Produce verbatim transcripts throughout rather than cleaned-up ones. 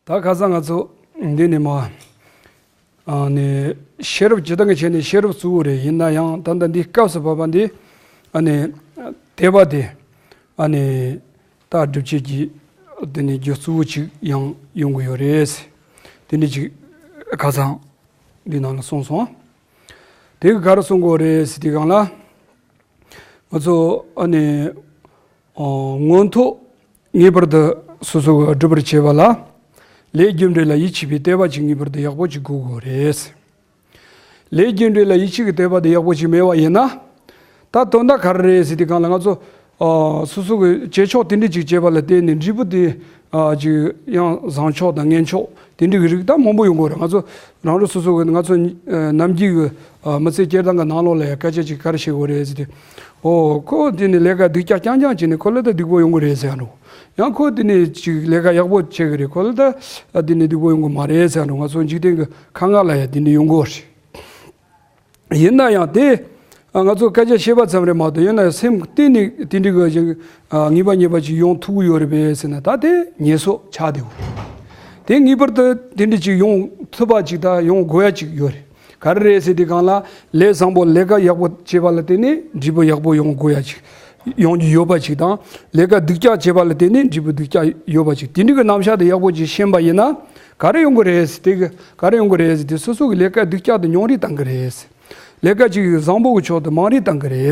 ད་ཁ་སང་ང་ཚོ་འདི་ནས་མ་ཨ་ནི་ཤེས་རབ་སྤྱིར་བཏང་གི་ཆ་ནས་ཤེས་རབ་གཙོ་བོ་རེད། ཡིན་ན་ཡང་ད་ལྟ་འདི་སྐབས་སུ་བབ་པ་འདི་ཨ་ནི་དད་པ་དེ་ཨ་ནི་ད་སྒྲུབ་བྱེད་ཀྱི་དེ་ནི་རྒྱུ་གཙོ་བོ་ཅིག་ཡང་ཡོང་གི་ཡོད་རེད། དེ་འདྲ་ཅིག་ཁ་སང་འདི་ནང་ལ་གསུངས་སོང་། དེ་གི་ག་རེ་གསུང་དགོས་རེད་ཟེར་དུས་སྒང་ལ། ང་ཚོ་ཨ་ནི་ཨ་མངོན་མཐོ་ངེས་པར་དུ་སོ་སོ་གི་སྒྲུབ་པར་བྱེད་པ་ལ། ལས་རྒྱུ་འབྲས་ལ་ཡིད་ཆེས་པའི་དད་པ་ཅིག་ངེས་པར་དུ་ཡག་པོ་ཅིག་དགོས་དགོས་རེད། ལས་རྒྱུ་འབྲས་ལ་ཡིད་ཆེས་ཀྱི་དད་པ་དེ་ཡག་པོ་ཅིག་མེད་པ་ཡིན་ན། ད་དོན་དག་ག་རེ་རེད་ཟེར་དུས་སྒང་ལ་ང་ཚོ་ཨ་སོ་སོ་གི་བྱེད་ཕྱོགས་དེ་འདྲ་ཅིག་བྱེད་པ་ལ་བརྟེན་ནས་འབྲས་བུ་དེ་ཨ་ཅིག་ཡང་བཟང་ཕྱོགས་དང་ངན་ཕྱོགས་དེ་འདྲ་གི་རིགས་ད་མང་པོ་ཡོང་གི་ཡོད་རེད། ང་ཚོ་རང་རང་སོ་སོ་གི་ང་ཚོ་ཨ་ནམ་རྒྱུན་གི་ཨ་མི་ཚེ་སྐྱེལ་སྟངས་ཀྱི་ནང་ལོགས་ལ་ཡང་སྐད་ཆ་ཅིག་ག་རེ་བཤད་དགོས་རེད་ཟེར་དུས། ཨོ་ཁོ་དེ་ནི་ལས་ཀ་སྡུག་ཅག་རྐྱང་རྐྱང་བྱས་ནས་ཁོ་ལ་ད་སྡུག་པོ་ཡོང་གི་རེད་ཟེར་ཡ་འགྲོ། ཡང་ཁོ་དེ་ནི་ཅིག་ལས་ཀ་ཡག་པོ་བྱེད་གི་རེད། ཁོ་ལ་ད་ཨ་དེ་ནི་སྡུག་པོ་ཡོང་གི་མ་རེད་ཟེར་ཡ་འགྲོ། ང་ཚོ་འཇིག་རྟེན་གི་ཁ་ངག་ལ་ཡང་དེ་འདྲ་ཡོང་གི་རེད། ཡིན་ན་ཡང་དེ་ཨ་ང་ཚོ་སྐད་ཆ་བཤད་པ་ཙམ་རེད་མ་གཏོགས། ཡིན་ན་ཡང་སེམས་གཏིང་ནས་དེ་འདྲ་གི་ཅིག་ཨ་ངེས་པ་ངེས་པ་ཅིག་ཡོང་ཐུབ་ཀྱི་ཡོད་རེད་པས་ཟེར་ན། ད་དེ་ངེས་སོ་ཆགས་བསྡད་ཡོད། དེ་ངེས་པར་དུ་དེ་འདྲ་ཅིག་ཡོང་ཐུབ་པ་ཅིག་ད་ཡོང་དགོས་ཡ་ཅིག་ཡོད་རེད། ག་རེ་རེད་ཟེར་དུས་སྒང་ལ། ལས་བཟང་པོ་ལས་ཀ་ཡག་པོ་བྱེད་པ་ལ་བརྟེན་ནས་འབྲས་བུ་ཡག་པོ་ཡོང་དགོས་ཡ་ཅིག་ཡོང་རྒྱུ་ཡོད་པ་ཅིག་དང་། ལས་ཀ་སྡུག་ཅག་བྱེད་པ་ལ་བརྟེན་ནས་འབྲས་བུ་སྡུག་ཅག་ཡོད་པ་ཅིག་དེ་འདྲ་གི་རྣམ་གཞག་དེ་ཡག་པོ་ཅིག་ཤེས་པ་ཡིན་ན། ག་རེ་ཡོང་གི་རེད་ཟེར་དེ་གི་ག་རེ་ཡོང་གི་རེད་ཟེར་དུས། སོ་སོ་གི་ལས་ཀ་སྡུག་ཅག་དེ་ཉུང་རུ་བཏང་གི་རེད། ལས་ཀ་ཅིག་བཟང་པོ་གི་ཕྱོགས་དེ་མང་རུ་བཏང་གི་རེད།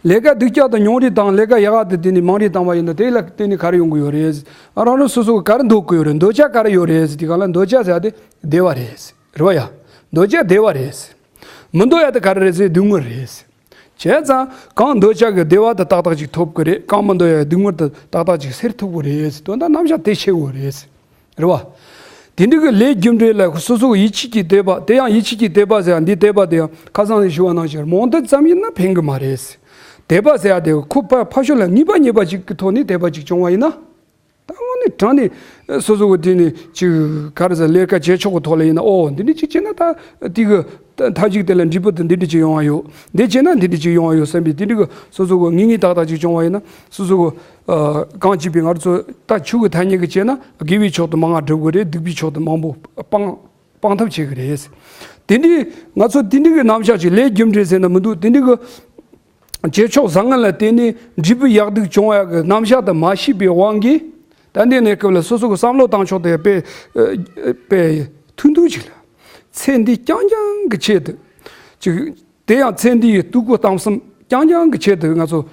ལས་ཀ་སྡུག་ཅག་དེ་ཉུང་རུ་བཏང་། ལས་ཀ་ཡག་ག་དེ་དེ་ནི་མང་རུ་བཏང་བ་ཡིན་ན། དེ་ལ་བརྟེན་ནས་ག་རེ་ཡོང་གི་ཡོད་རེད། ཨ་རང་རང་སོ་སོ་གི་ག་རེ་འདོད་གི་ཡོད་རེད། འདོད་ཆགས་ག་རེ་ཡོད་རེད་ཟེར་དུས་སྒང་ལ། འདོད་ཆགས་ཟེར་ཡ་དེ་བདེ་བ་རེད། རེད་བ་ཡ། འདོད་ཆགས་བདེ་བ་རེད། མི་འདོད་ཡ་དེ་ག་རེ་རེད་ཟེར། སྡུག་བསྔལ་རེད། བྱས་ཙང་གང་འདོད་ཆགས་ཀྱི་བདེ་བ་དེ་ཏག་ཏག་ཅིག་ཐོབ་ཀྱི་རེད། གང་མི་འདོད་ཡ་སྡུག་བསྔལ་དེ་ཏག་ཏག་ཅིག་སེལ་ཐུབ་ཀྱི་རེད། དོན་དག་རྣམ་གཞག་དེ་ཤེས་དགོས་རེད། རེད་བ། དེ་འདྲ་གི་ལས་རྒྱུ་འབྲས་ལ་སོ་སོ་གི་ཡིད་ཆེས་ཀྱི་དད་པ། དེ་ཡང་ཡིད་ཆེས་ཀྱི་དད་པ་ཟེར་ཡ་འདི། དད་པ་དེ་ཡང་ཁ་སང་ནས་ཞུ་བ་ནང་བཞིན་རྨོངས་དད་ཙམ་ཡིན་ན་ཕན་གི་མ་རེད། དད་པ་ཟེར་ཡ་དེ་ཁོ་ཕ་ཕ་ཤོ་ལ་ངེས་པ་ངེས་པ་ཅིག་གི་ཐོག་ནས་དད་པ་ཅིག་བྱུང་བ་ཡིན་ན། ད་དངོས་གནས་དྲང་ནས་སོ་སོ་གི་དེ་ནས་ཅིག་ག་རེ་ཟེར། ལས་ཀ་བྱེད་ཕྱོགས་ཀྱི་ཐོག་ལ་ཡིན་ན། ཨོ་འདི་འདྲ་ཅིག་བྱས་ན་ད་དེ་གི་མཐའ་མཇུག་དེ་ལ་འབྲས་བུ་དེ་འདི་འདྲ་ཅིག་ཡོང་བ་ཡོད། འདི་བྱས་ན་འདི་འདྲ་ཅིག་ཡོང་བ་ཡོད་བསམ་པའི་དེ་འདྲ་གི་སོ་སོ་གི་ངེས་ངེས་ཏག་ཏག་ཅིག་བྱུང་བ་ཡིན་ན། སོ་སོ་གི་ཨ་གང་བྱས་པའི་ང་ཚོ་ད་ཆོས་ཀྱི་ཐ་སྙད་ཀྱིས་བྱས་ན་དགེ་བའི་ཕྱོགས་དེ་མང་ང་སྒྲུབ་དགོས་རེད། སྡིག་པའི་ཕྱོགས་དེ་མང་པོ་སྤང་སྤང་ཐབས་བྱེད་ཀྱི་རེད། དེ་འདྲའི་ང་ཚོ་དེ་འདྲའི་གི་རྣམ་གཞག་ཅིག་ལས་རྒྱུ་འབྲས་ཟེར་ན་མི་འདུག་དེ་འདྲའི་གི་བྱེད་ཕྱོགས་བཟང་ངན་ལ་བརྟེན་ནས་འབྲས་བུ་ཡག་སྡུག་བྱུང་ཡག་གི་རྣམ་གཞག་དེ་མ་ཤེས་པའི་དབང་གིས། ད་འདི་གནས་སྐབས་ལ་སོ་སོ་གི་བསམ་བློ་བཏང་ཕྱོགས་དེ་དཔེ་ཨ་དཔེ་ཐུང་ཐུང་ཅིག་ལ། ཚེ་འདི་རྐྱང་རྐྱང་གི་ཆེད་དུ་ཅིག་དེ་ཡང་ཚེ་འདིའི་སྡུག་བསྔལ་གཏང་སེམས་རྐྱང་རྐྱང་གི་ཆེད་དུ་ང་ཚོ་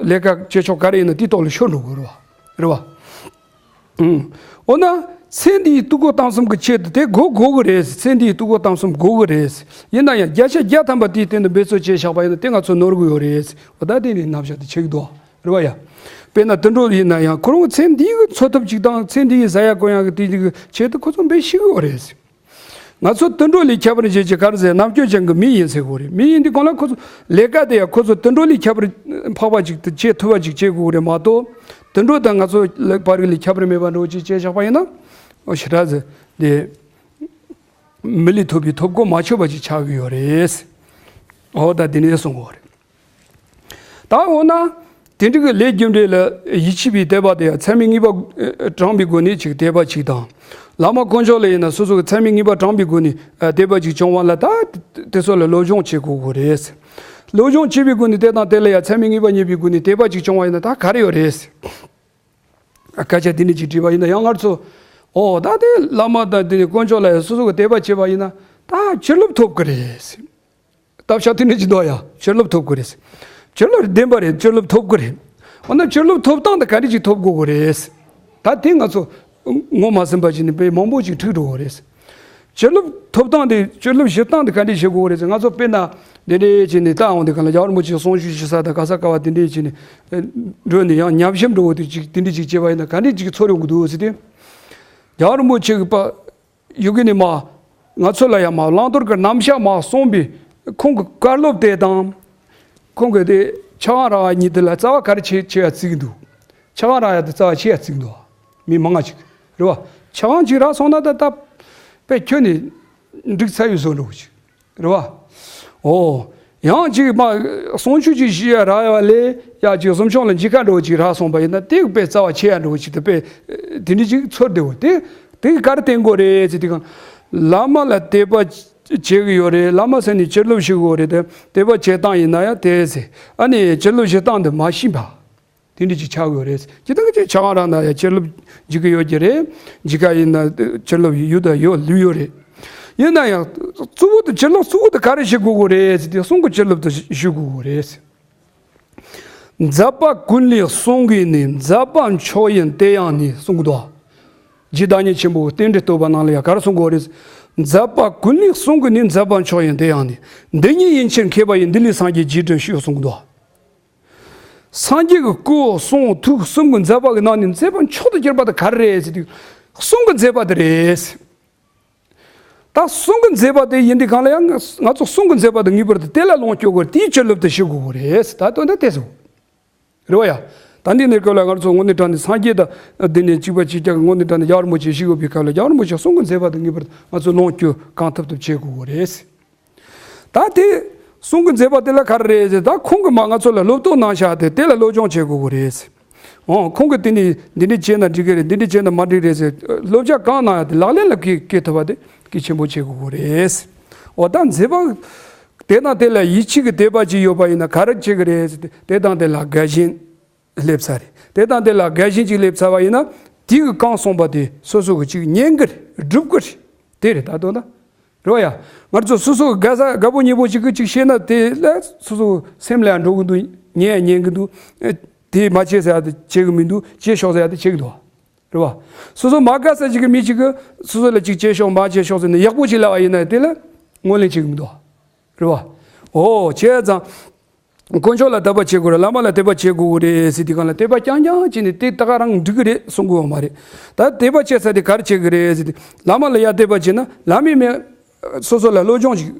ལས་ཀ་བྱེད་ཕྱོགས་ག་རེ་ཡིན་ན་དེའི་ཐོག་ལ་ཤོར་འགྲོ་དགོས་རེད་བ། རེད་བ། ཨུམ། འོ་ན་ཚེ་འདིའི་སྡུག་བསྔལ་གཏང་སེམས་ཀྱི་ཆེད་དུ་དེ་དགོས་དགོས་ཀྱི་རེད། ཚེ་འདིའི་སྡུག་བསྔལ་གཏང་སེམས་དགོས་ཀྱི་རེད། ཡིན་ན་ཡང་བརྒྱ་ཆ་བརྒྱ་ཐམ་པ་དེའི་སྟེང་དུ་འབད་རྩོལ་བྱས་བཞག་པ་ཡིན་ན་དེ་ང་ཚོ་ནོར་གྱི་ཡོད་རེད། འོ་ད་དེ་ནི་རྣམ་གཞག་དེ་ཆགས་ཀྱི་འདུག་རེད་བ་ཡ། དཔེར་ན་དུད་འགྲོ་ཡིན་ན་ཡང་ཁོ་རང་ཚེ་འདིའི་འཚོ་ཐབས་ཅིག་དང་ཚེ་འདིའི་ཟ་ཡ་གོན་ཡ་གི་དེ་ཅིག་གི་ཆེད་དུ་ཁོ་ཚོ་འབད་ཤེས་ཀྱི་ཡོད་རེད། ང་ཚོ་དུད་འགྲོ་ལས་ཁྱད་པར་འབྱེད་ཀྱི་ག་རེ་ཟེར། རྣམ་དཔྱོད་ཅན་གྱི་མི་ཡིན་ཟེར་དགོས་རེད། མི་ཡིན་དུས་སྒང་ལ་ཁོ་ཚོ་ལས་ཀ་དེ་ཡང་ཁོ་ཚོ་དུད་འགྲོ་ལས་ཁྱད་པར་འཕགས་པ་ཅིག་ཏུ་བྱེད་ཐུབ་པ་ཅིག་བྱེད་དགོས་རེད་མ་གཏོགས། དུད་འགྲོ་དང་ང་ཚོ་ལ་བར་ལས་ཁྱད་པར་མེད་པ་འདྲ་བོ་ཅིག་བྱས་བཞག་པ་ཡིན་ན། ཨོ་ཞེ་དྲག་ཟེར་དེ། མི་ལས་ཐོབ་པའི་ཐོབ་གོ་མ་ཆོད་པ་ཅིག་ཆགས་ཀྱི་ཡོད་རེད། ཨོ་ད་དེ་ནས་གསུང་དགོས་རེད། ད་འོ་ན། དེ་འདྲ་གི་ལས་རྒྱུ་འབྲས་ལ་ཡིད་ཆེས་པའི་དད་པ་དེ་ཡང་ཚད་མའི་ངེས་པ་ཨ་དྲངས་པའི་སྒོ་ནས་ཅིག་དད་པ་ཅིག་དང་། བླ་མ་དཀོན་མཆོག་ལ་ཡིན་ན་སོ་སོ་གི་ཚད་མའི་ངེས་པ་དྲངས་པའི་སྒོ་ནས་ཨ་དད་པ་ཅིག་བྱུང་བ་ལ་ད་དེ་ཚོ་ལ་སློབ་སྦྱོང་བྱེད་དགོས་དགོས་རེད། སློབ་སྦྱོང་བྱེད་པའི་སྒོ་ནས་དེ་དང་དེ་ལ་ཡང་ཚད་མའི་ངེས་པ་རྙེད་པའི་སྒོ་ནས་དད་པ་ཅིག་བྱུང་བ་ཡིན་ན་ད་ག་རེ་ཡོད་རེད། ཨ་སྐད་ཆ་དེ་འདྲ་ཅིག་དྲིས་པ་ཡིན་ན་ཡང་སྔར་ཚོ། ཨོ་ད་དེ་བླ་མ་དང་དེ་ནས་དཀོན་མཆོག་ལ་ཡང་སོ་སོ་གི་དད་པ་བྱས་པ་ཡིན་ན་ད་ཕྱིར་ལོག་ཐོབ་ཀྱི་རེད། སྟབས་ཤ་ཐུན་ནས་ཅི་འདུག་ཡ། ཕྱིར་ལོག་ཐོབ་དགོས་རེད། ཕྱིར་ལོག་བདེན་པ་རེད། ཕྱིར་ལོག་ཐོབ་དགོས་རེད། འོ་ན་ཕྱིར་ལོག་ཐོབ་སྟངས་དེ་ག་འདྲ་ཅིག་ཐོབ་དགོས་དགོས་རེད། ད་དེ་ང་ཚོ་ངོ་མ་ཟིན་པ་ཅིག་ནས་དཔེ་མང་པོ་ཅིག་འཁྲུག་འགྲོ་དགོས་རེད། ཕྱིར་ལོག་ཐོབ་སྟངས་དེ་ཕྱིར་ལོག་བྱེད་སྟངས་དེ་ག་འདྲ་བྱེད་དགོས་རེད་ཟེར། ང་ཚོ་དཔེར་ན་དེ་འདྲ་བྱས་ནས་ད་འོང་དེ་ག་ལ་རྒྱལ་བ་རིན་པོ་ཆེ་གསུང་ཆོས་ཞུ་ས་དང་ག་ས་ག་བ་དེ་འདྲ་བྱས་ནས་འགྲོ་ནས་ཡང་ཉམས་ཞིབ་འགྲོ་དེ་ཅིག་དེ་འདྲ་ཅིག་བྱས་པ་ཡིན་ན་ག་འདྲ་ཅིག་ཚོར་ཡོང་གི་འདུག་ཟེར་ཏེ། རྒྱལ་བ་རིན་པོ་ཆེ་གི་པ། ཡོད་གི་ནི་མ། ང་ཚོ་ལ་ཡང་མ་བླང་དོར་གྱི་རྣམ་གཞག་མ་གསུངས་པའི་ཁོང་གི་བཀའ་སློབ་དེ་དང་། ཁོང་གི་དེ་ཆགས་སྡང་རག་ཡ་གཉིས་དེ་ལ་རྩ་བ་ག་རེ་ཆེ་ཆེ་ཡ་བརྩི་གི་འདུག་ཆགས་སྡང་རག་ཡ་དེ་རྩ་བ་ཆེ་ཡ་བརྩི་གི་འདུག་མི་མང་ང་ཅིག་རེད་བ། ཆགས་སྡང་ཅིག་རག་སོང་ན་ད་ད་དཔེ་ཁྱོན་ནས་འགྲིག་ཚར་ཡོད་བཟོ་འདྲ་བོ་ཅིག་རེད་བ། ཨོ། ཡང་ཅིག་མ་གསུང་ཆོས་ཅིག་ཞུ་ཡ་རག་ཡ་ལས་ཡ་ཅིག་གསུང་ཆོས་ལ་འཇིགས་ཁ་འགྲོ་ཅིག་རག་སོང་པ་ཡིན་ན་དེ་དཔེ་རྩ་བ་ཆེ་ཡ་འགྲོ་ཅིག་དེ་དཔེ་དེ་འདྲ་ཅིག་ཚོར་བདེ་བོ་དེ་དེ་ག་རེ་བསྟན་དགོས་རེད་ཟེར་དུས་གང་བླ་མ་ལ་དད་པ་བྱེད་གི་ཡོད་རེད། བླ་མ་ཟེར་ནས་ཕྱིར་ལོག་ཞུ་གི་ཡོད་རེད། དེ་དད་པ་བྱེད་སྟངས་ཡིན་ན་ཡང་དེ་ཟེར་ཨ་ནི་ཕྱིར་ལོག་ཞུ་སྟངས་དེ་མ་ཤེས་པ། དེ་འདྲ་ཅིག་ཆགས་ཡོད་རེད། ཇི་ལྟར་ཅིག་ཆགས་རང་ན་ཡང་ཕྱིར་ལོག་འཇིགས་ཀྱི་ཡོད་ཀྱི་རེད། འཇིགས་ཀ་ཡིན་ན་ཕྱིར་ལོག་ཡོད་དང་ཡོད་ལུས་ཡོད་རེད། ཡིན་ན་ཡང་གཙོ་བོ་དེ་ཕྱིར་ལོག་གཙོ་བོ་དེ་ག་རེ་བྱེད་དགོས་གི་རེད་ཟེར་དུས་གསུང་གི་ཕྱིར་ལོག་དེ་ཞུ་དགོས་གི་རེད། མཛད་པ་ཀུན་ལས་གསུང་གི་ནི། མཛད་པ་མཆོག་ཡིན་དེ་ཡང་ནི་གསུང་གི་འདུག་རྗེ་བདག་ཉིད་ཆེན་པོ་རྟེན་འབྲེལ་བསྟོད་པ་ནང་ལ་ཡང་ག་རེ་གསུང་གི་ཡོད་རེད། མཛད་པ་ཀུན་ལས་གསུང་གི་ནི། མཛད་པ་མཆོག་ཡིན་དེ་ཡང་ནི། འདི་ཉིད་ཡིན་ཕྱིར་མཁས་པ་ཡིས། འདི་ལས་སངས་རྒྱས་རྗེས་དྲན་ཤོག་གསུང་གི་འདུག་སངས་རྒྱས་ཀྱི་སྐུ་གསུང་ཐུགས་གསུང་གི་མཛད་པ་གི་ནང་ནས་མཛད་པ་མཆོག་ཏུ་གྱུར་པ་དེ་ག་རེ་རེད་ཟེར་དུས་གསུང་གི་མཛད་པ་དེ་རེད། ད་གསུང་གི་མཛད་པ་དེ་ཡིན་དུས་གང་ལ་ཡང་ང་ང་ཚོ་གསུང་གི་མཛད་པ་དེ་ངེས་པར་དུ་དེ་ལ་ལོངས་སྤྱོད་དགོས། དེའི་ཕྱིར་ལོག་དེ་ཞུ་དགོས་རེད། ད་དོན་དག་དེ་སོ། རེད་བ་ཡ། ད་འདི་ནས་སྐབས་ལ་ང་ཚོ་དངོས་གནས་དྲང་གནས་སངས་རྒྱས་དང་འདི་ནས་གཅིག་པ་གཅིག་རྐྱང་གི་དངོས་གནས་དྲང་གནས་རྒྱལ་བ་རིན་པོ་ཆེ་ཞུ་དགོས་པའི་སྐབས་ལ་རྒྱལ་བ་རིན་པོ་ཆེ་གསུང་གི་མཛད་པ་དེ་ངེས་པར་དུ་ང་ཚོ་ལོངས་སྤྱོད་གང་ཐུབ་ཐུབ་བྱེད་དགོས་རེད། ད་དེ་གསུང་གི་མཛད་པ་དེ་ལ་ག་རེ་རེད་ཟེར། ད་ཁོང་གིས་མ་ང་ཚོ་ལ་སློབ་སྟོན་གནང་བཞག་དེ་དེ་ལ་སློབ་སྦྱོང་བྱེད་དགོས་ཀྱི་རེད། འོ་ཁོང་གིས་དེ་ནི་འདི་འདྲ་བྱས་ན་འགྲིག་གི་རེད། འདི་འདྲ་བྱས་ན་མ་འགྲིག་རེད་ཟེར་སློབ་སྦྱོང་གང་གནང་ཡ་དེ་ལག་ལེན་ལ་བཀལ་བཀལ་ཐུབ་པ་དེ་གལ་ཆེན་པོ་བྱེད་དགོས་ཀྱི་རེད། འོ་ད་མཛད་པ་དེ་དང་དེ་ལ་ཡིད་ཆེས་ཀྱི་དད་པ་ཅིག་ཡོད་པ་ཡིན་ན་ག་རེ་བྱེད་ཀྱི་རེད་ཟེར་དེ་དང་དེ་ལ་དགའ་ཞེན་སླེབས་ཚར་རེད། དེ་དང་དེ་ལ་དགའ་ཞེན་ཅིག་སླེབས་ཚར་བ་ཡིན་ན་དེ་གི་གང་གསུངས་པ་དེ་སོ་སོ་གི་ཅིག་ཉན་གི་རེད། སྒྲུབ་གི་རེད། དེ་རེད་ད་དོན་དག་རེད་བ་ཡ། ང་ཚོ་སོ་སོ་དགའ་ས་དགའ་པོ་ཉེ་པོ་ཅིག་གིས་ཅིག་བཤད་ན་དེ་ལ་སོ་སོ་སེམས་ལ་ཡང་འགྲོ་གི་འདུག་ཉན་ཡང་ཉན་གི་འདུག་དེ་མ་བྱེད་ཟེར་ཡ་དེ་བྱེད་གི་མི་འདུག་བྱེད་ཤོག་ཟེར་ཡ་དེ་བྱེད་གི་འདུག་རེད་བ། སོ་སོ་མ་དགའ་ས་ཅིག་གི་མི་ཅིག་གིས་སོ་སོ་ལ་ཅིག་བྱེད་ཤོག་མ་བྱེད་ཤོག་ཟེར་ནས་ཡག་པོ་ཅིག་ལབ་པ་ཡིན་ན་དེ་ལ་ངོས་ལེན་བྱེད་གི་མི་འདུག་རེད་བ། འོ་བྱས་ཙང་། དཀོན་མཆོག་ལ་དད་པ་བྱེད་དགོས་རེད། བླ་མ་ལ་དད་པ་བྱེད་དགོས་རེད་ཟེར་དུས་གང་ལ་དད་པ་རྐྱང་རྐྱང་བྱས་ནས་དེ་ད་ག་རང་འགྲིག་གི་རེད་གསུང་གི་ཡོད་མ་རེད། ད་དད་པ་བྱེད་ས་དེ་ག་རེ་བྱེད་གི་རེད་ཟེར་དུས་བླ་མ་ལ་ཡར་དད་པ་བྱས་ན་བླ་མས་མེད་སོ་སོ་ལ་སློབ་སྦྱོང་ཞིག་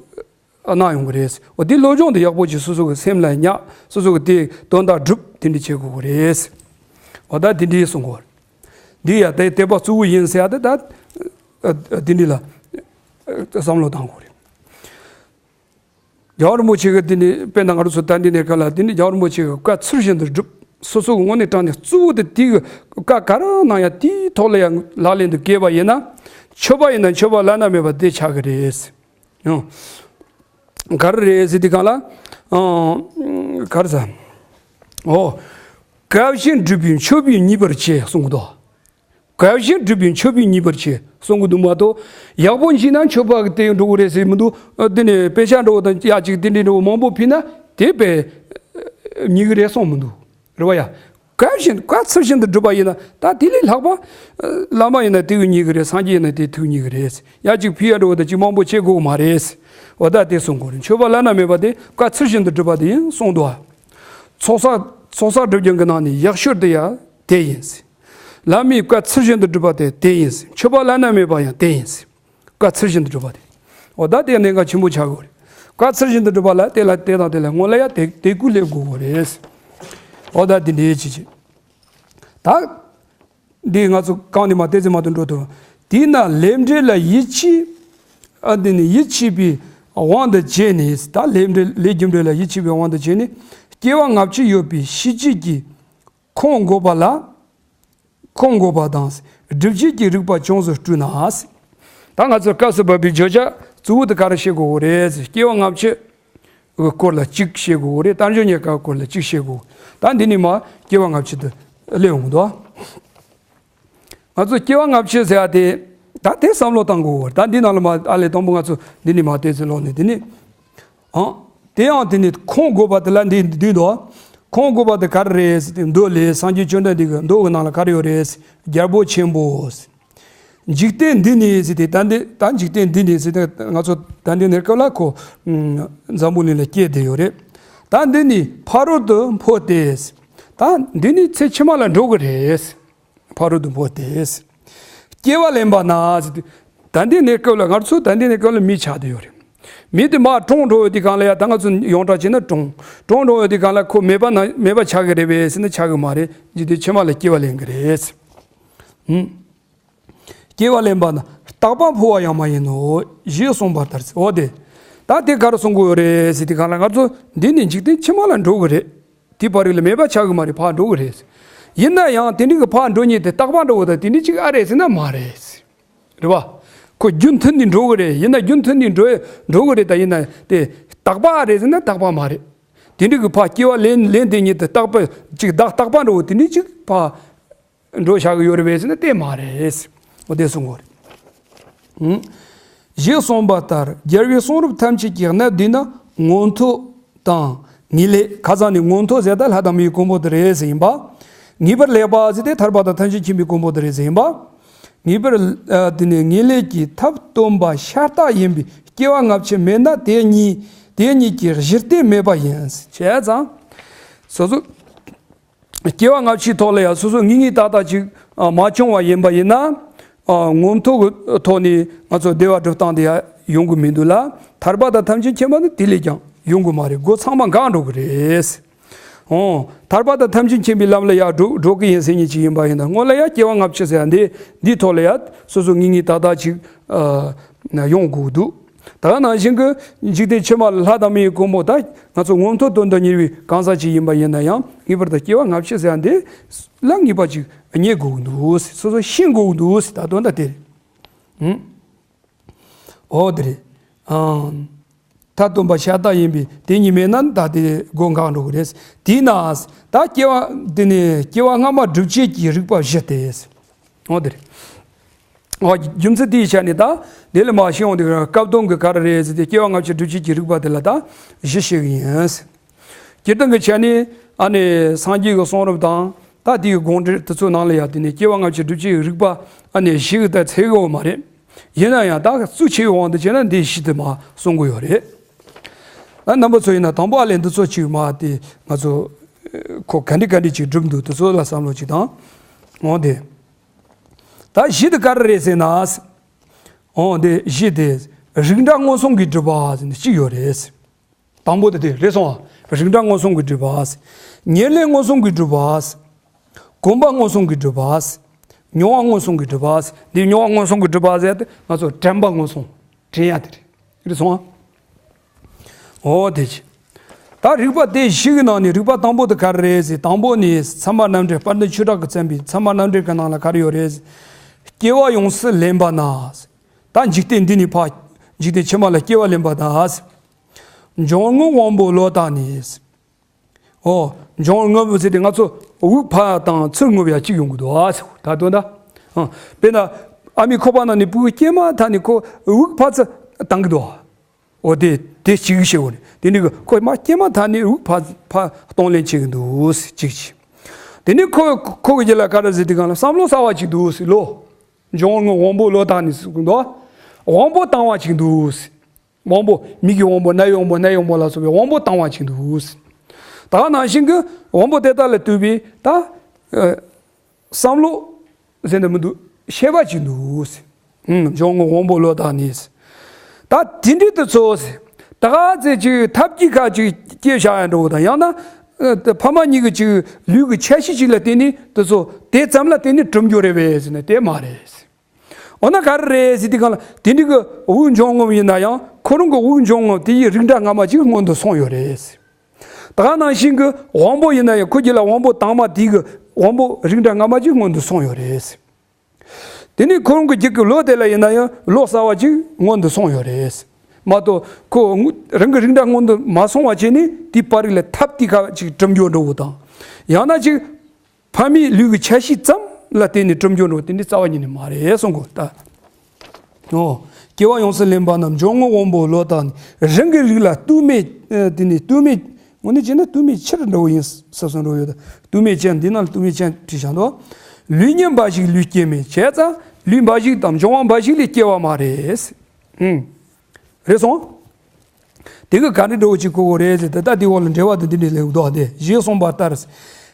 གནང་ཡོང་གི་རེད། འོ་དེ་སློབ་སྦྱོང་དེ་ཡག་པོ་ཅིག་སོ་སོ་གི་སེམས་ལ་ཉར། སོ་སོ་གི་དེ་དོན་དག་སྒྲུབ། དེ་འདྲ་བྱེད་དགོས་གི་རེད། འོ་ད་དེ་འདྲའི་གསུང་གི་ཡོད་རེད། འདི་ཡ་དེ་དད་པ་གཙོ་བོ་ཡིན་ཟེར་ཡ་དེ་ད་དེ་འདྲ་ལ་བསམ་བློ་བཏང་དགོས་རེད། རྒྱལ་བ་རིན་པོ་ཆེ་གིས་འདི་ནི་དཔེར་ན་ང་རང་ཚོ་ད་འདི་ནས་ག་ལ་འདི་ནི་རྒྱལ་བ་རིན་པོ་ཆེ་གིས་བཀའ་ཚུལ་བཞིན་དུ་སྒྲུབ། སོ་སོ་གི་དངོས་གནས་དྲང་གནས་གཙོ་བོ་དེ་དེའི་བཀའ་ག་རེ་གནང་ཡ་དེའི་ཐོག་ལ་ཡང་ལག་ལེན་དུ་བཀལ་བ་ཡིན་ན། མཆོད་པ་ཡིན་ན་མཆོད་པ་བླ་ན་མེད་པ་དེ་ཆགས་ཀྱི་རེད། ཡང་ག་རེ་རེད་ཟེར་དུས་གང་ལ། ཨང་། ག་རེ་ཟེར། ཨོ། བཀའ་བཞིན་སྒྲུབ་པས་མཆོད་པས་མཉེས་པར་བྱེད་གསུང་གི་འདུག་བཀའ་བཞིན་སྒྲུབ་པས་མཆོད་པས་མཉེས་པར་བྱེད་གསུང་གི་འདུག་མ་གཏོགས། ཡག་པོ་མཆིས་ན་མཆོད་པ་གི་དེ་འགྲོ་གི་རེད་ཟེར་མི་འདུག་ཨ། དེ་ནས་དཔེ་ཆ་འགྲོ་དང་ཡ་གཅིག་དེ་འདྲའི་འགྲོ་མང་པོ་ཕུལ་ན་དེ་དཔེ་མཉེས་གི་རེད་གསུང་མི་འདུག་རེད་བ་ཡ། བཀའ་བཞིན་བཀའ་ཚུལ་བཞིན་དུ་སྒྲུབ་པ་ཡིན་ན་ད་དེ་ལས་ལྷག་པ། ཨ། བླ་མ་ཡིན་ན་དེ་གི་མཉེས་གི་རེད། སངས་རྒྱས་ཡིན་ན་དེ་ཐུགས་མཉེས་གི་རེད། ཡ་གཅིག་ཕུལ་ཡ་འགྲོ་དང་གཅིག་མང་པོ་བྱེད་དགོས་གི་མ་རེད། འོ་ད་དེ་གསུང་གི་རེད། མཆོད་པ་བླ་ན་མེད་པ་དེ་བཀའ་ཚུལ་བཞིན་དུ་སྒྲུབ་པ་དེ་ཡིན་གསུངས་འདུག་ཚོགས་བསགས་ཚོགས་བསགས་སྒྲུབ་རྒྱུ་གི་ནང་ནས་ཡག་ཤོས་དེ་ཡ་དེ་ཡིན། བླ་མའི་བཀའ་ཚུལ་བཞིན་དུ་སྒྲུབ་པ་དེ་དེ་ཡིན། མཆོད་པ་བླ་ན་མེད་པ་ཡང་དེ་ཡིན། བཀའ་ཚུལ་བཞིན་དུ་སྒྲུབ་པ་དེ། འོ་ད་དེ་གནད་འགག་ཆེན་པོ་ཆགས་ཀྱི་ཡོད་རེད། བཀའ་ཚུལ་བཞིན་དུ་སྒྲུབ་པ་ལ་དེ་ལ་དེ་དང་དེ་ལ་སྔོན་ལ་ཡ་དེ་དེ་ཀུན་སླེབས་དགོས་ཀྱི་རེད། འོ་ད་དེ་འདྲའི་ཅི་ཅི། ད། འདི་ང་ཚོ་གང་ནས་མ་བལྟས་ཚེ་མ་དུ་འགྲོ་ཐུབ། དེས་ན་ལས་འབྲས་ལ་ཡིད་ཆེས། ཨ། འདི་ནི་ཡིད་ཆེས་པའི་དབང་དུ་བྱས་ནས། ད་ལས་འབྲས་ལས་རྒྱུ་འབྲས་ལ་ཡིད་ཆེས་པའི་དབང་དུ་བྱས་ནས། སྐྱེ་བ་ལྔ་བཅུ་ཡོད་པའི་ཤེས་བྱེད་ཀྱི་ཁུངས་འགོག་པ་ལ། ཁུངས་འགོག་པ་དང་སྒྲུབ་བྱེད་ཀྱི་རིགས་པ་ཅུང་ཟད་སྤྲོས་ན། ད་ང་ཚོ་སྐབས་སུ་བབ་པའི་བརྗོད་བྱ་གཙོ་བོ་དེ་ག་རེ་བཤད་དགོས་རེད། སྐྱེ་བ་ལྔ་བཅུ་གི་སྐོར་ལ་གཅིག་བཤད་དགོས་རེད། རྟགས་འཇུག་རྙེད་དཀའ་སྐོར་ལ་གཅིག་བཤད་དགོས། ད་འདི་ནས་མ་སྐྱེ་བ་ལྔ་བཅུ་དུ་སླེབས་འོང་གི་འདུག་ང་ཚོ་སྐྱེ་བ་ལྔ་བཅུ་ཟེར་ཡ་དེ་ད་དེ་བསམ་བློ་བཏང་དགོས། ད་འདི་ནང་ལ་མ་ཨ་ལས་དང་པོ་ང་ཚོ་འདི་ནས་མ་བལྟས་ཚེ་ལོག་ནས་འདི་ནས། ཨང་། དེ་ཡང་དེ་ནི་ཁུངས་འགོག་པ་དེ་ལ་འདི་འདི་འདུག་ཁུངས་འགོག་པ་དེ་ག་རེ་རེད་ཟེར་ཏེ། མདོ་ལས། སངས་རྒྱས་བཅོམ་ལྡན་འདས་ཀྱི་མདོ་གི་ནང་ལ་ག་རེ་ཡོད་རེད། རྒྱལ་པོ་ཆེན་པོ། འཇིག་རྟེན་འདི་ནི་ཟེར་ཏེ། ད་འདི་ད་འཇིག་རྟེན་འདི་ནི་ཟེར་ཏེ་ང་ཚོ་ད་འདི་ནས་སྐབས་ལ་ཁོ་འཛམ་བུ་གླིང་ལ་སྐྱེས་བསྡད་ཡོད་རེད། ད་འདི་ནི་ཕ་རོལ་ཏུ་འཕོས་ཏེ། ད་འདི་ནི་ཚེ་ཕྱི་མ་ལ་འགྲོ་གི་རེད། ཕ་རོལ་ཏུ་འཕོས་ཏེ། སྐྱེ་བ་ལེན་པ་ན་ཟེར་དུས། ད་འདི་ནས་སྐབས་ལ་ང་ཚོ་ད་འདི་ནས་སྐབས་ལ་མི་ཆགས་བསྡད་ཡོད་རེད། མི་དེ་མར་གྲོངས་འགྲོ་བའི་དུས་གང་ལ་ཡ། ད་ང་ཚོ་ཡོངས་གྲགས་བྱས་ན་གྲོངས་གྲོངས་འགྲོ་བའི་དུས་གང་ལ་ཁོ་མེད་པ་ན་མེད་པ་ཆགས་ཀྱི་རེད་པས་ཟེར་ན་ཆགས་ཀྱི་མ་རེད། འཇིག་རྟེན་ཕྱི་མ་ལ་སྐྱེ་བ་ལེན་གྱི་རེད། ཧུམ། སྐྱེ་བ་ལེན་པ་ན་རྟག་པར་འཕོ་བ་ཡང་མ་ཡིན་ནོ། ཞེས་གསུངས་པ་ལྟར་ཟེར། འོ་དེ། ད་ ཨ་དེ་ག་རེ་གསུང་གི་ཡོད་རེད་ཟེར་དུས་སྒང་ལ། ང་ཚོ་འདི་ནས་འཇིག་རྟེན་ཕྱི་མ་ལ་འགྲོ་གི་རེད། དེའི་བར་རིང་ལ་མེད་པ་ཆགས་གི་མ་རེད། ཕར་འགྲོ་གི་རེད། ཡིན་ན་ཡང་དེ་འདྲའི་གི་ཕར་འགྲོ་མཁན་དེ་རྟག་པ་འདྲ་བོ་དང་དེ་འདྲ་ཅིག་ཨ་རེད་ཟེར་ན་མ་རེད། རེད་བ། ཁོ་རྒྱུ་མཐུན་ནས་འགྲོ་གི་རེད། ཡིན་ན་རྒྱུ་མཐུན་ནས་འགྲོ་འགྲོ་གི་རེད། ད་ཡིན་ན་དེ་རྟག་པ་ཨ་རེད་ཟེར་ན་རྟག་པ་མ་རེད། དེ་འདྲའི་གི་ཕར་སྐྱེ་བ་ལེན་ལེན་དེ་ཉིད་དུ་རྟག་པ་ཅིག་བདག་རྟག་པ་འདྲ་བོ་དེ་འདྲ་ཅིག་ཕར་འགྲོ་བཞག་གི་ཡོད་རེད་པས་ཟེར་ན་དེ་མ་རེད། འོ་དེ་གསུང་གི་ཡོད་རེད། ཨུམ། ཞེས་གསུངས་པ་ལྟར་རྒྱལ་བའི་གསུང་རབ་ཐམས་ཅད་ཀྱི་གནད་བསྡུས་ན་མངོན་མཐོ་དང་ངེས་ལེགས། ཁ་སང་ནས་མངོན་མཐོ་ཟེར་ད་ལྷ་དང་མིའི་གོ་འཕང་དེ་རེད་ཟེར་ཡིན་པ། ངེས་པར་ལེགས་པ་ཟེར་དེ་ཐར་པ་དང་ཐམས་ཅད་མཁྱེན་པའི་གོ་འཕང་དེ་རེད་ཟེར་ཡིན་པ། ངེས་པར་ཨ་དེ་ནས་ངེས་ལེགས་ཀྱི་ཐབས་སྟོན་པ་ཤ་སྟག་ཡིན་པས་སྐྱེ་བ་སྔ་ཕྱི་མེད་ན་དེ་གཉིས་དེ་གཉིས་ཀྱི་གཞི་རྟེན་མེད་པ་ཡིན། བྱས་ཙང་། སོ་སོ་སྐྱེ་བ་སྔ་ཕྱིའི་ཐོག་ལ་ཡང་སོ་སོ་དངོས་དངོས་ཏག་ཏག་ཅིག་ཨ་མ་བྱུང་བ་ཡིན་པ་ཡིན་ན། ཨ་མངོན་མཐོ་གི་ཐོག་ནས་ང་ཚོ་བདེ་བ་སྒྲུབ་སྟངས་དེ་ཡང་ཡོང་གི་མི་འདུག་ལ། ཐར་པ་དང་ཐམས་ཅད་མཁྱེན་པ་ནི་དེ་ལས་ཀྱང་ཡོང་གི་མ་རེད། སྒོ་ཚང་མ་འགག་འགྲོ་གི་རེད། ཨོ། ཐར་པ་དང་ཐམས་ཅད་མཁྱེན་པའི་ལམ་ལ་ཡར་འགྲོ་འགྲོ་གི་ཡིན་ཟེར་མཁན་ཅིག་ཡིན་པ་ཡིན་ན། སྔོན་ལ་ཡང་སྐྱེ་བ་སྔ་ཕྱི་ཟེར་ཡ་འདི་འདིའི་ཐོག་ལ་ཡང་སོ་སོ་དངོས་དངོས་ཏག་ཏག་ཅིག་ཨ་ཡོང་དགོས་འདུག་ད་ག་ནང་བཞིན་གྱི་འཇིག་རྟེན་ཕྱི་མ་ལ་ལྷ་དང་མིའི་གོ་འཕང་། ད་ང་ཚོ་མངོན་མཐོ་དོན་དུ་གཉེར་བའི་གང་ཟག་ཅིག་ཡིན་པ་ཡིན་ན་ཡང་ངེས་པར་དུ་སྐྱེ་བ་སྔ་ཕྱི་ཟེར་ཡ་འདི་ལ་ངེས་པ་ཅིག་རྙེད་དགོས་འདུག་སོ་སོ་ཤེས་དགོས་འདུག་ད་དོན་དག་དེ་རེད། ཨུམ། འོ་དེ་རེད། ཨང་། ཐབས་སྟོན་པ་ཤ་སྟག་ཡིན་པས་དེ་གཉིས་མེད་ན་ད་དེ་སྒོ་འགག་འགྲོ་གི་རེད། དེས་ན་ད་སྐྱེ་བ་དེ་ནས་སྐྱེ་བ་སྔ་མ་སྒྲུབ་བྱེད་ཀྱི་རིགས་པ་བཞི་སྟེ། འོ་དེ་རེད། འོ་རྒྱུ་མཚན་དེའི་ཆ་ནས་ད་དེ་ལས་མ་ཤེས་འོང་དེ་སྐབས་དོན་གྱི་ག་རེ་རེད་ཟེར་ཏེ་སྐྱེ་བ་སྔ་ཕྱི་སྒྲུབ་བྱེད་ཀྱི་རིགས་པ་དེ་ལ་ད་བཞི་བཤད་གི་ཡིན། སྤྱིར་བཏང་གི་ཆ་ནས་ཨ་ནི་སངས་རྒྱས་ཀྱི་གསུང་རབ་དང་ད་དེའི་དགོངས་འགྲེལ་དེ་ཚོའི་ནང་ལ་ཡང་དེ་ནས་སྐྱེ་བ་སྔ་ཕྱི་སྒྲུབ་བྱེད་ཀྱི་རིགས་པ་ཨ་ནི་བཞི་གི་ད་ཚད་ཡོད་མ་རེད། ཡིན་ན་ཡང་ད་གཙོ་ཆེ་བའི་དབང་དུ་བྱས་ན་འདི་བཞི་དེ་མ་གསུང་གི་ཡོད་རེད། ཨ་རྣམ་པ་ཚོ་ཡིན་ན་དང་པོ་ཨ་ལས་འདི་ཚོ་ཅིག་མ་དེ་ང་ཚོ་ཁོ་ག་འདྲི་ག་འདྲི་ཅིག་སྒྲུབ་འདུག་དེ་ཚོ་ལ་བསམ་བློ་ཅིག་དང་། འོང་དེ། ད་བཞི་དེ་ག་རེ་རེད་ཟེར་ན། འོང་དེ་བཞི་དེ་རིགས་འདྲ་མངོན་སུམ་གྱིས་སྒྲུབ་པ་ཟེར་ནས་གཅིག་ཡོད་རེད། དང་པོ་དེ་དེ་རེད་སོང་ཨ། རིགས་འདྲ་མངོན་སུམ་གྱིས་སྒྲུབ་པ། ཉེར་ལེན་མངོན་སུམ་གྱིས་སྒྲུབ་པ། གོམས་པ་མངོན་སུམ་གྱིས་སྒྲུབ་པ། མྱོང་བ་མངོན་སུམ་གྱིས་སྒྲུབ་པ། འདི་མྱོང་བ་མངོན་སུམ་གྱིས་སྒྲུབ་པ་ཟེར་ཏེ་ང་ཚོ་དྲན་པ་མངོན་སུམ། དྲན་ཡ་དེ་རེད། རེད་སོང་ཨ། འོ་དེ་ཅི། ད་རིགས་པ་དེ་བཞི་གི་ནང་ནས་རིགས་པ་དང་པོ་དེ་ག་རེ་རེད་ཟེར། དང་པོ་ནི་ཚད་མ་རྣམ་འགྲེལ་དཔལ་ལྡན་ཆོས་གྲགས་ཀྱིས་བརྩམས་པའི་ཚད་མ་རྣམ་འགྲེལ་གྱི་ནང་ལ་ག་རེ་ཡོད་རེད་ཟེར། སྐྱེ་བ་ཡོངས་སུ་ལེན་པ་ན། ད་འཇིག་རྟེན་འདི་ནས་ཕར་འཇིག་རྟེན་ཕྱི་མ་ལ་སྐྱེ་བ་ལེན་པ་དང་། འབྱུང་རྔུབ་དབང་པོ་ལོག་ལྟ་ནས། ཨོ། འབྱུང་རྔུབ་ཟེར་ཏེ་ང་ཚོ་དབུགས་ཕར་བཏང་ཚུར་རྔུབ་ཡ་གཅིག་ཡོང་གི་འདུག་ཨ། ད་དོན་དག་ཨ། དཔེར་ན་ཨ་མའི་ཁོག་པ་ནང་ནས་སྤུ་གུ་སྐྱེས་མ་ཐག་ནས་ཁོ་དབུགས་ཕར་ཚུར་བཏང་གི་འདུག་ཨ། ཨོ་དེ་དེ་གཅིག་བཤད་དགོས་རེད། དེ་ནས་ཁོ་མ་སྐྱེས་མ་ཐག་ནས་དབུགས་ཕར་ཕར་གཏོང་ལེན་བྱེད་ཀྱི་འདུག་ཟེར་གཅིག་བྱས། དེ་ནས་ཁོ་ཁོ་གི་རྗེས་ལ་ག་རེ་ཟེར་དུས་སྒང་ལ་བསམ་བློ་གསར་བ་ཅིག་འདུག་ཟེར་ལོ། འབྱུང་རྔུབ་དབང་པོ་ལོག་ལྟ་ནས་ཟེར་གི་འདུག་དབང་པོ་བཏང་བ་ཅིག་འདུག་ཟེར། དབང་པོ་མིག་གི་དབང་པོ་རྣ་བའི་དབང་པོ་སྣའི་དབང་པོ་ལ་སོགས་པའི་དབང་པོ་བཏང་བ་ཅིག་འདུག་ཟེར། ད་ག་ནང་བཞིན་གྱི་དབང་པོ་དེ་དག་ལ་ལྟོས་པའི་ད་ཨ་བསམ་བློ་ཟེར་ནས་མི་འདུག་ཤེས་པ་ཅིག་འདུག་ཟེར། ཨུམ། འབྱུང་རྔུབ་དབང་པོ་ལོག་ལྟ་ནས་ཟེར། ད་དེ་འདྲའི་དུས་ཚོད་ཟེར། ད་ག་ཚོད་ཅིག་ཐབས་ཀྱིས་ཁ་ཅིག་སྐྱེ་བཞག་ཡ་འགྲོ་བ་དང་། ཡང་ན་ཨ་ཕ་མ་གཉིས་ཀྱི་ཅིག་ལུས་ཀྱི་ཁྱད་གཤིས་ཅིག་ལ་བརྟེན་ནས་དུས་ཚོད་དེ་ཙམ་ལ་བརྟེན་ནས་གྲུབ་འགྱོ་རེད་པས་ཟེར་ན་དེ་མ་རེད་ཟེར། འོ་ན་ག་རེ་རེད་ཟེར་དུས་སྒང་ལ་དེ་འདྲའི་གི་དབུགས་འབྱུང་རྔུབ་ཡིན་ན་ཡང་ཁོ་རང་གི་དབུགས་འབྱུང་རྔུབ་དེ་ཡི་རིགས་འདྲ་སྔ་མ་ཅིག་སྔོན་དུ་སོང་ཡོད་རེད། ད་ག་ནང་བཞིན་གི་དབང་པོ་ཡིན་ན་ཡང་ཁོ་རྒྱུད་ལ་དབང་པོ་དྭངས་མ་དེ་གི་དབང་པོ་རིགས་འདྲ་སྔ་མ་ཅིག་སྔོན་དུ་སོང་ཡོད་རེད། དེ་ནས་ཁོ་རང་གི་རྒྱུད་ཀྱི་ལོག་དེ་ལ་ཡིན་ན་ཡང་ལོག་གསར་བ་ཅིག་སྔོན་དུ་སོང་ཡོད་རེད། མ་གཏོགས་ཁོ་རང་གི་རིགས་འདྲ་སྔོན་དུ་མ་སོང་བ་བྱས་ནས་དེའི་བར་རིགས་ལ་ཐབས་དེ་ཁ་ཅིག་གྲུབ་འགྱོ་འགྲོ་བ་དང་། ཡང་ན་ཅིག་ཕ་མའི་ལུས་ཀྱི་ཁྱད་གཤིས་ཙམ་ལ་བརྟེན་ནས་གྲུབ་འགྱོ་འགྲོ་དེ་འདྲའི་རྩ་བ་ཉིད་ནས་མ་རེད་གསུང་གོ་ད། ཨོ། སྐྱེ་བ་ཡོངས་སུ་ལེན་པ་རྣམས་འབྱུང་རྔུབ་དབང་པོ་ལོག་ལྟ་ནས་རང་གི་རིགས་ལ་ལྟོས་མེད་ཨ་དེ་ནས་ལྟོས་མེད་དངོས་གནས་བྱས་ན་ལྟོས་མེད་ཕྱིར་འགྲོ་བ་ཡིན་ས་སོ་འགྲོ་ཡོད། ལྟོས་མེད་ཅན་འདི་ན་ལྟོས་མེད་ཅན་བྲིས་བཞག་འདུག་ལུས་ཉིད་འབའ་ཞིག་ལུས་སྐྱེ་མེད་བྱས་ཙང་ལུས་འབའ་ཞིག་དང་འབྱུང་བ་འབའ་ཞིག་ལས་སྐྱེ་བ་མ་རེད། ཨུམ། རེད་སོང་། དེ་གི་ག་འདྲ་འགྲོ་ཅིག་གོ་གོ་རེད་ཟེར་ཏེ་ད་དེ་འོག་ལ་འགྲེལ་བ་དེ་འདི་འདྲ་ལེགས་འདུག་སྟེ། ཞེས་གསུངས་པ་ལྟར།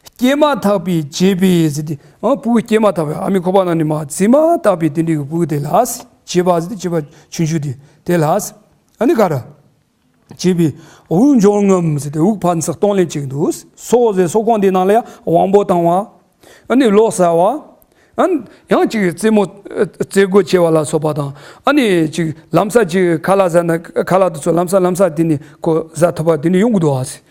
སྐྱེས་མ་ཐག་པའི་བྱས་པས་ཟེར་ཏེ་ཨ་སྤུ་གུ་སྐྱེས་མ་ཐག་པའི་ཨ་མའི་ཁོག་པ་ནང་ནས་མར་བརྫིས་མ་ཐག་པའི་དེ་འདྲའི་གི་སྤུ་གུ་དེ་ལ་བྱས་པ་ཟེར་ཏེ་བྱས་པ་ཆུང་ཆུང་དེ་དེ་ལ་ཨ་ནི་ག་རེ། བྱས་པས་དབུགས་འབྱུང་རྔུབ་ཟེར་ཏེ་དབུགས་ཕར་ཚུར་གཏོང་ལེན་བྱེད་ཀྱི་འདུག་སོགས་ཟེར་སོགས་གོང་དེའི་ནང་ལ་ཡང་དབང་པོ་དྭངས་པ། ཨ་ནི་ལོག་གསར་བ། ཨ་ནི་ཡང་ཅིག་རྩེད་མོ་རྩེད་སྒོ་བྱེད་པ་ལ་སོགས་པ་དང་། ཨ་ནི་ཅིག་ལམ་སང་ཅིག་ཁ་ལག་ཟ་ན་ཁ་ལག་དེ་ཚོ་ལམ་སང་ལམ་སང་དེ་ནི་ཁོ་ཟ་ཐུབ་པ་དེ་ནི་ཡོང་གི་འདུག་ཨ་ཟེར།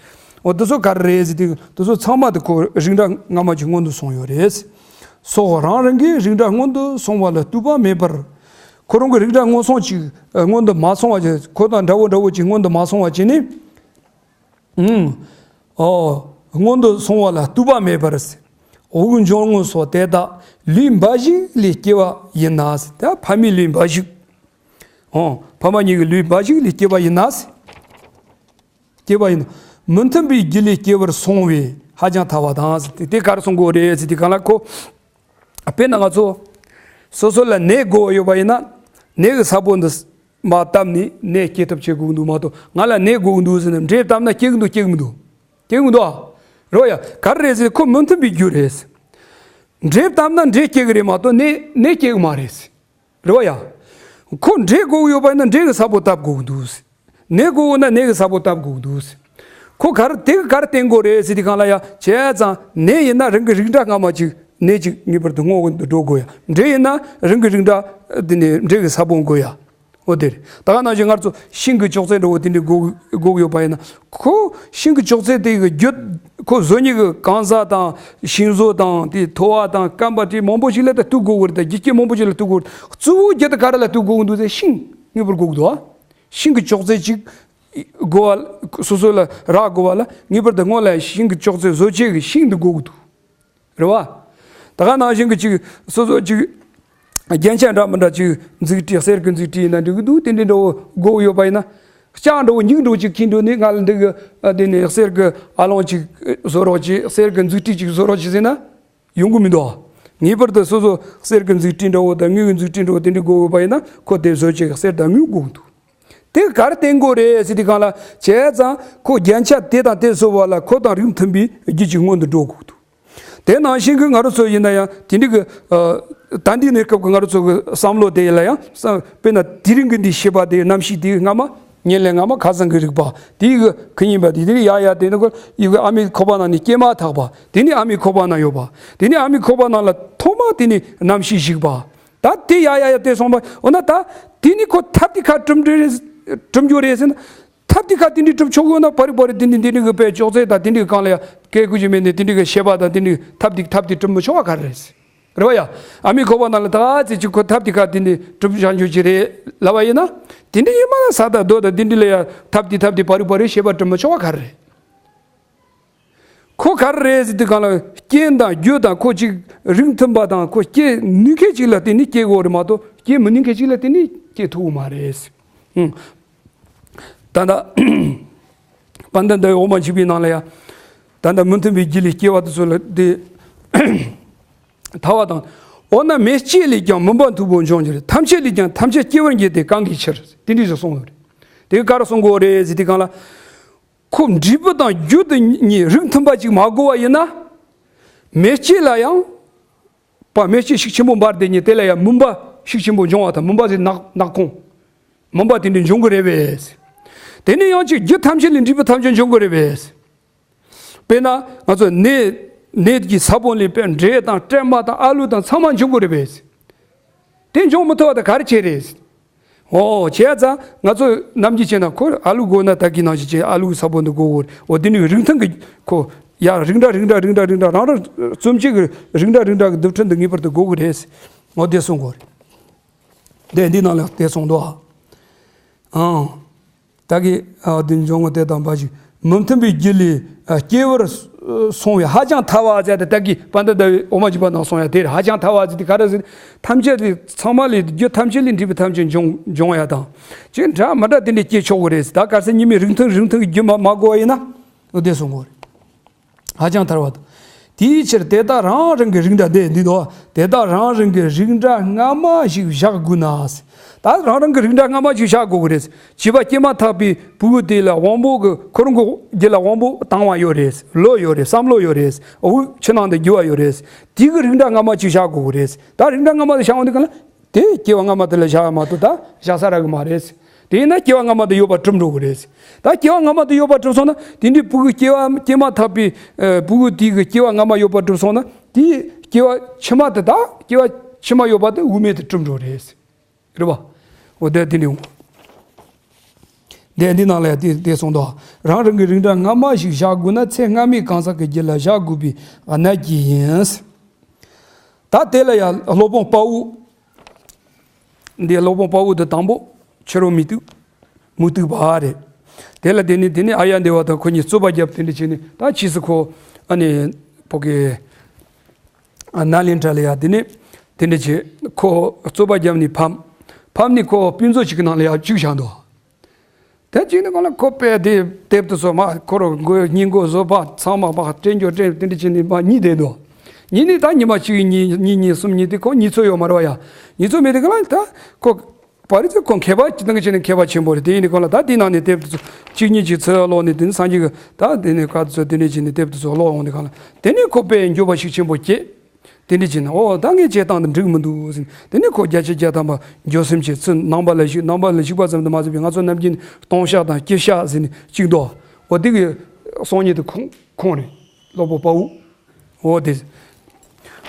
འོ་དེ་ཚོ་ག་རེ་རེད་ཟེར་དུས། དེ་ཚོ་ཚང་མ་དེ་ཁོ་རིགས་འདྲ་སྔ་མ་ཅིག་སྔོན་དུ་སོང་ཡོད་རེད། སོགས་རང་རང་གི་རིགས་འདྲ་སྔོན་དུ་སོང་བ་ལ་ལྟོས་པ་མེད་པར། ཁོ་རང་གི་རིགས་འདྲ་སྔོན་སོང་ཅིག་སྔོན་དུ་མ་སོང་བ་ཅིག་ཁོ་དང་འདྲ་བོ་འདྲ་བོ་ཅིག་སྔོན་དུ་མ་སོང་བ་ཅིག་ནི། ཨང་། ཨོ། སྔོན་དུ་སོང་བ་ལ་ལྟོས་པ་མེད་པར། དབུགས་འབྱུང་རྔུབ་སོགས་དེ་དག་ལུས་འབའ་ཞིག་ལས་སྐྱེ་བ་ཡིན་ན། ད་ཕ་མའི་ལུས་འབའ་ཞིག་ཨོ། ཕ་མ་གཉིས་ཀྱི་ལུས་འབའ་ཞིག་ལས་སྐྱེ་བ་ཡིན་ན། སྐྱེ་བ་ཡིན་ན། མི་མཐུན་པའི་རྒྱུ་ལས་སྐྱེ་བར་སོང་བས་ཧ་ཅང་ཐལ་བ་དང་། དེ་ག་རེ་གསུང་དགོས་རེད་ཟེར་དུས་སྒང་ལ་ཁོ། དཔེར་ན་ང་ཚོ་སོ་སོ་ལ་ནད་དགོས་པ་ཡོད་པ་ཡིན་ན། ནད་ཀྱི་ས་བོན་འདི་མར་བཏབ་ནས་ནད་སྐྱེ་ཐབས་བྱེད་དགོས་ཀྱི་འདུག་མ་གཏོགས། ང་ལ་ནད་དགོས་ཀྱི་འདུག་ཟེར་ནས་འབྲས་བཏབ་ན་སྐྱེ་གི་འདུག་སྐྱེ་གི་མི་འདུག་སྐྱེ་གི་མི་འདུག་ཨ། རེད་བ་ཡ། ག་རེ་རེད་ཟེར། ཁོ་མི་མཐུན་པའི་རྒྱུ་རེད། འབྲས་བཏབ་ན་འབྲས་སྐྱེ་གི་རེད་མ་གཏོགས་ནད་ནད་སྐྱེ་གི་མ་རེད། རེད་བ་ཡ། ཁོ་འབྲས་དགོས་ཀྱི་ཡོད་པ་ཡིན་ན་འབྲས་ཀྱི་ས་བོན་བཏབ་དགོས་ཀྱི་འདུག་ནད་དགོས་ཀྱི་ན་ནད་ཀྱི་ས་བོན་བཏབ་དགོས་ཀྱི་འདུག་ཁོ་ག་རེ་དེ་གི་ག་རེ་བརྟེན་དགོས་རེད་ཟེར་དུས་སྒང་ལ་ཡ། བྱས་ཙང་ནད་ཡིན་ན་རང་གི་རིགས་འདྲ་སྔ་མ་ཅིག་ནད་ཅིག་ངེས་པར་དུ་སྔོན་དུ་འགྲོ་དགོས་ཡ། འབྲས་ཡིན་ན་རང་གི་རིགས་འདྲ་དེ་ནས་འབྲས་ཀྱི་ས་བོན་དགོས་ཡ། འོ་དེ་རེད། ད་ག་ནང་བཞིན་ང་ཚོ་ཤིང་གི་ཅོག་ཙེ་འདྲ་བོ་དེ་འདྲ་དགོས་དགོས་ཡོད་པ་ཡིན་ན། ཁོ་ཤིང་གི་ཅོག་ཙེ་དེ་གི་རྒྱུ་ཁོ་བཟོ་མཁན་གྱི་གང་ཟག་དང་ཤིང་བཟོ་དང་དེ་ཐོ་བ་དང་སྐམ་པ་དེ་མང་པོ་ཞིག་ལ་ད་གཏུག་དགོས་ཀྱི་རེད། ད་རྒྱུ་རྐྱེན་མང་པོ་ཞིག་ལ་གཏུག་དགོས་རེད། གཙོ་བོ་རྒྱུ་དེ་ག་རེ་ལ་གཏུག་དགོས་ཀྱི་འདུག་ཟེར། ཤིང་ངེས་པར་དགོས་ཀྱི་འདུག་ཨ། ཤིང་གི་ཅོག་ཙེ་གཅིག་དགོས་པ། སོ་སོ་ལ་རག་དགོས་པ་ལ་ངེས་པར་དུ་སྔོན་ལ་ཤིང་གི་ཅོག་ཙེ་བཟོ་བྱེད་ཀྱི་ཤིང་འདི་དགོས་ཀྱི་འདུག་རེད་བ། ད་ག་ནང་བཞིན་གྱི་ཅིག་སོ་སོ་ཅིག་རྒྱན་ཆ་འདྲ་མི་འདྲ་ཅིག་འཛུགས་སྐྲུན། གསེར་གྱི་འཛུགས་སྐྲུན་ཡིན་ན་འགྲིག་གི་འདུག་དེ་འདྲའི་འདྲ་བོ་དགོས་ཡོད་པ་ཡིན་ན། ལྕགས་འདྲ་བོ་སྙིང་འདྲ་བོ་ཅིག་ཁྱེར་འགྲོ་ནས་ང་ལ་འདི་གི་ཨ་དེ་ནས་གསེར་གྱི་ཨ་ལོང་ཅིག་བཟོ་རོགས་བྱེད། གསེར་གྱི་འཛུགས་སྐྲུན་ཅིག་བཟོ་རོགས་བྱེད་ཟེར་ན་ཡོང་གི་མི་འདུག་ངེས་པར་དུ་སོ་སོ་གསེར་གྱི་འཛུགས་སྐྲུན་འདྲ་བོ་དང་དངུལ་གྱི་འཛུགས་སྐྲུན་འདྲ་བོ་དེ་འདྲའི་དགོས་ཡོད་པ་ཡིན་ན། ཁོ་དེ་བཟོ་བྱེད་ཀྱི་གསེར་དང་དངུལ་དགོས་ཀྱི་འདུག་དེ་ག་རེ་བརྟེན་དགོས་རེད་ཟེར་དུས་སྒང་ལ། བྱས་ཙང་ཁོ་རྒྱན་ཆ་དེ་དང་དེ་བཟོ་བ་ལ་ཁོ་དང་རིགས་མཐུན་པའི་རྒྱུ་ཅིག་སྔོན་དུ་འགྲོ་དགོས་འདུག་དེ་ནང་བཞིན་གྱི་ང་རང་ཚོ་ཡིན་ན་ཡང་དེ་འདྲ་གི་ཨ་ད་ལྟའི་གནས་སྐབས་ཀྱི་ང་རང་ཚོ་གི་བསམ་བློ་དེ་ལ་ཡང་བསམ། དཔེར་ན་དེ་རིང་གི་འདི་ཤེས་པ་དེ་རྣམ་ཤེས་དེ་སྔ་མ་ཉེར་ལྔ་སྔ་མ་ཁ་སང་གི་རིག་པ་དེ་གི་ཁུ་ཉིན་པ་དེ་དེ་ནི་ཡ་ཡ་དེ་ནི་ཁོ་ཡི་གི་ཨ་མའི་ཁོག་པ་ནང་ནས་སྐྱེས་མ་ཐག་པ་དེ་ནི་ཨ་མའི་ཁོག་པ་ནང་ཡོད་པ། དེ་ནི་ཨ་མའི་ཁོག་པ་ནང་ལ་ཐོག་མ་དེ་ནི་རྣམ་ཤེས་ཞིག་པ། ད་དེ་ཡ་ཡ་ཡ་དེ་སོང་བ། འོ་ན་ད་དེ་ནི་ཁོ་ཐབས་དེ་ཁ་གྲུབ་འགྲོ་རེད། གྲུབ་འགྱོ་རེད་ཟེར་ན། ཐབས་དེ་ཁ་དེ་འདྲའི་གྲུབ་ཆོག་གི་ཡོད་ན། བ་རི་བ་རི་དེ་འདྲའི་དེ་འདྲའི་གི་དཔེ་ཅོག་ཙེ་དང་དེ་འདྲའི་གི་སྒང་ལ་ཡ་སྐད་ཁུ་ཅི་མེད་ནས་དེ་འདྲའི་གི་ཤེས་པ་དང་དེ་འདྲའི་ཐབས་དེ་ཐབས་དེ་གྲུབ་མི་ཆོག་པ་ག་རེ་རེད། རེད་བ་ཡ། ཨ་མའི་ཁོག་པ་ནང་ལ་ད་ཙི་ཅིག་ཁོ་ཐབས་དེ་ཁ་དེ་འདྲའི་གྲུབ་བཞག་འགྱོ་གི་རེད་ལབ་པ་ཡིན་ན། དེ་འདྲའི་ཡིན་མ་ས་དང་རྡོ་དང་དེ་འདྲའི་ལ་ཡ་ཐབས་དེ་ཐབས་དེ་བ་རི་བ་རི་ཤེས་པ་གྲུབ་མི་ཆོག་པ་ག་རེ་རེད། ཁོ་ག་རེ་རེད་ཟེར་དུས་སྒང་ལ་རྐྱེན་དང་རྒྱུ་དང་ཁོ་ཅིག་རིགས་མཐུན་པ་དང་ཁོ་སྐྱེ་ནུས་མཁན་ཅིག་ལ་བརྟེན་ནས་སྐྱེ་དགོས་རེད་མ་གཏོགས་སྐྱེ་མི་ནུས་མཁན་ཅིག་ལ་བརྟེན་ནས་སྐྱེ་ཐུབ་ཀྱི་མ་རེད། ཨང་། ད་ལྟ་དཔལ་ལྡན་ཟླ་བའི་འོ་མ་འཇིགས་པའི་ནང་ལ་ཡང་ད་ལྟ་མི་མཐུན་པའི་རྒྱུ་ལས་སྐྱེ་བ་དེ་ཚོ་ལ་དེ་ཐལ་བ་དང་། འོ་ན་མེ་ལྕེ་ལས་ཀྱང་མུན་པ་མཐུག་པོ་འབྱུང་གི་རེད། ཐམས་ཅད་ལས་ཀྱང་ཐམས་ཅད་སྐྱེ་བར་འགྱུར་ཏེ་གང་གི་ཕྱིར། དེ་འདྲ་ཞིག་གསུངས་ཡོད་རེད། དེ་ག་རེ་གསུང་དགོས་རེད་ཟེར་དུས་སྒང་ལ། ཁོ་འབྲས་བུ་དང་རྒྱུ་དེ་གཉིས་རིགས་མཐུན་པ་ཅིག་མ་དགོས་པ་ཡིན་ན། མེ་ལྕེ་ལ་ཡང་། པ་མེ་ལྕེ་ཤུགས་ཆེན་པོ་འབར་དེ་ཉིད་དེ་ལ་ཡང་མུན་པ་ཤུགས་ཆེན་པོ་འབྱུང་བ་དང་། མུན་པ་ཟེར་ནག་ནག་ཁུང་། མུན་པ་དེ་འདྲ་འབྱུང་གི་རེད་པས། དེ་ནས་ཡང་ཅིག་རྒྱུ་ཐམས་ཅད་ལས་འབྲས་བུ་ཐམས་ཅད་འབྱུང་གི་རེད་པས། དཔེར་ན་ང་ཚོ་ནས་ནས་ཀྱི་ས་བོན་ལས་དཔེ་འབྲས་དང་སྲན་མ་དང་ཨ་ལུ་དང་ཚང་མ་འབྱུང་གི་རེད་པས། དེ་འབྱུང་མི་ཐུབ་པ་དེ་ག་རེ་བྱས་རེད། འོ་བྱས་ཙང་ང་ཚོ་ནམ་རྒྱུན་བྱས་ན་ཁོ་ཨ་ལུ་དགོས་ན་ད་གིན་ནང་བཞིན་བྱས་ཨ་ལུའི་ས་བོན་དེ་དགོས་གོ། འོ་དེ་ནི་རིགས་མཐུན་གྱི་ཁོ་ཡ་རིགས་འདྲ་རིགས་འདྲ་རིགས་འདྲ་རིགས་འདྲ་རང་རང་རྩོམ་གཅིག་གི་རིགས་འདྲ་རིགས་འདྲ་གི་རྡུལ་ཕྲན་དེ་ངེས་པར་དུ་དགོས་གི་རེད། འོ་དེ་གསུང་གོ་རེད། དེ་འདི་ནང་ལ་དེ་གསུང་འདུག་ཨ། ཨང་། ད་གི་ཨ་དེ་འབྱུང་བ་དེ་དང་འབའ་ཞིག་མུ་མཐུན་པའི་རྒྱུ་ལས་ཨ་སྐྱེ་བར་སོང་བས་ཧ་ཅང་ཐལ་བ་ཟེར་ཏེ། ད་གི་དཔལ་ལྡན་ཟླ་བའི་འོ་མ་འཇིགས་པ་ནང་གསུངས་ཡ་དེ་རེད། ཧ་ཅང་ཐལ་བ་ཟེར་དེ་ག་རེ་ཟེར། ཐམས་ཅད་ལས་ཚང་མ་ལས་རྒྱུ་ཐམས་ཅད་ལས་འབྲས་བུ་ཐམས་ཅད་འབྱུང་འབྱུང་ཡ་དང་ཅིག་འདྲ་མི་འདྲ་དེ་འདྲ་སྐྱེ་ཆོག་གི་རེད། ད་གལ་སྲིད་གཉིས་མེད་རིགས་མཐུན་རིགས་མཐུན་གྱི་རྒྱུ་མ་མ་དགོས་པ་ཡིན་ན། འོ་དེ་གསུང་གོ་རེད། ཧ་ཅང་ཐལ་བ་དང་། དེའི་ཕྱིར་དེ་དག་རང་རང་གི་རིགས་འདྲ་འདི་འདི་དོ། དེ་དག་རང་རང་གི་རིགས་འདྲ་སྔ་མ་ཞིག་བཞག་དགོས་ན། ད་རང་རང་གི་རིགས་འདྲ་སྔ་མ་ཞིག་བཞག་དགོས་ཀྱི་རེད། བྱིས་པ་སྐྱེས་མ་ཐག་པའི་ཕྲུ་གུ་དེ་ལ་དབང་པོ་གི་ཁོ་རང་གི་རྒྱུད་ལ་དབང་པོ་དྭངས་པ་ཡོད་རེད། བློ་ཡོད་རེད། བསམ་བློ་ཡོད་རེད། དབུགས་ཕྱི་ནང་དུ་རྒྱུ་བ་ཡོད་རེད། དེ་གི་རིགས་འདྲ་སྔ་མ་ཅིག་བཞག་དགོས་ཀྱི་རེད། ད་རིགས་འདྲ་སྔ་མ་དེ་བཞག་འོང་དུས་ག་ལ། དེ་སྐྱེ་བ་སྔ་མ་དེ་ལ་བཞག་ཡ་མ་གཏོགས་ད་བཞག་ས་རག་གི་མ་རེད། དེ་ཡིན་ན་སྐྱེ་བ་སྔ་མ་དེ་ཡོད་པ་གྲུབ་འགྲོ་གི་རེད། ད་སྐྱེ་བ་སྔ་མ་དེ་ཡོད་པ་གྲུབ་སོང་ན། དེ་འདྲའི་ཕྲུ་གུ་སྐྱེ་བ་སྐྱེས་མ་ཐག་པའི་ཨ་ཕྲུ་གུ་དེ་གི་སྐྱེ་བ་སྔ་མ་ཡོད་པ་གྲུབ་སོང་ན། དེའི་སྐྱེ་བ་ཕྱི་མ་དེ་དག་སྐྱེ་བ་ཕྱི་མ་ཡོད་པ་དེ་དབུ་མེད་དུ་གྲུབ་འགྲོ་རེད། རེད་པ། འོ་དེ་དེ་ནི་འོང་། དེ་འདི་ནང་ལ་ཡང་དེ་དེ་གསུངས་འདུག་རང་རང་གི་རིགས་འདྲ་སྔ་མ་ཞིག་བཞག་དགོས་ན་ཚེ་སྔ་མའི་གང་ཟག་གི་རྒྱུད་ལ་བཞག་དགོས་པའི་གནད་ཀྱིས་ཡིན། ད་དེ་ལ་ཡང་སློབ་དཔོན་དཔའ་བོ། འདི་སློབ་དཔོན་དཔའ་བོ་དེ་དང་པོ་ཕྱི་རོལ་མུ་སྟེགས། མུ་སྟེགས་པ་རེད། དེ་ལ་དེ་ནི་དེ་ནི་ཨཱརྱ་དེ་བ་དང་ཁོ་གཉིས་རྩོད་པ་བརྒྱབ། དེ་འདྲ་བྱས་ནས་ད་ཕྱིས་སུ་ཁོ་ཨ་ནི་བོད་ཀྱི་ཨ་ནཱ་ལེནྡྲ་ལ་ཡ་དེ་ནི་དེ་འདྲ་བྱས་ཁོ་རྩོད་པ་བརྒྱབ་ནས་ཕམ། ཕམ་ནས་ཁོ་དཔེ་མཛོད་ཅིག་གི་ནང་ལ་ཡ་བཅུག་བཞག་འདུག་དེ་བཅུག་ནས་གང་ལ་ཁོ་དཔེ་དེ་དེབ་དེ་ཚོ་མ་ཁོ་རང་མགོའི་སྙིང་མགོ་བཟོ་པ་ཚང་མ་མ་སྤྲད་འགྱོ་སྤྲད་དེ་འདྲ་བྱས་ནས་མ་གཉིད་བསྡད་འདུག་གཉིད་ནས་ད་ཉི་མ་གཅིག་གཉིས་གཉིས་གཉིས་གསུམ་གཉིད་དེ་ཁོ་གཉིད་ཚོད་ཡོད་མ་རེད་བ་ཡ། གཉིད་ཚོད་མེད་དེ་གང་ལ་ད་ཁོ། པ་རི་ཚོ་ཁོ་མཁས་པ་སྤྱིར་བཏང་གི་ཆ་ནས་མཁས་པ་ཆེན་པོ་རེད། དེ་ཡིན་དུས་གང་ལ་ད་དེའི་ནང་ནས་དེབ་དེ་ཚོ་གཅིག་གཉིས་ཀྱི་ཚོད་ཀློག་ནས་དེ་ནི་སངས་རྒྱས་ཀྱི་ད་དེ་ནི་བཀའ་དེ་ཚོ་དེ་འདྲ་བྱས་ནས་དེབ་དེ་ཚོ་ཀློག་འོང་དུས་གང་ལ་དེ་ནི་ཁོ་དཔེ་འགྱོད་པ་ཤུགས་ཆེན་པོ་སྐྱེས། དེ་འདྲ་བྱས་ནས་ཨོ་ད་ངས་བྱས་སྟངས་དེ་འགྲིག་མི་འདུག་ཟེར་ནས་དེ་ནི་ཁོ་བརྒྱ་ཆ་བརྒྱ་ཐམ་པ་འགྱོད་སེམས་ཀྱིས་ཚུར་ནང་པ་ལ་ཞུགས། ནང་པ་ལ་ཞུགས་པ་ཙམ་དུ་མ་ཟད་པའི་ང་ཚོ་ནམ་རྒྱུན་ནི་ལྟུང་བཤགས་དང་སྐྱེ་བཤགས་ཟེར་ནས་གཅིག་འདུག་ཨོ་དེ་གི་གསུང་མཁན་དེ་ཁོང་ཁོང་རེད། སློབ་དཔོན་དཔའ་བོ། འོ་དེ།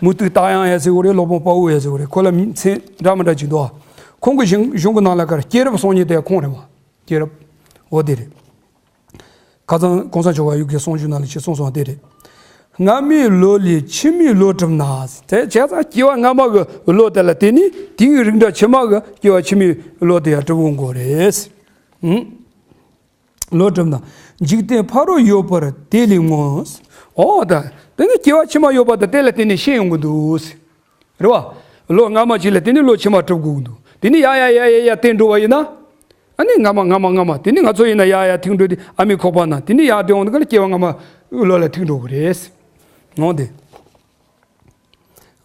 མུ་སྟེགས་རྟ་དབྱངས་ཡ་ཟེར་བ་རེད། སློབ་དཔོན་དཔའ་བོ་ཡ་ཟེར་བ་རེད། ཁོ་ལ་མིང་མཚན་འདྲ་མི་འདྲ་ཅིག་འདུག་ཁོང་གི་གཞུང་གཞུང་གི་ནང་ལ་ཁར་སྐྱེས་རབས་གསུང་མཁན་དེ་ཁོང་རེད་བ། སྐྱེས་རབས། འོ་དེ་རེད། ཁ་སང་གོང་ས་མཆོག་ག་ཡུ་གེ་གསུང་བཤད་ནང་ལ་ཅིག་གསུངས་སོང་བ་དེ་རེད། སྔ་མའི་ལོ་ལས་ཕྱི་མའི་ལོ་གྲུབ་ན། དེ་བྱས་ཙང་སྐྱེ་བ་སྔ་མ་གི་ལོ་དེ་ལ་བརྟེན་ནས་དེའི་རིགས་འདྲ་ཕྱི་མ་གི་སྐྱེ་བ་ཕྱི་མའི་ལོ་དེ་ཡང་གྲུབ་འོང་དགོས་རེད། ཧུམ། ལོ་གྲུབ་ན། འཇིག་རྟེན་ཕ་རོལ་ཡོད་པར་དེ་ལས་མངོན། འོ་ད། དེ་ནི་སྐྱེ་བ་ཕྱི་མ་ཡོད་པ་དང་དེ་ལ་བརྟེན་ནས་ཤེས་ཡོང་གི་འདུག་རེད་བ། ལོ་སྔ་མ་ཅིག་ལ་དེ་ནི་ལོ་ཕྱི་མ་གྲུབ་དགོས་ཀྱི་འདུག་དེ་ནི་ཡ་ཡ་ཡ་ཡ་ཡ་བརྟེན་འགྲོ་བ་ཡིན་ན། ཨ་ནི་སྔ་མ་སྔ་མ་སྔ་མ་དེ་ནི་ང་ཚོ་ཡིན་ན་ཡ་ཡ་ཐིག་འགྲོ་དེ་ཨ་མའི་ཁོག་པ་ན་དེ་ནི་ཡ་དེ་འོང་དུས་ག་ལ་སྐྱེ་བ་སྔ་མ་ལོ་ལ་ཐིག་འགྲོ་གི་རེད། འོང་དེ།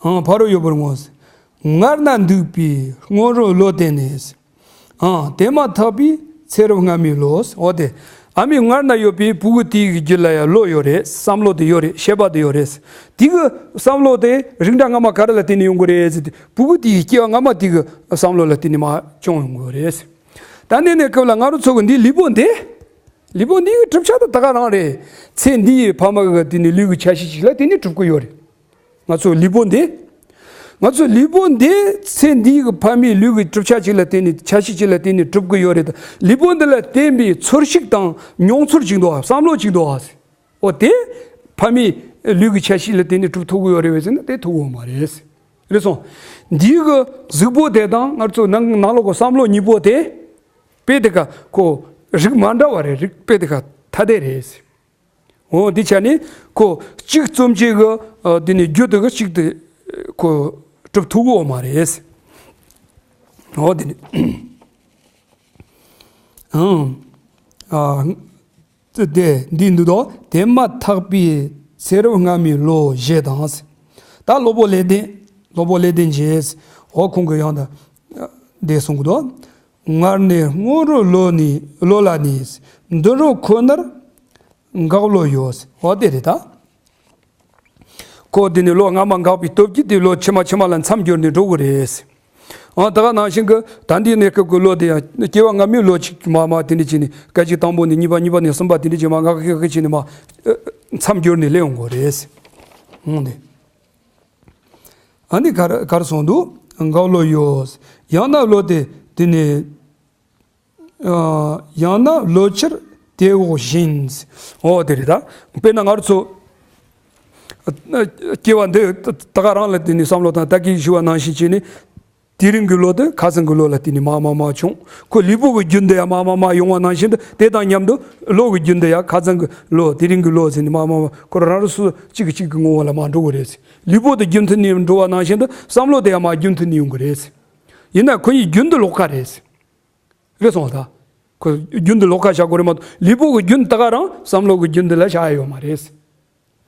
ཨང་ཕ་རོལ་ཡོད་པར་མངོན། སྔར་ན་འདུག་པའི་སྔོན་རོལ་ལོ་དེ་ནི། ཨང་དེ་མ་ཐག་པའི་ཚེ་རབས་སྔ་མའི་ལོ། འོ་དེ། ཨ་མའི་སྔར་ན་ཡོད་པའི་ཕྲུ་གུ་དེའི་རྒྱུད་ལ་ཡང་བློ་ཡོད་རེད། བསམ་བློ་དེ་ཡོད་རེད། ཤེས་པ་དེ་ཡོད་རེད། དེ་གི་བསམ་བློ་དེ་རིགས་འདྲ་སྔ་མ་ག་རེ་ལ་བརྟེན་ནས་ཡོང་གི་རེད་ཟེར་ཏེ་ཕྲུ་གུ་དེའི་སྐྱེ་བ་སྔ་མ་དེ་གི་བསམ་བློ་ལ་བརྟེན་ནས་མར་བྱུང་ཡོང་གི་རེད། ད་ནས་ནས་སྐབས་ལ་ང་རང་ཚོ་གི་འདི་ལུས་པོ་འདི། ལུས་པོ་འདི་གི་གྲུབ་ཆ་དེ་ད་ག་རང་རེད། ཚེ་འདིའི་ཕ་མ་གི་དེ་ནི་ལུས་ཀྱི་ཆ་ཤས་ཤིག་ལ་བརྟེན་ནས་གྲུབ་ཀྱི་ཡོད་རེད། ང་ཚོ་ལུས་པོ་འདི། ང་ཚོ་ལུས་པོ་འདི་ཚེ་འདིའི་གི་ཕ་མའི་ལུས་ཀྱི་གྲུབ་ཆ་ཅིག་ལ་བརྟེན་ནས་ཆ་ཤས་ཅིག་ལ་བརྟེན་ནས་གྲུབ་ཀྱི་ཡོད་རེད་དང་། ལུས་པོ་འདི་ལ་བརྟེན་པའི་ཚོར་ཤུགས་དང་མྱོང་ཚོར་ཅིག་འདུག་ཨ། བསམ་བློ་ཅིག་འདུག་ཨ། འོ་དེ་ཕ་མའི་ལུས་ཀྱི་ཆ་ཤས་ལ་བརྟེན་ནས་གྲུབ་ཐུབ་ཀྱི་ཡོད་རེད་བས་ཟེར་ན་དེ་ཐུབ་ཀྱི་ཡོད་མ་རེད། རེད་སོང་། འདིའི་གི་གཟུགས་པོ་དེ་དང་ང་ཚོ་ནང་ནང་ལོགས་ཀྱི་བསམ་བློ་གཉིས་པོ་དེ། དཔེ་དེ་ཀ་ཁོ་རིགས་མ་འདྲ་བ་རེད། རིགས་དཔེ་དེ་ཀ་ཐ་དད་རེད། འོ་འདི་ཆ་ནི་ཁོ་གཅིག་རྩོམ་བྱེད་གི་ཨ་འདི་ནི་རྒྱུ་དེ་གི་གཅིག་དེ་ཁོ་གྲུབ་ཐུབ་གོ་མ་རེད། འོ་འདི་ནི་ཨང་ཨ་དེ་འདི་འདི་དོ་དེ་མ་ཐག་པའི་ཚེ་རབས་སྔ་མའི་ལོ་ཞེས་དང་། ད་སློབ་དཔོན་ལེགས་ལྡན། སློབ་དཔོན་ལེགས་ལྡན་འབྱེད། འོ་ཁོང་གི་ཡང་ད་འདི་གསུང་གི་འདུག་སྔར་ནས་སྔོན་རོལ་ལོ་ནི་ལོ་ལ་ནི། འདི་རུ་ཁོ་ནར་འགག་བློ་ཡོད། འོ་དེ་རེད་ད། ཁོ་དེ་ནི་ལོ་སྔ་མ་འགགས་པའི་སྟོབས་ཀྱིས་དེ་ལོ་ཕྱི་མ་ཕྱི་མ་ལ་མཚམས་སྦྱོར་ནས་འགྲོ་གི་རེད། ཨང་ད་ག་ནང་བཞིན་གྱི་ད་འདིའི་གནས་སྐབས་ཀྱི་ལོ་དེ་ཡང་སྐྱེ་བ་སྔ་མའི་ལོ་གཅིག་མ་མ་དེ་འདྲ་བྱས་ནས་སྐད་ཅིག་དང་པོ་ནས་གཉིས་པ་གཉིས་པ་ནས་གསུམ་པ་དེ་འདྲ་བྱས་མ་འགག་གི་གི་བྱས་ནས་མ་མཚམས་སྦྱོར་ནས་སླེབས་ཡོང་གི་རེད། འོང་དེ། ཨ་ནི་གར་གར་སོང་འདུག་འགག་བློ་ཡོད། ཡང་ན་བློ་དེ་དེ་ནི། ཡང་ན་ལོ་ཕྱིར་དེ་འོག་བཞིན། འོ་དེ་རེད་ད། དཔེར་ན་ང་རང་ཚོ་སྐྱེ་བ་འདི་ད་ག་རང་ལ་དེ་ནི་བསམ་བློ་དང་ད་གིན་ཞུ་བ་ནང་བཞིན་བྱས་ནས། དེ་རིང་གི་ལོ་དེ་ཁ་སང་གི་ལོ་ལ་དེ་ནི་མ་མ་མ་བྱུང་། ཁོ་ལུས་པོ་གི་རྒྱུན་དུ་ཡང་མ་མ་མ་ཡོང་བ་ནང་བཞིན་དུ་དེ་དང་མཉམ་དུ་ལོ་གི་རྒྱུན་དུ་ཡང་ཁ་སང་གི་ལོ་དེ་རིང་གི་ལོ་ཟེར་ནས་མ་མ་མ་ཁོ་རང་རང་སོ་སོ་གཅིག་གིས་གཅིག་གི་ངོ་བོ་ལ་མ་འགྲོ་གི་རེད། ལུས་པོ་དེ་རྒྱུན་མཐུད་ནས་འགྲོ་བ་ནང་བཞིན་དུ་བསམ་བློ་དེ་ཡང་མ་རྒྱུན་མཐུད་ནས་ཡོང་གི་རེད། ཡིན་ན་ཁོ་གཉིས་རྒྱུན་དུ་ལོགས་ཀ་རེད། རེད་སོང་ད། ཁོ་རྒྱུན་དུ་ལོགས་ཀ་བཞག་དགོས་རེད་མ་གཏོགས་ལུས་པོ་གི་རྒྱུན་ད་ག་རང་བསམ་བློ་གི་རྒྱུན་དུ་ལ་བཞག་ཡ་ཡོད་མ་རེད།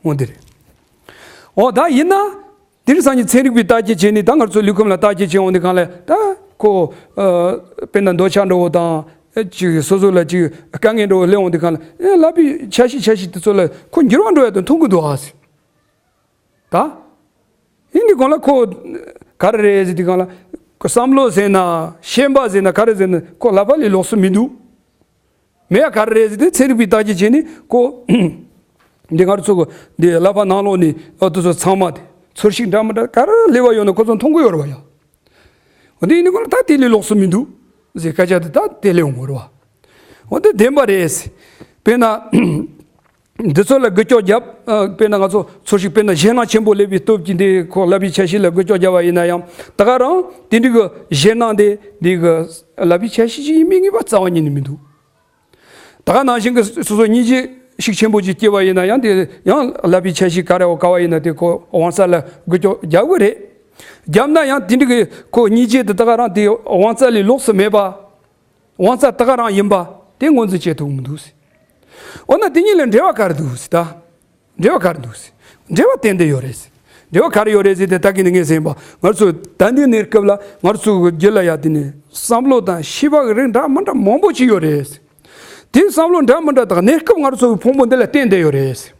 འོ་འདི་རེད། འོ་ད་ཡིན་ན། དེང་སང་ཉིན་ཚན་རིག་པའི་བརྟག་དཔྱད་བྱས་ནས་ད་ང་ཚོ་ལུས་ཁམས་ལ་བརྟག་དཔྱད་བྱས་འོང་དུས་གང་ལ་ད་ཁོ། དཔེར་ན་འདོད་ཆགས་འདྲ་བོ་དང་། ཅིག་སོ་སོ་ལ་ཅིག་དཀའ་ངལ་འདྲ་བོ་སླེབས་འོང་དུས་གང་ལ་ལག་པའི་ཆ་ཤས་ཆ་ཤས་དེ་ཚོ་ལ་ཁོ་འགྱུར་བ་འགྲོ་ཡ་དེ་མཐོང་གི་འདུག་ཨ། ད། ཡིན་དུས་གང་ལ་ཁོ། ག་རེ་རེད་ཟེར་དུས་གང་ལ། ཁོ་བསམ་བློ་ཟེར་ན། ཤེས་པ་ཟེར་ན་ག་རེ་ཟེར་ན་ཁོ་ལག་པ་ལས་ལོགས་སུ་མི་འདུག་མེད་ཡ་ག་རེ་རེད་ཟེར་དུས་ཚན་རིག་པའི་བརྟག་དཔྱད་བྱས་ནས་ཁོ། འདི་ང་རང་ཚོ་གི་འདི་ལག་པ་ནང་ལོགས་ནས་ཨ་དེ་ཚོ་ཚང་མ་དེ། ཚོར་ཤེས་འདྲ་མི་འདྲ་ག་རེ་སླེབས་པ་ཡོད་ན་ཁོ་ཚོ་མཐོང་གི་ཡོད་རེད་བ་ཡ། འོ་དེ་ཡིན་ནི་ཁོ་ལ་ད་དེ་ལས་ལོགས་སུ་མི་འདུག་ཟེར་སྐད་ཆ་དེ་ད་དེ་ལས་འོང་གི་རེད་བ། འོ་དེ་བདེན་པ་རེད། དཔེར་ན། འདི་ཚོ་ལ་འགུལ་སྐྱོད་བརྒྱབ། ཨ། དཔེར་ན་ང་ཚོ་ཚོར་ཤེས་དཔེར་ན་ཞེད་སྣང་ཆེན་པོ་སླེབས་པའི་སྟོབས་ཀྱིས་འདི་ཁོ་ཀླད་པའི་ཆ་ཤས་ལ་འགུལ་སྐྱོད་བརྒྱབ་པ་ཡིན་ན་ཡང་ད་ག་རང་དེ་འདྲའི་གི་ཞེད་སྣང་དེ་འདི་གི་ཀླད་པའི་ཆ་ཤས་ཤིག་ཡིན་པའི་ངེས་པ་རྩ་བ་ཉིད་ནས་མི་འདུག་ད་ག་ནང་བཞིན་གི་སོ་སོ་སྙིང་རྗེ་ཤུགས་ཆེན་པོ་ཅིག་སྐྱེས་པ་ཡིན་ན་ཡང་དེ་ཡང་ཀླད་པའི་ཆ་ཤས་ག་རེ་བ་ག་བ་ཡིན་ན་དེ་ཁོ་དབང་རྩ་ལ་འགུལ་སྐྱོད་རྒྱག་གི་རེད། བརྒྱབ་ན་ཡང་དེ་འདྲའི་གི་ཁོ་སྙིང་རྗེ་དེ་ད་ག་རང་དེ་དབང་རྩ་ལས་ལོགས་སུ་མེད་པ། དབང་རྩ་ད་ག་རང་ཡིན་པ་དེ་ངོས་འཛིན་བྱེད་ཐུབ་མི་འདུག་ཟེར། འོ་ན་དེ་གཉིས་ལ་འབྲེལ་བ་ག་རེ་འདུག་ཟེར་ད། འབྲེལ་བ་ག་རེ་འདུག་ཟེར། འབྲེལ་བ་ཏན་ཏན་ཡོད་རེད་ཟེར། འབྲེལ་བ་ག་རེ་ཡོད་རེད་ཟེར་དེ་ད་གིན་ནས་ངས་ཟེར་ཡིན་པ་ང་ཚོ་ད་ལྟའི་གནས་སྐབས་ལ་ང་ཚོ་རྒྱུད་ལ་ཡ་དེ་ནས་བསམ་བློ་དང་ཤེས་པ་གི་རིགས་འདྲ་མི་འདྲ་མང་པོ་ཅིག་ཡོད་རེད་ཟེར། དེའི་བསམ་བློ་འདྲ་མི་འདྲ་དག་གནས་སྐབས་ང་ཚོ་གི་ཕུང་པོ་འདི་ལ་བརྟེན་བསྡད་ཡོད་རེད་ཟེར།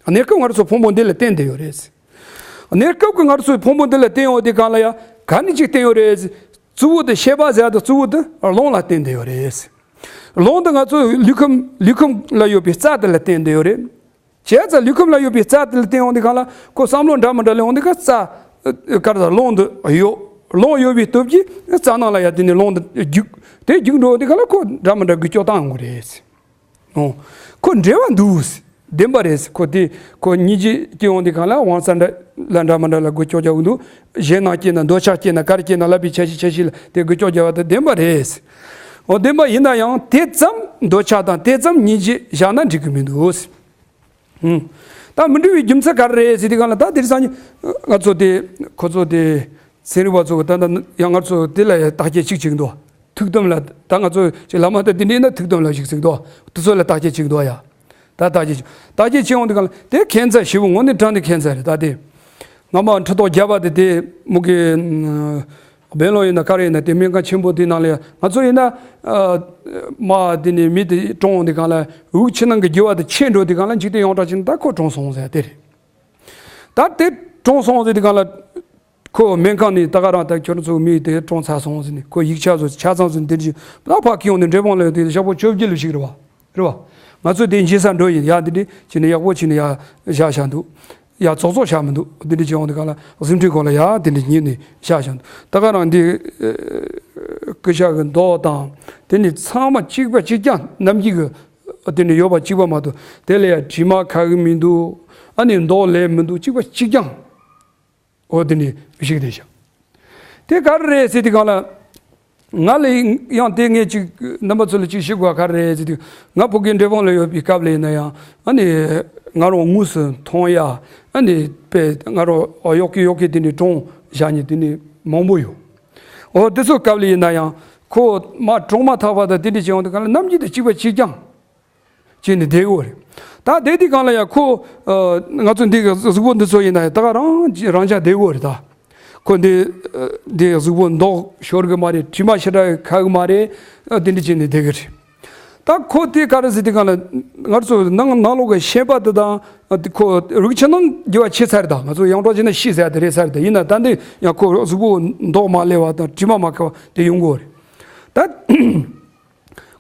གནས་སྐབས་ང་ཚོ་ཕུང་པོ་འདི་ལ་བརྟེན་བསྡད་ཡོད་རེད་ཟེར། གནས་སྐབས་ཀྱི་ང་ཚོའི་ཕུང་པོ་འདི་ལ་བརྟེན་ཡོང་དུས་གང་ལ་ཡ་ག་ནས་ཅིག་བརྟེན་ཡོད་རེད་ཟེར། གཙོ་བོ་དེ་ཤེས་པ་ཟེར་ཡ་དེ་གཙོ་བོ་དེ་རླུང་ལ་བརྟེན་བསྡད་ཡོད་རེད་ཟེར། རླུང་དེ་ང་ཚོའི་ལུས་ཁམས་ལུས་ཁམས་ལ་ཡོད་པའི་རྩ་དེ་ལ་བརྟེན་བསྡད་ཡོད་རེད། བྱས་ཙང་ལུས་ཁམས་ལ་ཡོད་པའི་རྩ་དེ་ལ་བརྟེན་ཡོང་དུས་གང་ལ་ཁོ་བསམ་བློ་འདྲ་མི་འདྲ་སླེབས་ཡོང་དུས་ག་རྩ་ག་རེ་ཟེར་རླུང་དེ་ཡོད། རླུང་ཡོད་པའི་སྟོབས་ཀྱིས་རྩ་ནང་ལ་ཡ་དེ་ནས་རླུང་དེ་རྒྱུག་དེ་རྒྱུག་འགྲོ་དུས་གང་ལ་ཁོ་འདྲ་མི་འདྲ་འགུལ་སྐྱོད་བཏང་ཡོང་གི་རེད། ཨོ། ཁོ་འབྲེལ་བ་འདུག་བདེན་པ་རེད། ཁོ་དེ་ཁོ་སྙིང་རྗེ་སྐྱེ་ཡོང་དུས་གང་ལ་དབང་རྩ་འདྲ་ལ་འདྲ་མི་འདྲ་ལ་འགུལ་སྐྱོད་རྒྱག་གི་འདུག་ཞེད་སྣང་སྐྱེས་ན་འདོད་ཆགས་སྐྱེས་ན་ག་རེ་སྐྱེས་ན་ཀླད་པའི་ཆ་ཤས་ཆ་ཤས་ལ་དེ་འགུལ་སྐྱོད་རྒྱག་པ་དེ་བདེན་པ་རེད། ཨོ་བདེན་པ་ཡིན་ན་ཡང་དེ་ཙམ་འདོད་ཆགས་དང་དེ་ཙམ་སྙིང་རྗེ་བཞག་ན་འགྲིག་གི་མི་འདུག་ཧུམ། ད་མི་འགྲིག་པའི་རྒྱུ་མཚན་ག་རེ་རེད་ཟེར་དུས་གང་ལ་ད་དེ་རིང་སང་ཉིན་ང་ཚོ་དེ་ཁོ་ཚོ་དེ་ཚན་རིག་པ་ཚོ་གི་ད་ལྟ་ཡང་ང་ཚོ་དེ་ལ་ཡང་བརྟག་དཔྱད་ཅིག་བྱེད་ཀྱི་འདུག་ཐུགས་དམ་ལ་ད་ང་ཚོ་ཅིག་བླ་མ་ད་དེ་འདྲ་ཡིན་ན་ཐུགས་དམ་ལ་ཞིག་ཟེར་གྱི་འདུག་དེ་ཚོ་ལ་བརྟག་དཔྱད་བྱེད་ཀྱི་འདུག་ཡ། ད་བརྟག་དཔྱད་བྱེད་བརྟག་དཔྱད་བྱེད་ཡོང་དུས་གང་ལ་དེ་ཁྱད་མཚར་ཞེ་པོ་དངོས་གནས་དྲང་གནས་ཁྱད་མཚར་རེད། ད་དེ་སྔ་མ་ཁྲི་ཐོག་བརྒྱ་པ་དེ་དེ་མུ་གེ་སྦེང་ལོར་ཡིན་ན་ག་རེ་ཡིན་ན་དེ་སྨན་ཁང་ཆེན་པོ་དེ་ནང་ལ་ཡང་ང་ཚོ་ཡིན་ན་ཨ་མ་དེ་ནས་མི་དེ་གྲོངས་འོང་དུས་གང་ལ་དབུགས་ཕྱི་ནང་གི་རྒྱུ་བ་དེ་ཆད་འགྲོ་དུས་གང་ལ་འཇིག་རྟེན་ཡོངས་གྲགས་ཅན་ད་ཁོ་གྲོངས་སོང་ཟེར་དེ་རེད། ད་དེ་གྲོངས་སོང་ཟེར་དུས་གང་ལ་ཁོ་སྨན་ཁང་ནས་ད་ག་རང་ད་ཁྱོད་ཚོ་མི་དེ་གྲོངས་ཚར་སོང་ཟེར་ནས་ཁོ་ཡིག་ཆ་ཚོ་ཆ་ཚང་ཚོ་འདི་འདྲ་ཞིག་ད་ཕར་ཁྱེར་ཡོང་ནས་འབྲས་སྤུངས་ལ་དེ་ཞག་པོ་བཅོ་བརྒྱད་ལོ་ཞིག་རེད་བ། རེད་བ། ང་ཚོ་དེ་འཇལ་ས་འགྲོ་ཡིན་ཡ་འདི་འདྲ་བྱས་ནས་ཡག་པོ་བྱས་ནས་ཡ་བཞག་བཞག་འདུག་ཡ་བཙོག་བཙོག་བཞག་མི་འདུག་འདི་འདྲ་བྱས་ཡོང་དུས་གང་ལ་གཟིམ་ཁྲི་སྒང་ལ་ཡ་འདི་འདྲ་ཉིད་ནས་བཞག་བཞག་འདུག་ད་ག་རང་འདི་ཀུ་ཤ་གི་མདོག་དང་དེ་ནི་ཚང་མ་གཅིག་པ་གཅིག་རྐྱང་ནམ་རྒྱུན་གི་དེ་ནི་ཡོད་པ་གཅིག་པ་མ་གཏོགས་དེ་ལ་ཡ་དྲི་མ་ཁ་གི་མི་འདུག་ཨ་ནི་མདོག་ལེགས་མི་འདུག་གཅིག་པ་གཅིག་རྐྱང་། འོ་དེ་ནི་བཞག་བསྡད་ཤག་དེ་ག་རེ་རེད་ཟེར་དུས་གང་ལ། ང་ལ་ཡང་དེ་ངས་ཅིག་རྣམ་པ་ཚོ་ལ་ཅིག་ཞུ་དགོས་ག་རེ་རེད་ཟེར་དུས་ང་ཕ་གིའི་འབྲས་སྤུངས་ལ་ཡོད་པའི་སྐབས་ལ་ཡིན་ན་ཡང་ཨ་ནི་ང་རང་དངོས་སུ་མཐོང་ཡ་ཨ་ནི་དཔེ་ང་རང་གཡོག་གི་གཡོག་གི་དེ་ནི་གྲོངས་བཞག་མཁན་དེ་ནི་མང་པོ་ཡོད། འོ་དེ་ཚོ་སྐབས་ལ་ཡིན་ན་ཡང་ཁོ་མ་གྲོངས་མ་ཐག་པ་དང་དེ་འདྲ་བྱས་ཡོང་དུས་གང་ལ་ནམ་རྒྱུན་དང་གཅིག་པ་གཅིག་རྐྱང་། བྱས་ནས་བསྡད་ཡོད་རེད། ད་བསྡད་དུས་གང་ལ་ཡང་ཁོ་ཨ་ང་ཚོ་འདི་གི་གཟུགས་པོ་འདི་ཚོ་ཡིན་ན་ཡང་ད་ག་རང་རང་ཅག་བསྡད་ཡོད་རེད་ད། ཁོ་འདི་ཨ་འདི་གཟུགས་པོ་མདོག་ཤོར་གི་མ་རེད། དྲི་མ་ཞེ་དྲག་ཁ་གི་མ་རེད། ཨ་འདི་འདྲ་བྱས་ནས་བསྡད་གི་རེད། ད་ཁོ་དེ་ག་རེ་ཟེར་དུས་གང་ལ་ང་ཚོ་ནང་ནང་ལོགས་ཀྱི་ཤེས་པ་དེ་དང་ཨ་དེ་ཁོ་རིགས་ཕྱི་ནང་འགྱུར་བ་ཕྱིན་ཚར་རེད་ད། ང་ཚོ་ཡོངས་གྲགས་བྱས་ན་ཤི་ཟེར་ཡ་དེ་རེད་ཚར་རེད་ད། ཡིན་ན་ད་འདི་ཡང་ཁོ་གཟུགས་པོ་མདོག་མ་སླེབས་པ་དང་དྲི་མ་མ་ཁ་བ་དེ་ཡོང་གི་ཡོད་རེད་ད།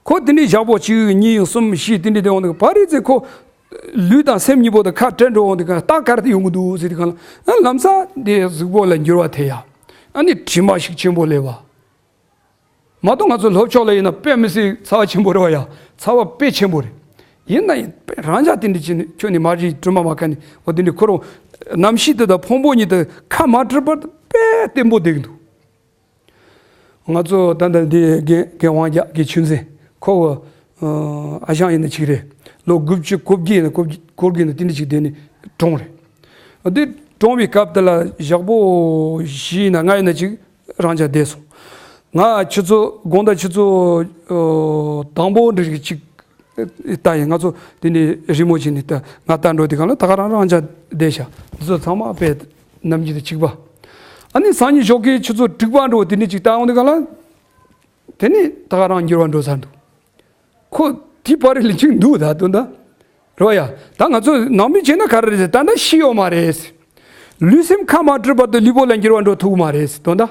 ཁོ་དེ་འདྲའི་ཞག་པོ་གཅིག་གཉིས་གསུམ་བཞི་དེ་འདྲའི་དེ་འོང་དུས་ཕ་རི་ཚེ་ཁོ་ལུས་དང་སེམས་གཉིས་པོ་དང་ཁ་བྲལ་འགྲོ་འོང་དུས་གང་རྟགས་ག་རེ་ཡོང་གི་འདུག་ཟེར་དུས་གང་ལ་ཨ་ལམ་སང་དེ་གཟུགས་པོ་ལ་འགྱུར་བ་ཐེབས་ཡ། ཨ་ནི་དྲི་མ་ཤུགས་ཆེན་པོ་སླེབས་པ། མ་གཏོགས་ང་ཚོ་ལྷོ་ཕྱོགས་ལ་ཡིན་ན་དཔེ་མི་སྲིད་ཚ་བ་ཆེན་པོ་རེད་བ་ཡ། ཚ་བ་དཔེ་ཆེན་པོ་རེད། ཡིན་ན་ཡང་རང་ཅག་དེ་འདྲ་བྱས་ནས་ཁྱོད་ནི་མ་རིག་དྲི་མ་མ་ཁ་ནི་འོ་དེ་འདྲ་ཁོ་རང་རྣམ་ཤེས་དེ་དང་ཕུང་པོ་གཉིས་དེ་ཁ་མ་བྲལ་བར་དཔེ་བརྟན་པོ་བསྡད་ཀྱི་འདུག་ང་ཚོ་ད་ལྟ་འདི་རྒན་རྒན་དབང་རྒྱལ་གྱི་ཆུང་མཚན་ཁོ་བོ་ཨ་ཞང་ཡིན་ན་ཅིག་རེད། ལོ་དགུ་བཅུ་གོ་བརྒྱད་ཡིན་ན་གོ་བརྒྱད་གོ་བརྒྱད་ཡིན་ན་དེ་འདྲ་ཅིག་བསྡད་ནས་གྲོངས་རེད། འདི་གྲོངས་པའི་སྐབས་དེ་ལ་ཞག་པོ་བཞི་ཡིན་ན་ལྔ་ཡིན་ན་ཅིག་རང་ཅག་བསྡད་སོང་། ང་ཆུ་ཚོད་དགོང་དག་ཆུ་ཚོད་ཨ་དང་པོ་འདྲ་ཅིག་ལྟ་ཡིན། ང་ཚོ་དེ་ནས་རི་མོ་བྱས་ནས་ལྟ་ང་ལྟ་འགྲོ་དུས་གང་ལ་ད་ག་རང་རང་ཅག་བསྡད་ཤག་འདི་ཚོ་ཚང་མ་དཔེ་ནམ་རྒྱུན་དང་གཅིག་པ། ཨ་ནི་སང་ཉིན་ཞོགས་ཀའི་ཆུ་ཚོད་དྲུག་པ་འགྲོ་དེ་ནས་ཅིག་ལྟ་ཡོང་དུས་གང་ལ། དེ་ནས་ད་ག་རང་འགྱུར་བ་འགྲོ་ཚར་འདུག་ཁོ་དེའི་བར་ལ་ཅིག་འདུག་ད་དོན་དག་རེད་བ་ཡ། ད་ང་ཚོ་ནང་མི་བྱས་ན་ག་རེ་རེད་ཟེར་ད་ལྟ་ཤི་ཡོད་མ་རེད། ལུས་སེམས་ཁ་མ་བྲལ་བར་དུ་ལུས་པོ་ལ་འགྱུར་བ་འགྲོ་ཐུབ་ཀྱི་མ་རེད་དོན་དག་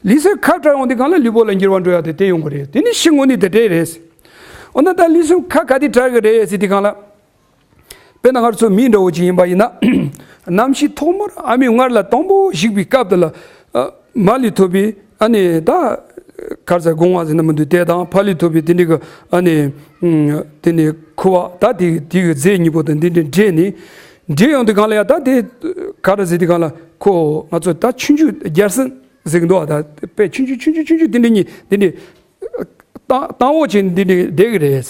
ལུས་སེམས་ཁ་བྲལ་ཡོང་དུས་གང་ལ་ལུས་པོ་ལ་འགྱུར་བ་འགྲོ་ཡ་དེ་དེ་ཡོང་གི་རེད། དེ་ནི་ཤི་དངོས་གནས་དེ་འདྲས་རེད། འོ་ན་ད་ལུས་སེམས་ཁ་ག་དུས་བྲལ་གི་རེད་ཟེར་དུས་གང་ལ། དཔེར་ན་ང་ཚོ་མི་འདྲ་བོ་ཅིག་ཡིན་པ་ཡིན་ན། རྣམ་ཤེས་ཐོག་མར་ཨ་མའི་མངལ་ལ་དང་པོ་ཞུགས་པའི་སྐབས་དེ་ལ། ཨ། མ་ལས་ཐོབ་པའི་ཨ་ནི་ད་ག་རེ་ཟེར། སྒོ་ང་ཟེར་ན་མི་འདུག་དེ་དང་ཕ་ལས་ཐོབ་པའི་དེ་འདྲའི་གི་ཨ་ནི་དེ་ནི་ཁུ་བ་ད་དེ་དེ་གི་རྫས་གཉིས་པོ་དང་དེ་འདྲའི་འདྲེས་ནས། འདྲེས་ཡོང་དུས་སྒང་ལ་ཡ་ད་དེ་ག་རེ་ཟེར་དུས་སྒང་ལ་ཁོ་ང་ཚོ་ད་ཆུང་ཆུང་རྒྱལ་སྲིད་ཟེར་གི་འདུག་ཨ། ད་དཔེ་ཆུང་ཆུང་ཆུང་ཆུང་ཆུང་ཆུང་དེ་འདྲའི་གཉིས་དེ་འདྲའི་ཏང་ཏང་འོག་ཅན་དེ་འདྲའི་བསྡད་གི་རེད།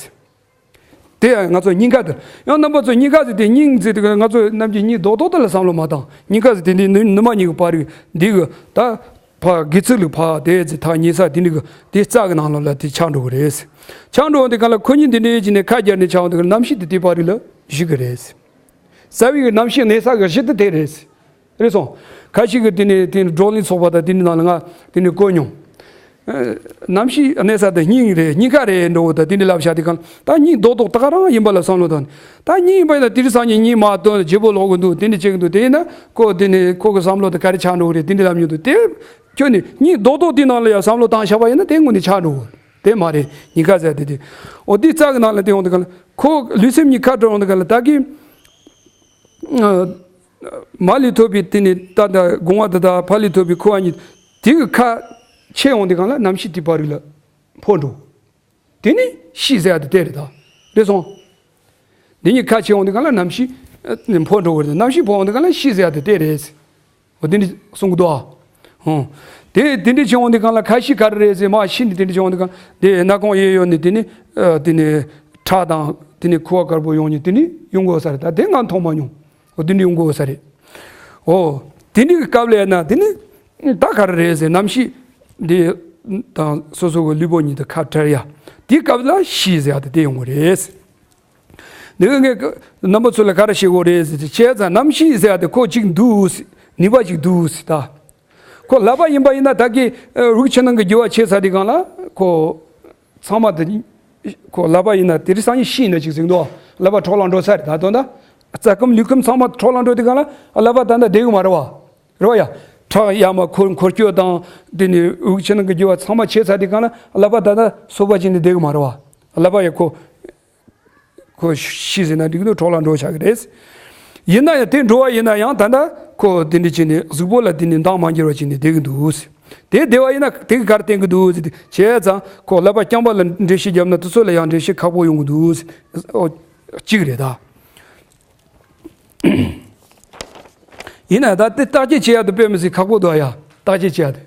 དེ་ཡང་ང་ཚོ་སྙིང་ཁ་དེ། ཡང་རྣམ་པ་ཚོ་སྙིང་ཁ་ཟེར་དེ། སྙིང་ཟེར་དེ་ང་ཚོ་ནམ་རྒྱུན་སྙིང་རྡོག་རྡོག་དེ་ལ་བསམ་བློ་མ་བཏང་། སྙིང་ཁ་ཟེར་དེ་འདི་ནུ་ནུ་མ་གཉིས་ཀྱི་བར་གྱི་འདི་གི་ད་ཕ་དགེ་ཚུལ་གྱི་ཕ་དེ་ཟེར་ཐག་ཉེ་ས་དེ་འདི་གི་དེ་རྩ་གི་ནང་ལོགས་ལ་དེ་ཆགས་འགྲོ་གི་རེད། ཆགས་འགྲོ་དེ་ག་ལ་ཁོ་གཉིས་འདི་འདྲའི་ཅི་ནས་ཁ་སྦྱར་ནས་ཆགས་འོང་དེ་ག་རྣམ་ཤེས་དེ་དེ་བར་རི་ལ་བཞུགས་གི་རེད། རྩ་བའི་གི་རྣམ་ཤེས་གནས་ས་གི་གཞི་དེ་དེ་རེད། རེད་སོང་། ཁ་ཤས་ཀྱིས་དེ་ནས་དེ་ནས་བགྲོ་གླེང་ཚོགས་པ་དང་དེ་འདྲའི་ནང་ལ་ང་དེ་ནས་གོ་མྱོང་། ཨ། རྣམ་ཤེས་གནས་ས་དེ་སྙིང་རེད། སྙིང་ཁ་རེད་འགྲོ་བ་དང་དེ་འདྲའི་ལབ་བཞག་དེ་གང་ད་སྙིང་རྡོག་རྡོག་ད་ག་རང་ཡིན་པ་ལ་བསམ་བློ་བཏང་། ད་སྙིང་ཡིན་པ་ཡིན་ན་དེ་རིང་སང་ཉིན་སྙིང་མ་བཏོན་བརྗེ་པོ་ལོག་གི་འདུག་དེ་འདྲ་བྱེད་ཀྱི་འདུག་དེ་ཡིན་ན་ཁོ་དེ་ནས་ཁོ་གི་བསམ་བློ་དེ་ག་རེ་ཆགས་འགྲོ་གི་རེད། དེ་འདྲ་ལབ་མྱོང་འདུག་དེ་ཁྱོད་ནི་སྙིང་རྡོག་རྡོག་དེའི་ནང་ལ་ཡང་བསམ་བློ་བཏང་བཞག་པ་ཡིན་ན་དེ་དངོས་གནས་ཆགས་འགྲོ་གི་དེ་མ་རེད། སྙིང་ཁ་ཟེར་དེ་དེ། འོ་དེ་རྩ་གི་ནང་ལ་དེ་ཡོང་དེ་གང་ལ་ཁོ་ལུས་སེམས་གཉིས་ཁ་བྲལ་ཡོང་དེ་གང་ལ་ད་གི་མ་ལས་ཐོབ་པའི་དེ་ནི་ད་ལྟ་སྒོ་ང་དེ་དང་ཕ་ལས་ཐོབ་པའི་ཁུ་བ་གཉིས་དེ་གི་ཁ་ཕྱེ་ཡོང་དེ་གང་ལ་རྣམ་ཤེས་དེ་བར་རི་ལ་འཕོ་འགྲོ། དེ་ནི་ཤེས་ཟེར་ཡ་དེ་དེ་རེད་ད། རེད་སོང་། འདི་གཉིས་ཁ་ཕྱེ་ཡོང་དེ་གང་ལ་རྣམ་ཤེས་ཨ་ནི་འཕོ་འགྲོ་གི་རེད། རྣམ་ཤེས་འཕོ་ཡོང་དེ་གང་ལ་ཤེས་ཟེར་ཡ་དེ་དེ་རེད། འོ་དེ་འདྲ་གསུང་གི་འདུག་ཨ། ཧོ། དེ་དེ་འདྲ་བྱུང་དེ་གང་ལ་ཁ་ཤས་ག་རེ་རེད་ཟེར། མ་ཤི་ནི་དེ་འདྲ་བྱུང་དེ་གང་དེ་སྣ་ཁུང་གཡས་གཡོན་ནས་དེ་ནི་ཨ་དེ་ནི་ཁྲག་དང་དེ་ནི་ཁུ་བ་དཀར་པོ་ཡོང་ནི་དེ་ནི་ཡོང་གི་ཡོད་ས་རེད། ད་དེ་ང་མཐོང་མ་མྱོང་། འོ་དེ་འདྲ་ཡོང་གི་ཡོད་ས་རེད། འོ་དེ་འདྲ་གི་སྐབས་ལ་ཡིན་ན་དེ་ནི་ད་ག་རེ་རེད་ཟེར། རྣམ་ཤེས་དེ་དང་སོ་སོ་གི་ལུས་པོ་གཉིས་དེ་ཁ་བྲལ་ཡ་དེའི་སྐབས་ལ་ཤེས་ཟེར་ཡ་དེ་དེ་ཡོང་གི་རེད། འདི་གི་ངས་རྣམ་པ་ཚོ་ལ་ག་རེ་བཤད་དགོས་རེད་ཟེར་དུས། བྱས་ཙང་རྣམ་ཤེས་ཟེར་ཡ་དེ་ཁོ་གཅིག་འདུག་ཟེར། ནུས་པ་གཅིག་འདུག་ཟེར་ད། ཁོ་ཀླད་པ་ཡིན་པ་ཡིན་ན་ད་གི་རིགས་ཕྱི་ནང་གི་རྒྱུ་བ་ཆད་ཚར་དུས་སྒང་ལ་ཁོ་ཚང་མ་དེ་ཁོ་ཀླད་པ་ཡིན་ན་དེ་རིང་སང་ཉིན་ཤི་ཡིན་ན་གཅིག་ཟིན་འདུག་ཀླད་པ་འཕྲོ་བརླག་འགྲོ་ཚར་རེད། ད་དོན་ད་རྩ་ཁམས་ལུས་ཁམས་ཚང་མ་འཕྲོ་བརླག་འགྲོ་དུས་སྒང་ལ་ཀླད་པ་ད་ལྟ་བསྡད་གི་མ་རེད་བ། རེད་བ་ཡ། ཁྲག་ཡར་མར་འཁོར་འཁོར་སྐྱོད་དང་དེ་ནས་རིགས་ཕྱི་ནང་གི་རྒྱུ་བ་ཚང་མ་ཆད་ཚར་དུས་སྒང་ལ་ཀླད་པ་ད་ལྟ་སོ་པ་ཅིག་ནས་བསྡད་གི་མ་རེད་བ། ཀླད་པ་ཡ་ཁོ་ཁོ་ཤི་ཟིན་ན་འགྲིག་འདུག་འཕྲོ་བརླག་འགྲོ་བཞག་གི་རེད། ཡིན་ན་ཡང་དེ་འགྲོ་བ་ཡིན་ན་ཡང་ད་ལྟ་ཁོ་དེ་འདྲ་བྱས་ནས་གཟུགས་པོ་ལ་དེ་ནས་འདང་མ་འགྱུར་བ་བྱས་ནས་བསྡད་ཀྱི་འདུག་དེ་བསྡད་པ་ཡིན་ན་དེ་གི་ག་རེ་བསྟན་གྱི་འདུག་ཟེར་དུས། བྱས་ཙང་ཁོ་ཀླད་པ་རྐྱང་པ་ལ་འགྲེལ་བཤད་བརྒྱབ་ན་དེ་ཚོ་ལ་ཡང་འགྲེལ་བཤད་ཁག་པོ་ཡོང་གི་འདུག་ཟེར། ཨོ། གཅིག་རེད་ད། ཡིན་ན་ད་དེ་བརྟག་དཔྱད་བྱེད་ཡ་དེ་དཔེ་མི་སྲིད་ཁག་པོ་འདུག་ཡ། བརྟག་དཔྱད་བྱེད་ཡ་དེ།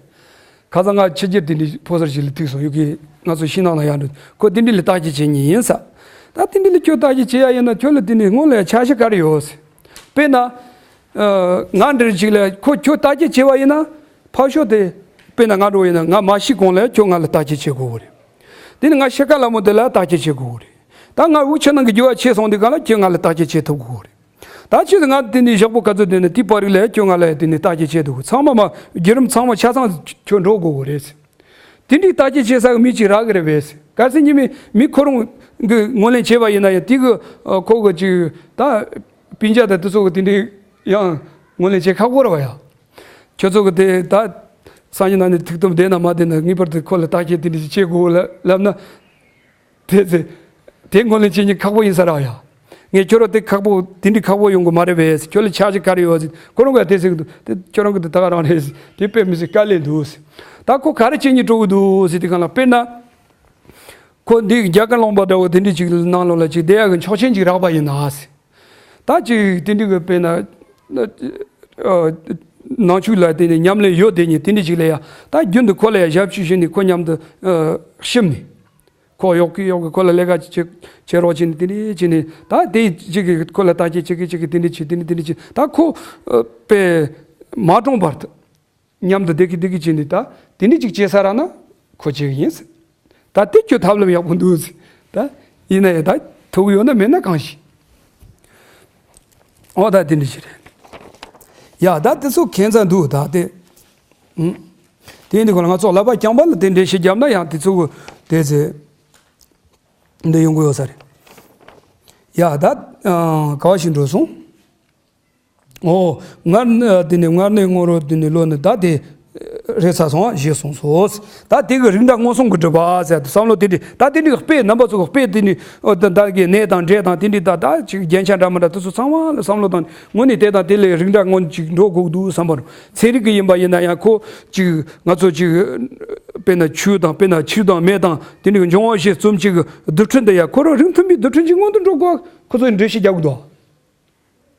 ཁ་སང་ང་ཕྱི་རྒྱལ་དེ་འདྲའི་ཕོ་གསར་ཞིག་ལ་ཐུག་སོང་། ཡུ་གེ་ང་ཚོ་ཕྱི་ནང་ལ་ཡར་འགྲོ། ཁོ་དེ་འདྲ་ལ་བརྟག་དཔྱད་བྱེད་མཁན་ཡིན་ས། ད་དེ་འདྲ་ལ་ཁྱོད་བརྟག་དཔྱད་བྱེད་ཡ་ཡིན་ན་ཁྱོད་ལ་དེ་ནས་སྔོན་ལ་ཡ་ཆ་ཤས་ག་རེ་ཡོད་ཟེར། དཔེར་ན། ཨ། ང་འདྲ་ཞིག་ལ་ཁོ་ཁྱོད་བརྟག་དཔྱད་བྱེད་པ་ཡིན་ན། ཕར་ཕྱོགས་དེ། དཔེར་ན་ང་འདྲ་བོ་ཡིན་ན་ང་མ་ཤི་གོང་ལ་ཁྱོད་ང་ལ་བརྟག་དཔྱད་བྱེད་དགོས་གི་རེད། དེ་ནས་ང་ཤི་ཁ་སླ་མོ་དེ་ལ་བརྟག་དཔྱད་བྱེད་དགོས་གི་རེད། ད་ང་དབུགས་ཆུ་ནང་གི་རྒྱུ་བ་ཆད་སོང་དུས་སྒང་ལ་ཁྱོད་ང་ལ་བརྟག་དཔྱད་བྱེད་ཐུབ་དགོས་གི་རེད། ད་ཕྱིས་སུ་ང་དེ་ནས་ཞོགས་པ་ག་ཚོད་དེ་ནས་དེའི་བར་རིགས་ལ་ཁྱོད་ང་ལ་དེ་ནས་བརྟག་དཔྱད་བྱེད་ཐུབ་དགོས། ཚང་མ་མ་བརྒྱུད་རིམ་ཚང་མ་ཆ་ཚང་ཁྱོད་འགྲོ་དགོས་གི་རེད། དེ་འདྲའི་བརྟག་དཔྱད་བྱེད་ས་གི་མི་གཅིག་རག་གི་རེད་པས། གལ་སྲིད་ཉི་མ་མི་ཁོ་རང་གིས་ངོས་ལེན་བྱས་པ་ཡིན་ན་ཡང་དེ་གི་ཨ་ཁོ་གི་ཅིག་ད་སྤུན་ཀྱག་དང་དེ་ཚོ་གི་དེ་འདྲའི་ཡང་ངོས་ལེན་བྱེད་ཁག་པོ་རེད་བ་ཡ། ཁྱོད་ཚོ་གི་དེ་ད་སང་ཉིན་གནངས་ཉིན་ཐུགས་དམ་བསྡད་ན་མ་བསྡད་ན་ངེས་པར་དུ་ཁོ་ལ་བརྟག་དཔྱད་དེ་འདྲ་ཞིག་བྱེད་དགོས་ལ་ལབ་ན། དེ་ཚེ། དེ་ངོས་ལེན་བྱེད་མཁན་ཁག་པོ་ཡིན་ས་རེད་བ་ཡ། ངས་ཁྱོད་རང་དེ་ཁག་པོ་དེ་འདྲའི་ཁག་པོ་ཡོང་གི་མ་རེད་པས། ཁྱོད་ལ་ཆ་ཤས་ག་རེ་ཡོད་ཟེར། ཁོ་རང་གིས་དེ་ཟེར་གི་འདུག་དེ་ཁྱོད་རང་གི་དེ་ད་ག་རང་རེད་ཟེར། དེ་དཔེ་མི་སྲིད་དཀའ་ལས་འདུག་ཟེར། ད་ཁོ་ག་རེ་བྱེད་སྙིང་བྲོ་གི་འདུག་ཟེར་དུས་སྒང་ལ། དཔེར་ན། ཁོ་འདི་རྒྱ་གར་ལུང་པ་འདྲ་བོ་དེ་འདྲའི་ཅིག་ནང་ལོགས་ལ་ཅིག་བསྡད་ཡག་གི་ཆོག་མཆན་ཅིག་རག་པ་ཡིན་ན་ཟེར། ད་ཅིག་དེ་འདྲའི་གི་དཔེར་ན། ཨ། ནང་ཆོས་ལ་དེ་ནས་ཉམས་ལེན་ཡོད་བསྡད་མཁན་དེ་འདྲ་ཅིག་ལ་ཡ། ད་རྒྱུན་དུ་ཁོ་ལ་ཡ་ཞབས་ཞུ་བྱས་ནས་ཁོ་མཉམ་དུ་ཨ་གཤིབ་ནས། ཁོ་གཡོག་གི་གཡོག་གི་ཁོ་ལ་ལས་ཀ་ཅིག་བྱེད་རོགས་བྱས་ནས་དེ་འདྲ་བྱས་ནས། ད་དེ་ཅིག་གིས་ཁོ་ལ་བརྟག་དཔྱད་ཅིག་གིས་ཅིག་གིས་དེ་འདྲ་བྱས། དེ་འདྲ་དེ་འདྲ་བྱས། ད་ཁོ་ཨ་དཔེ་མ་གྲོངས་བར་དུ་མཉམ་དུ་བསྡད་ཀྱི་བསྡད་ཀྱི་བྱས་ནས། ད་དེ་འདྲ་ཅིག་བྱེད་ས་རག་ན་ཁོ་བྱེད་ཀྱི་ཡིན་ཟེར། ད་དེ་ཁྱོད་ཐབས་ལམ་ཡག་པོ་འདུག་ཟེར། ད་ཡིན་ན་ཡང་ད་ཐུག་ཡོད་ན་མེད་ན་གང་ཤེས། འོ་ད་དེ་འདྲ་ཞིག་རེད། ཡ་ད་དེ་ཚོ་ཁྱད་མཚར་འདུག་ད་དེ། ཨང་། དེ་ཡིན་དུས་ཁོ་ལ་ང་ཚོ་ཀླད་པ་རྐྱང་པ་ལ་དེ་འགྲེལ་བཤད་བརྒྱབ་ན་ཡང་དེ་ཚོ་གི་དེ་ཚེ་འདི་ཡོང་གི་ཡོད་ས་རེད། ཡ་ད་ཨང་ག་བ་ཞིག་འགྲོ་སོང་། ཨོ། མངལ་ནི་དེ་ནི་མངལ་ནས་སྔོན་རོལ་དེ་ནི་ལོ་ནི་ད་དེ། རེད་ཚར་སོང་ཞེས་གསུངས་སོ། ད་དེ་གི་རིགས་འདྲ་མངོན་སུམ་གྱིས་སྒྲུབ་པ་ཟེར་ཏེ་བསམ་བློ་དེ་འདྲ་ད་དེ་འདྲའི་དཔེ་རྣམ་པ་ཚོ་གི་དཔེ་དེ་འདྲ་ཨོ་ད་ད་གི་གནས་དང་འབྲས་དང་དེ་འདྲ་ད་ད་ཅིག་རྒྱན་ཆ་འདྲ་མི་འདྲ་དེ་ཚོ་ཚང་མ་ལ་བསམ་བློ་བཏང་དངོས་གནས་དེ་དང་དེ་ལས་རིགས་འདྲ་མངོན་ཅིག་འགྲོ་དགོས་འདུག་བསམ་པར་ཚན་རིག་གི་ཡིན་པ་ཡིན་ན་ཡང་ཁོ་ཅིག་ང་ཚོ་ཅིག་དཔེར་ན་ཆུ་དང་དཔེར་ན་ཆུ་དང་མེ་དང་དེ་འདྲའི་འབྱུང་བ་བཞི་རྩོམ་གྱི་རྡུལ་ཕྲན་དེ་ཡང་ཁོ་རང་རིགས་མཐུན་པའི་རྡུལ་ཕྲན་ཅིག་མངོན་དུ་འགྲོ་དགོས་ཁོ་ཚོས་འགྲེལ་བཤད་རྒྱག་དགོས་འདུག་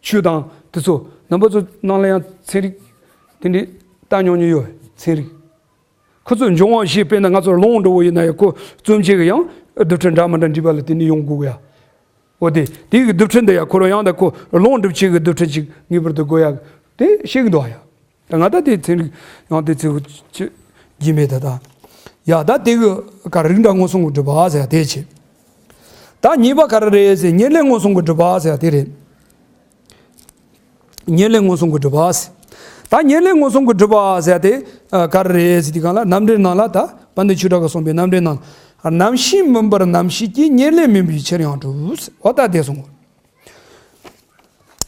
ཆོས་དང་དེ་ཚོ་རྣམ་པ་ཚོ་ནང་ལ་ཡང་ཚན་རིག་དེ་འདྲའི་ལྟ་མྱོང་མྱོང་ཡོད་ཚན་རིག་ཁོ་ཚོས་འབྱུང་བ་བཞི་དཔེར་ན་ང་ཚོར་རླུང་འགྲོ་བོ་ཡིན་ན་ཡང་ཁོ་རྩོམ་བྱེད་ཀྱི་ཡང་རྡུལ་ཕྲན་འདྲ་མི་འདྲ་འགྲིག་པ་ལ་དེ་འདྲ་ཡོང་དགོས་ཀྱི་ཡ། འོ་དེ་དེ་གི་རྡུལ་ཕྲན་འདི་ཡང་ཁོ་རང་ཡང་ད་ཁོ་རླུང་འགྲུབ་བྱེད་ཀྱི་རྡུལ་ཕྲན་ཅིག་ངེས་པར་དུ་དགོས་ཡ་དེ་ཤེས་ཀྱི་འདུག་ཡ། ད་ང་ད་དེ་ཚན་རིག་ཡང་དེ་ཚོ་ཅི་རྒྱུས་མེད་ད་ད། ཡ་ད་དེ་གི་ག་རིགས་འདྲ་མངོན་སུམ་གྱིས་སྒྲུབ་པ་ཟེར་དེ་བྱེད། ད་གཉིས་པ་ག་རེ་རེད་ཟེར་ཉེར་ལེན་མངོན་སུམ་གྱིས་སྒྲུབ་པ་ཟེར་དེ་རེད། ཉེར་ལེན་མངོན་སུམ་གྱིས་སྒྲུབ་པ་ཟེར། ད་ཉེར་ལེན་མངོན་སུམ་གྱིས་སྒྲུབ་པ་ཟེར་དེ་ག་རེ་རེད་ཟེར་དེ་གང་ལ་རྣམ་འགྲེལ་ནང་ལ་ད་དཔལ་ལྡན་ཆོས་གྲགས་ཀྱིས་གསུངས་པའི་རྣམ་འགྲེལ་ནང་ལ་རྣམ་ཤེས་མིན་པར་རྣམ་ཤེས་ཀྱི་ཉེར་ལེན་མིན་པའི་ཕྱིར་ཡང་གྲུབ་ཟེར་བ་ད་དེ་གསུངས།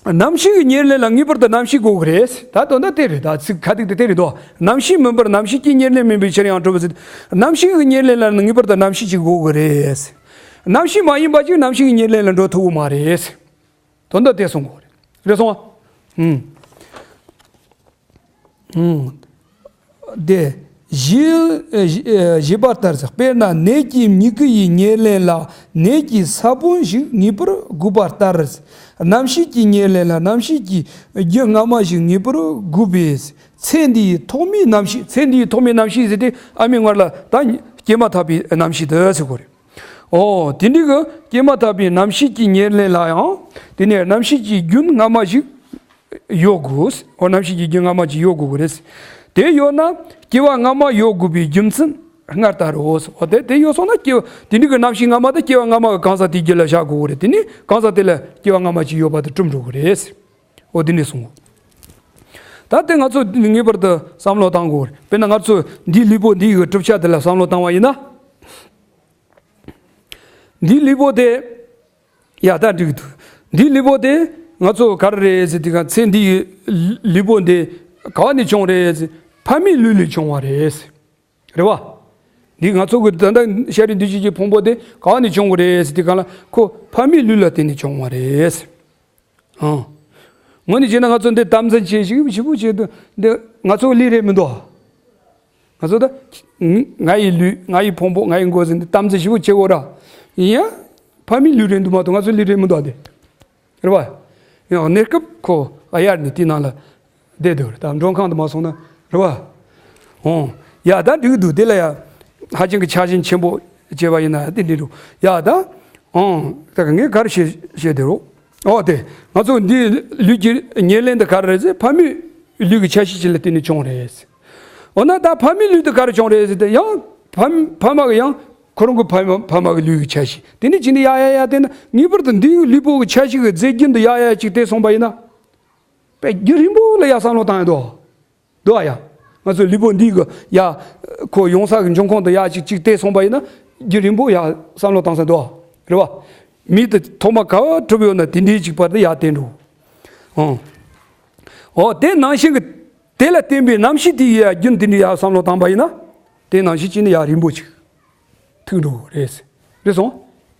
རྣམ་ཤེས་ཀྱི་ཉེར་ལེན་ལ་ངེས་པར་དུ་རྣམ་ཤེས་དགོས་ཀྱི་རེད། ད་དོན་དག་དེ་རེད། ད་ཚིག་ཁ་ཐུག་དེ་དེ་རེད་དོ། རྣམ་ཤེས་མིན་པར་རྣམ་ཤེས་ཀྱི་ཉེར་ལེན་མིན་པའི་ཕྱིར་ཡང་གྲུབ་ཟེར། རྣམ་ཤེས་ཀྱི་ཉེར་ལེན་ལ་ངེས་པར་དུ་རྣམ་ཤེས་ཅིག་དགོས་ཀྱི་རེད། རྣམ་ཤེས་མ་ཡིན་པ་ཅིག་རྣམ་ཤེས་ཀྱི་ཉེར་ལེན་ལ་འགྲོ་ཐུབ་ཀྱི་མ་རེད། དོན་དག་དེ་གསུང་དགོས་རེད། རེད་སོང་ཨ། ཨུམ། ཨུམ། དེ། བཞི། ཨ། བཞི། ཨ། བཞི་པ་ལྟར་ཟེར། དཔེར་ན་ནས་ཀྱི་མྱུ་གུ་ཡི་ཉེར་ལེན་ལ་ནས་ཀྱི་ས་བོན་ཞིག་ངེས་པར་དགོས་པ་ལྟར། རྣམ་ཤེས་ཀྱི་ཉེར་ལེན་ལ་རྣམ་ཤེས་ཀྱི་རྒྱུ་སྔ་མ་ཞིག་ངེས་པར་དགོས་པས། ཚེ་འདིའི་ཐོག་མའི་རྣམ་ཤེས། ཚེ་འདིའི་ཐོག་མའི་རྣམ་ཤེས་ཟེར་དེ་ཨ་མའི་མངལ་ལ་ད་སྐྱེས་མ་ཐག་པའི་རྣམ་ཤེས་དེ་ཟེར་དགོས་རེད། ཨོ། དེ་འདྲའི་གི་སྐྱེས་མ་ཐག་པའི་རྣམ་ཤེས་ཀྱི་ཉེར་ལེན་ལ་ཡང་དེ་ནས་རྣམ་ཤེས་ཀྱི་རྒྱུན་སྔ་མ་ཞིག་ཡོད་དགོས། ཨོ། རྣམ་ཤེས་ཀྱི་རྒྱུན་སྔ་མ་ཅིག་ཡོད་དགོས་ཀྱི་རེད། དེ་ཡོད་ན་སྐྱེ་བ་སྔ་མ་ཡོད་དགོས་པའི་རྒྱུ་མཚན་སྔར་ལྟར་རོ། ཨོ། དེ་དེ་ཡོད་སོང་ན་སྐྱེ་བ་དེ་འདྲའི་གི་རྣམ་ཤེས་སྔ་མ་དེ་སྐྱེ་བ་སྔ་མ་གི་གང་ཟག་དེའི་རྒྱུད་ལ་བཞག་དགོས་ཀྱི་རེད། དེ་ནས་གང་ཟག་དེ་ལ་སྐྱེ་བ་སྔ་མ་ཅིག་ཡོད་པ་དེ་གྲུབ་འགྲོ་གི་རེད། ཨོ། དེ་ནས་གསུངས། ད་དེ་ང་ཚོ་ངེས་པར་དུ་བསམ་བློ་བཏང་དགོས་རེད། དཔེར་ན་ང་ཚོ་འདིའི་ལུས་པོ་འདི་ཡི་གྲུབ་ཆ་དེ་ལ་བསམ་བློ་བཏང་བ་ཡིན་ན། འདིའི་ལུས་པོ་དེ། ཡ་ད་འགྲིག་འདུག་འདིའི་ལུས་པོ་དེ་ང་ཚོ་ག་རེ་རེད་ཟེར་དུས་ག་ཚེ་འདིའི་ལུས་པོ་འདི་ག་བ་ནས་བྱུང་རེད་ཟེར། ཕ་མའི་ལུས་ལས་བྱུང་བ་རེད། རེད་བ། འདི་ང་ཚོ་གི་ད་ལྟ་ཤ་རུས་འདུས་བྱས་ཀྱི་ཕུང་པོ་དེ་ག་བ་ནས་བྱུང་བ་རེད་ཟེར་དུས་ག་ལ་ཁོ་ཕ་མའི་ལུས་ལ་བརྟེན་ནས་བྱུང་བ་རེད། ཨང་། དངོས་གནས་བྱས་ན་ང་ཚོ་འདི་དམ་འཛིན་བྱེད་ཞིབ་ཞིབ་པོ་བྱེད་དུ་འདི་ང་ཚོ་ལུས་རེད་མི་འདུག་ང་ཚོ་ད་ང་ཡི་ལུས་ང་ཡི་ཕུང་པོ་ང་ཡི་མགོ་ཟེར་འདི་དམ་འཛིན་ཞིབ་པོ་བྱེད་དགོས་ར། ཡིན་ཡང་ཕ་མའི་ལུས་རེད་འདུག་མ་གཏོགས་ང་ཚོ་ལུས་རེད་མི་འདུག་འདི། རེད་བ། ཡང་གནས་སྐབས་ཁོ་ཨ་ཡར་ནས་དེའི་ནང་ལ་བསྡད་འདུག་རེད། ད་མགྲོན་ཁང་དུ་མ་སོང་ན་རེད་བ། ཨོ། ཡ་ད་འགྲིག་འདུག་དེ་ལ་ཡ་ཧ་ཅང་གི་ཆ་ཤས་ཆེན་པོ་བྱས་པ་ཡིན་ན་དེ་འགྲིག་འདུག་ཡ་ད། ཨོ། ད་ངས་ག་རེ་བཤད་བཤད་དེ་རོ། ཨོ་དེ་ང་ཚོ་འདི་ལུས་ཀྱི་ཉེར་ལེན་དེ་ག་རེ་རེད་ཟེར་ཕ་མའི་ལུས་ཀྱི་ཆ་ཤས་ཅིག་ལ་བརྟེན་ནས་བྱུང་རེད། འོ་ན་ད་ཕ་མའི་ལུས་དེ་ག་རེ་བྱུང་རེད་ཟེར་ཏེ་ཡང་ཕ་ཕ་མ་གི་ཡང་ཁོ་རང་གི་ཕ་མ་ཕ་མ་གི་ལུས་ཀྱི་ཆ་ཤས་དེ་ནས་ཅི་འདི་ཡ་ཡ་ཡ་དེ་ན་ངེས་པར་དུ་འདིའི་ལུས་པོ་གི་ཆ་ཤས་ཀྱི་རྫས་རྒྱུན་དུ་ཡ་ཡ་ཅིག་དེ་སོང་པ་ཡིན་ན། པའི་རྒྱུན་རིང་པོ་ལ་ཡ་བསམ་བློ་བཏང་ཡ་འདུག་འདུག་ཨ་ཡ། ང་ཚོའི་ལུས་པོ་འདི་གི་ཡ། ཁོ་ཡོང་ས་གི་འབྱུང་ཁུངས་དུ་ཡ་ཅིག་ཅིག་བལྟས་སོང་པ་ཡིན་ན། རྒྱུན་རིང་པོ་ཡ་བསམ་བློ་བཏང་ས་འདུག་རེད་བ། མི་དེ་ཐོག་མ་ག་བ་གྲུབ་ཡོད་ན་དེ་འདྲའི་ཅིག་བར་དུ་ཡ་བསྟན་འགྲོ། ཨང་། འོ་དེ་ནང་བཞིན་གི་དེ་ལ་བརྟེན་པའི་རྣམ་ཤེས་དེ་ཡ་རྒྱུན་དེ་འདྲའི་ཡ་བསམ་བློ་བཏང་པ་ཡིན་ན། དེ་ནང་བཞིན་གྱི་ནི་ཡ་རིང་པོ་ཅིག་ཐུག་འགྲོ་རེད། རེད་སོང་།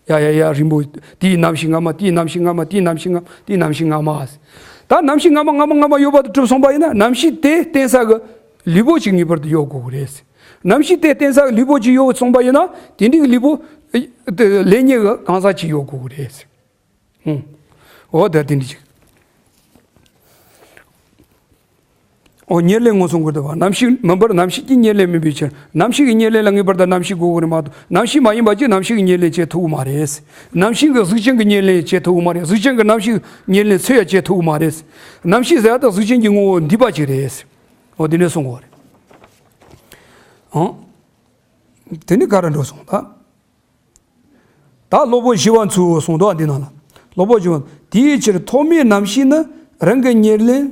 ཡ་ཡ་ཡ་རིང་པོ། དེའི་རྣམ་ཤེས་སྔ་མ་དེའི་རྣམ་ཤེས་སྔ་མ་དེའི་རྣམ་ཤེས་སྔ་མ་དེའི་རྣམ་ཤེས་སྔ་མ། ད་རྣམ་ཤེས་སྔ་མ་སྔ་མ་སྔ་མ་ཡོད་པ་དེ་གྲུབ་སོང་པ་ཡིན་ན་རྣམ་ཤེས་དེ་བརྟེན་ས་གི་ལུས་པོ་ཅིག་ངེས་པར་དུ་ཡོད་དགོས་ཀྱི་རེད། རྣམ་ཤེས་དེ་བརྟེན་ས་གི་ལུས་པོ་ཅིག་ཡོད་སོང་པ་ཡིན་ན་དེ་འདྲའི་གི་ལུས་པོ་ལེན་མཁན་གི་གང་ཟག་ཅིག་ཡོད་དགོས་ཀྱི་རེད། ཨང་། འོ་ད་དེ་འདྲ་ཅིག་ཨོ། ཉེར་ལེན་མངོན་སུམ་གྱིས་སྒྲུབ་པ། རྣམ་ཤེས་མིན་པར་རྣམ་ཤེས་ཀྱི་ཉེར་ལེན་མིན་པའི་ཕྱིར། རྣམ་ཤེས་ཀྱི་ཉེར་ལེན་ལ་ངེས་པར་དུ་རྣམ་ཤེས་དགོས་ཀྱི་རེད་མ་གཏོགས་རྣམ་ཤེས་མ་ཡིན་པ་ཅིག་རྣམ་ཤེས་ཀྱི་ཉེར་ལེན་བྱེད་ཐུབ་ཀྱི་མ་རེད། རྣམ་ཤེས་ཀྱིས་གཟུགས་ཅན་གྱི་ཉེར་ལེན་བྱེད་ཐུབ་ཀྱི་མ་རེད། གཟུགས་ཅན་གྱིས་རྣམ་ཤེས་ཉེར་ལེན་སུ་ཡང་བྱེད་ཐུབ་ཀྱི་མ་རེད། རྣམ་ཤེས་ཟེར་ཡ་ད་གཟུགས་ཅན་གྱི་ངོ་བོ་འདུས་པ་ཅིག་རེད། འོ་དེ་ནས་གསུང་གི་རེད། ཨང་། དེ་ནི་ག་རེ་འགྲོ་སོང་ད། ད་སློབ་དཔོན་ཞི་བ་འཚོས་གསུངས་འདུག་འདི་ནང་ལ། སློབ་དཔོན་ཞི་བ། དེའི་ཕྱིར་ཐོག་མའི་རྣམ་ཤེས་ནི་རང་གི་ཉེར་ལེན།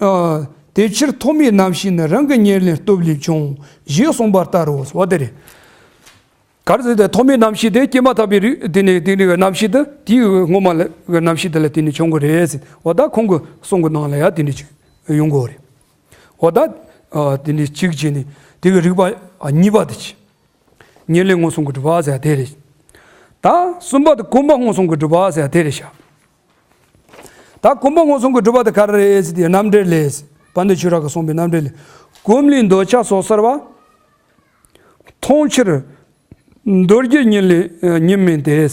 ཨ། དེའི་ཕྱིར་ཐོག་མའི་རྣམ་ཤེས་ནི་རང་གི་ཉེར་ལེན་སྟོབས་ལས་བྱུང་ཞེས་གསུངས་པ་ལྟར་རོ། འོ་དེ་རེད། ག་རེ་ཟེར་ཏེ་ཐོག་མའི་རྣམ་ཤེས་དེ་སྐྱེས་མ་ཐག་པའི་རིགས་དེ་ནས་དེ་ནས་རྣམ་ཤེས་དེ་དེའི་སྔོན་མ་ལ་རྣམ་ཤེས་དེ་ལ་བརྟེན་ནས་བྱུང་གི་རེད་ཟེར། འོ་ད་ཁོང་གི་གསུང་གི་ནང་ལ་ཡང་དེ་འདྲ་ཅིག་ཡོང་གི་རེད། འོ་ད་ ཨ་དེ་འདྲའི་གཅིག་བྱས་ནས་དེ་གི་རིགས་པ་ཨ་གཉིས་པ་དེ་ཆེ། ཉེར་ལེན་མངོན་སུམ་གྱི་སྒྲུབ་པ་ཟེར་དེ་རེད། ད་གསུམ་པ་དེ་གོམས་པ་མངོན་སུམ་གྱི་སྒྲུབ་པ་ཟེར་དེ་རེད་ཤག་ད་གོམས་པ་མངོན་སུམ་གྱི་སྒྲུབ་པ་དེ་ག་རེ་རེད་ཟེར་དུས་རྣམ་འགྲེལ་ལས། དཔལ་ལྡན་ཆོས་གྲགས་ཀྱིས་གསུངས་པའི་རྣམ་འགྲེལ་ལས། གོམས་ལས་འདོད་ཆགས་སོགས་སེལ་བ། མཐོང་ཕྱིར་འདོད་རྒྱུ་ཉིད་ལས་ཉིད་མིན་ཏེ།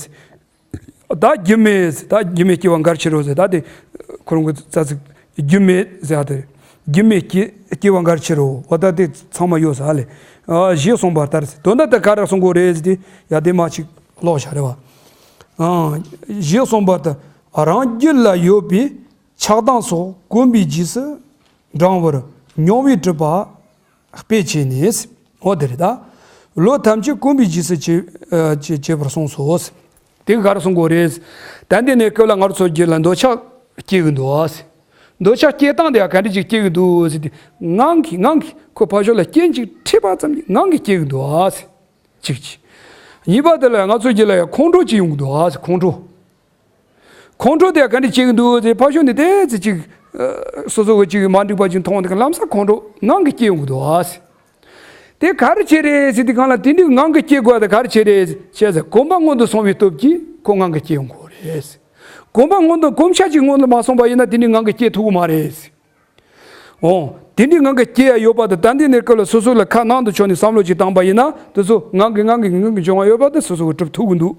ད་རྒྱུ་མེད་ཟེར། ད་རྒྱུ་མེད་སྐྱེ་བ་འགར་ཕྱིར་རོ་ཟེར། ད་དེ་ཁོ་རང་གི་རྩ་ཚིག་རྒྱུ་མེད་ཟེར་ཡ་དེ། རྒྱུ་མེད་སྐྱེ་སྐྱེ་བ་འགར་ཕྱིར་རོ། འོ་ད་དེ་ཚང་མ་ཡོད་ས་ལས། ཨ་ཞེས་གསུངས་པ་ལྟར་ཟེར། དོན་དག་དེ་ག་རེ་གསུང་གི་རེད་ཟེར་དུས་ཡ་དེ་མ་ཅིག་ཀློག་བྱ་རེད་བ། ཨ་ཞེས་གསུངས་པ་ལྟར་རང་རྒྱུད་ལ་ཡོད་པའི་ཆགས་སྡང་སོགས་གོམས་པའི་རྗེས་སུ་འབྲང་བར་མྱོང་བས་གྲུབ་པ། དཔེ་བྱས་ནས། འོ་དེ་རེད་ད། བློ་ཐམས་ཅད་གོམས་པའི་རྗེས་སུ་བྱེད་ཨ་བྱེད་བྱེད་པར་གསུངས་སོ། དེ་ག་རེ་གསུང་གི་རེད། ད་འདི་ནས་སྐབས་ལ་ང་རང་ཚོའི་རྒྱུད་ལ་འདོད་ཆགས་སྐྱེ་གི་འདུག་ཨ། འདོད་ཆགས་སྐྱེ་སྟངས་དེ་ཡང་ག་འདྲ་ཅིག་སྐྱེ་གི་འདུག་ཟེར་དུས་ངང་གིས་ངང་གིས་ཁོ་ཕར་ཕྱོགས་ལ་རྐྱེན་ཅིག་འཕྲད་པ་ཙམ་གྱིས་ངང་གིས་སྐྱེ་གི་འདུག་ཨ། གཅིག་གཅིག་གཉིས་པ་དེ་ལ་ང་ཚོའི་རྒྱུད་ལ་ཡང་ཁོང་ཁྲོ་ཅིག་ཡོང་གི་འདུག་ཨ། ཁོང་ཁྲོ། ཁོང་ཁྲོ་དེ་ག་འདྲ་སྐྱེ་གི་འདུག་ཟེར། ཕར་ཕྱོགས་ནས་དེ་ཚེ་ཅིག་ཨ་སོ་སོ་གི་ཅིག་མ་འགྲིག་པ་ཅིག་མཐོང་དུས་ལམ་སང་ཁོང་ཁྲོ་ངང་གིས་སྐྱེ་ཡོང་གི་འདུག་ཨ་ཟེར། དེ་ག་རེ་བྱས་རེད་ཟེར་དུས་སྒང་ལ་དེ་འདྲའི་ངང་གིས་སྐྱེ་དགོས་པ་དེ་ག་རེ་བྱས་རེད་ཟེར། བྱས་ཙང་གོམས་པ་སྔོན་དུ་སོང་བའི་སྟོབས་ཀྱིས་ཁོ་ངང་གིས་སྐྱེ་ཡོང་གི་རེད་ཟེར། གོམས་པ་སྔོན་དུ་གོམས་ཆ་ཅིག་སྔོན་ལ་མ་སོང་པ་ཡིན་ན་དེ་འདྲའི་ངང་གིས་སྐྱེ་ཐུབ་ཀྱི་མ་རེད་ཟེར། འོ། དེ་འདྲའི་ངང་གིས་སྐྱེ་ཡ་ཡོད་པ་དང་། ད་འདི་ནས་སྐབས་ལ་སོ་སོ་ལ་ཁ་ནང་དུ་ཕྱོགས་ནས་བསམ་བློ་ཅིག་བཏང་པ་ཡིན་ན་དེ་ཚོ་ངང་གིས་ངང་གིས་ངང་གིས་འབྱུང་བ་ཡོད་པ་དེ་སོ་སོ་གིས་གྲུབ་ཐུབ་ཀྱི་འདུག་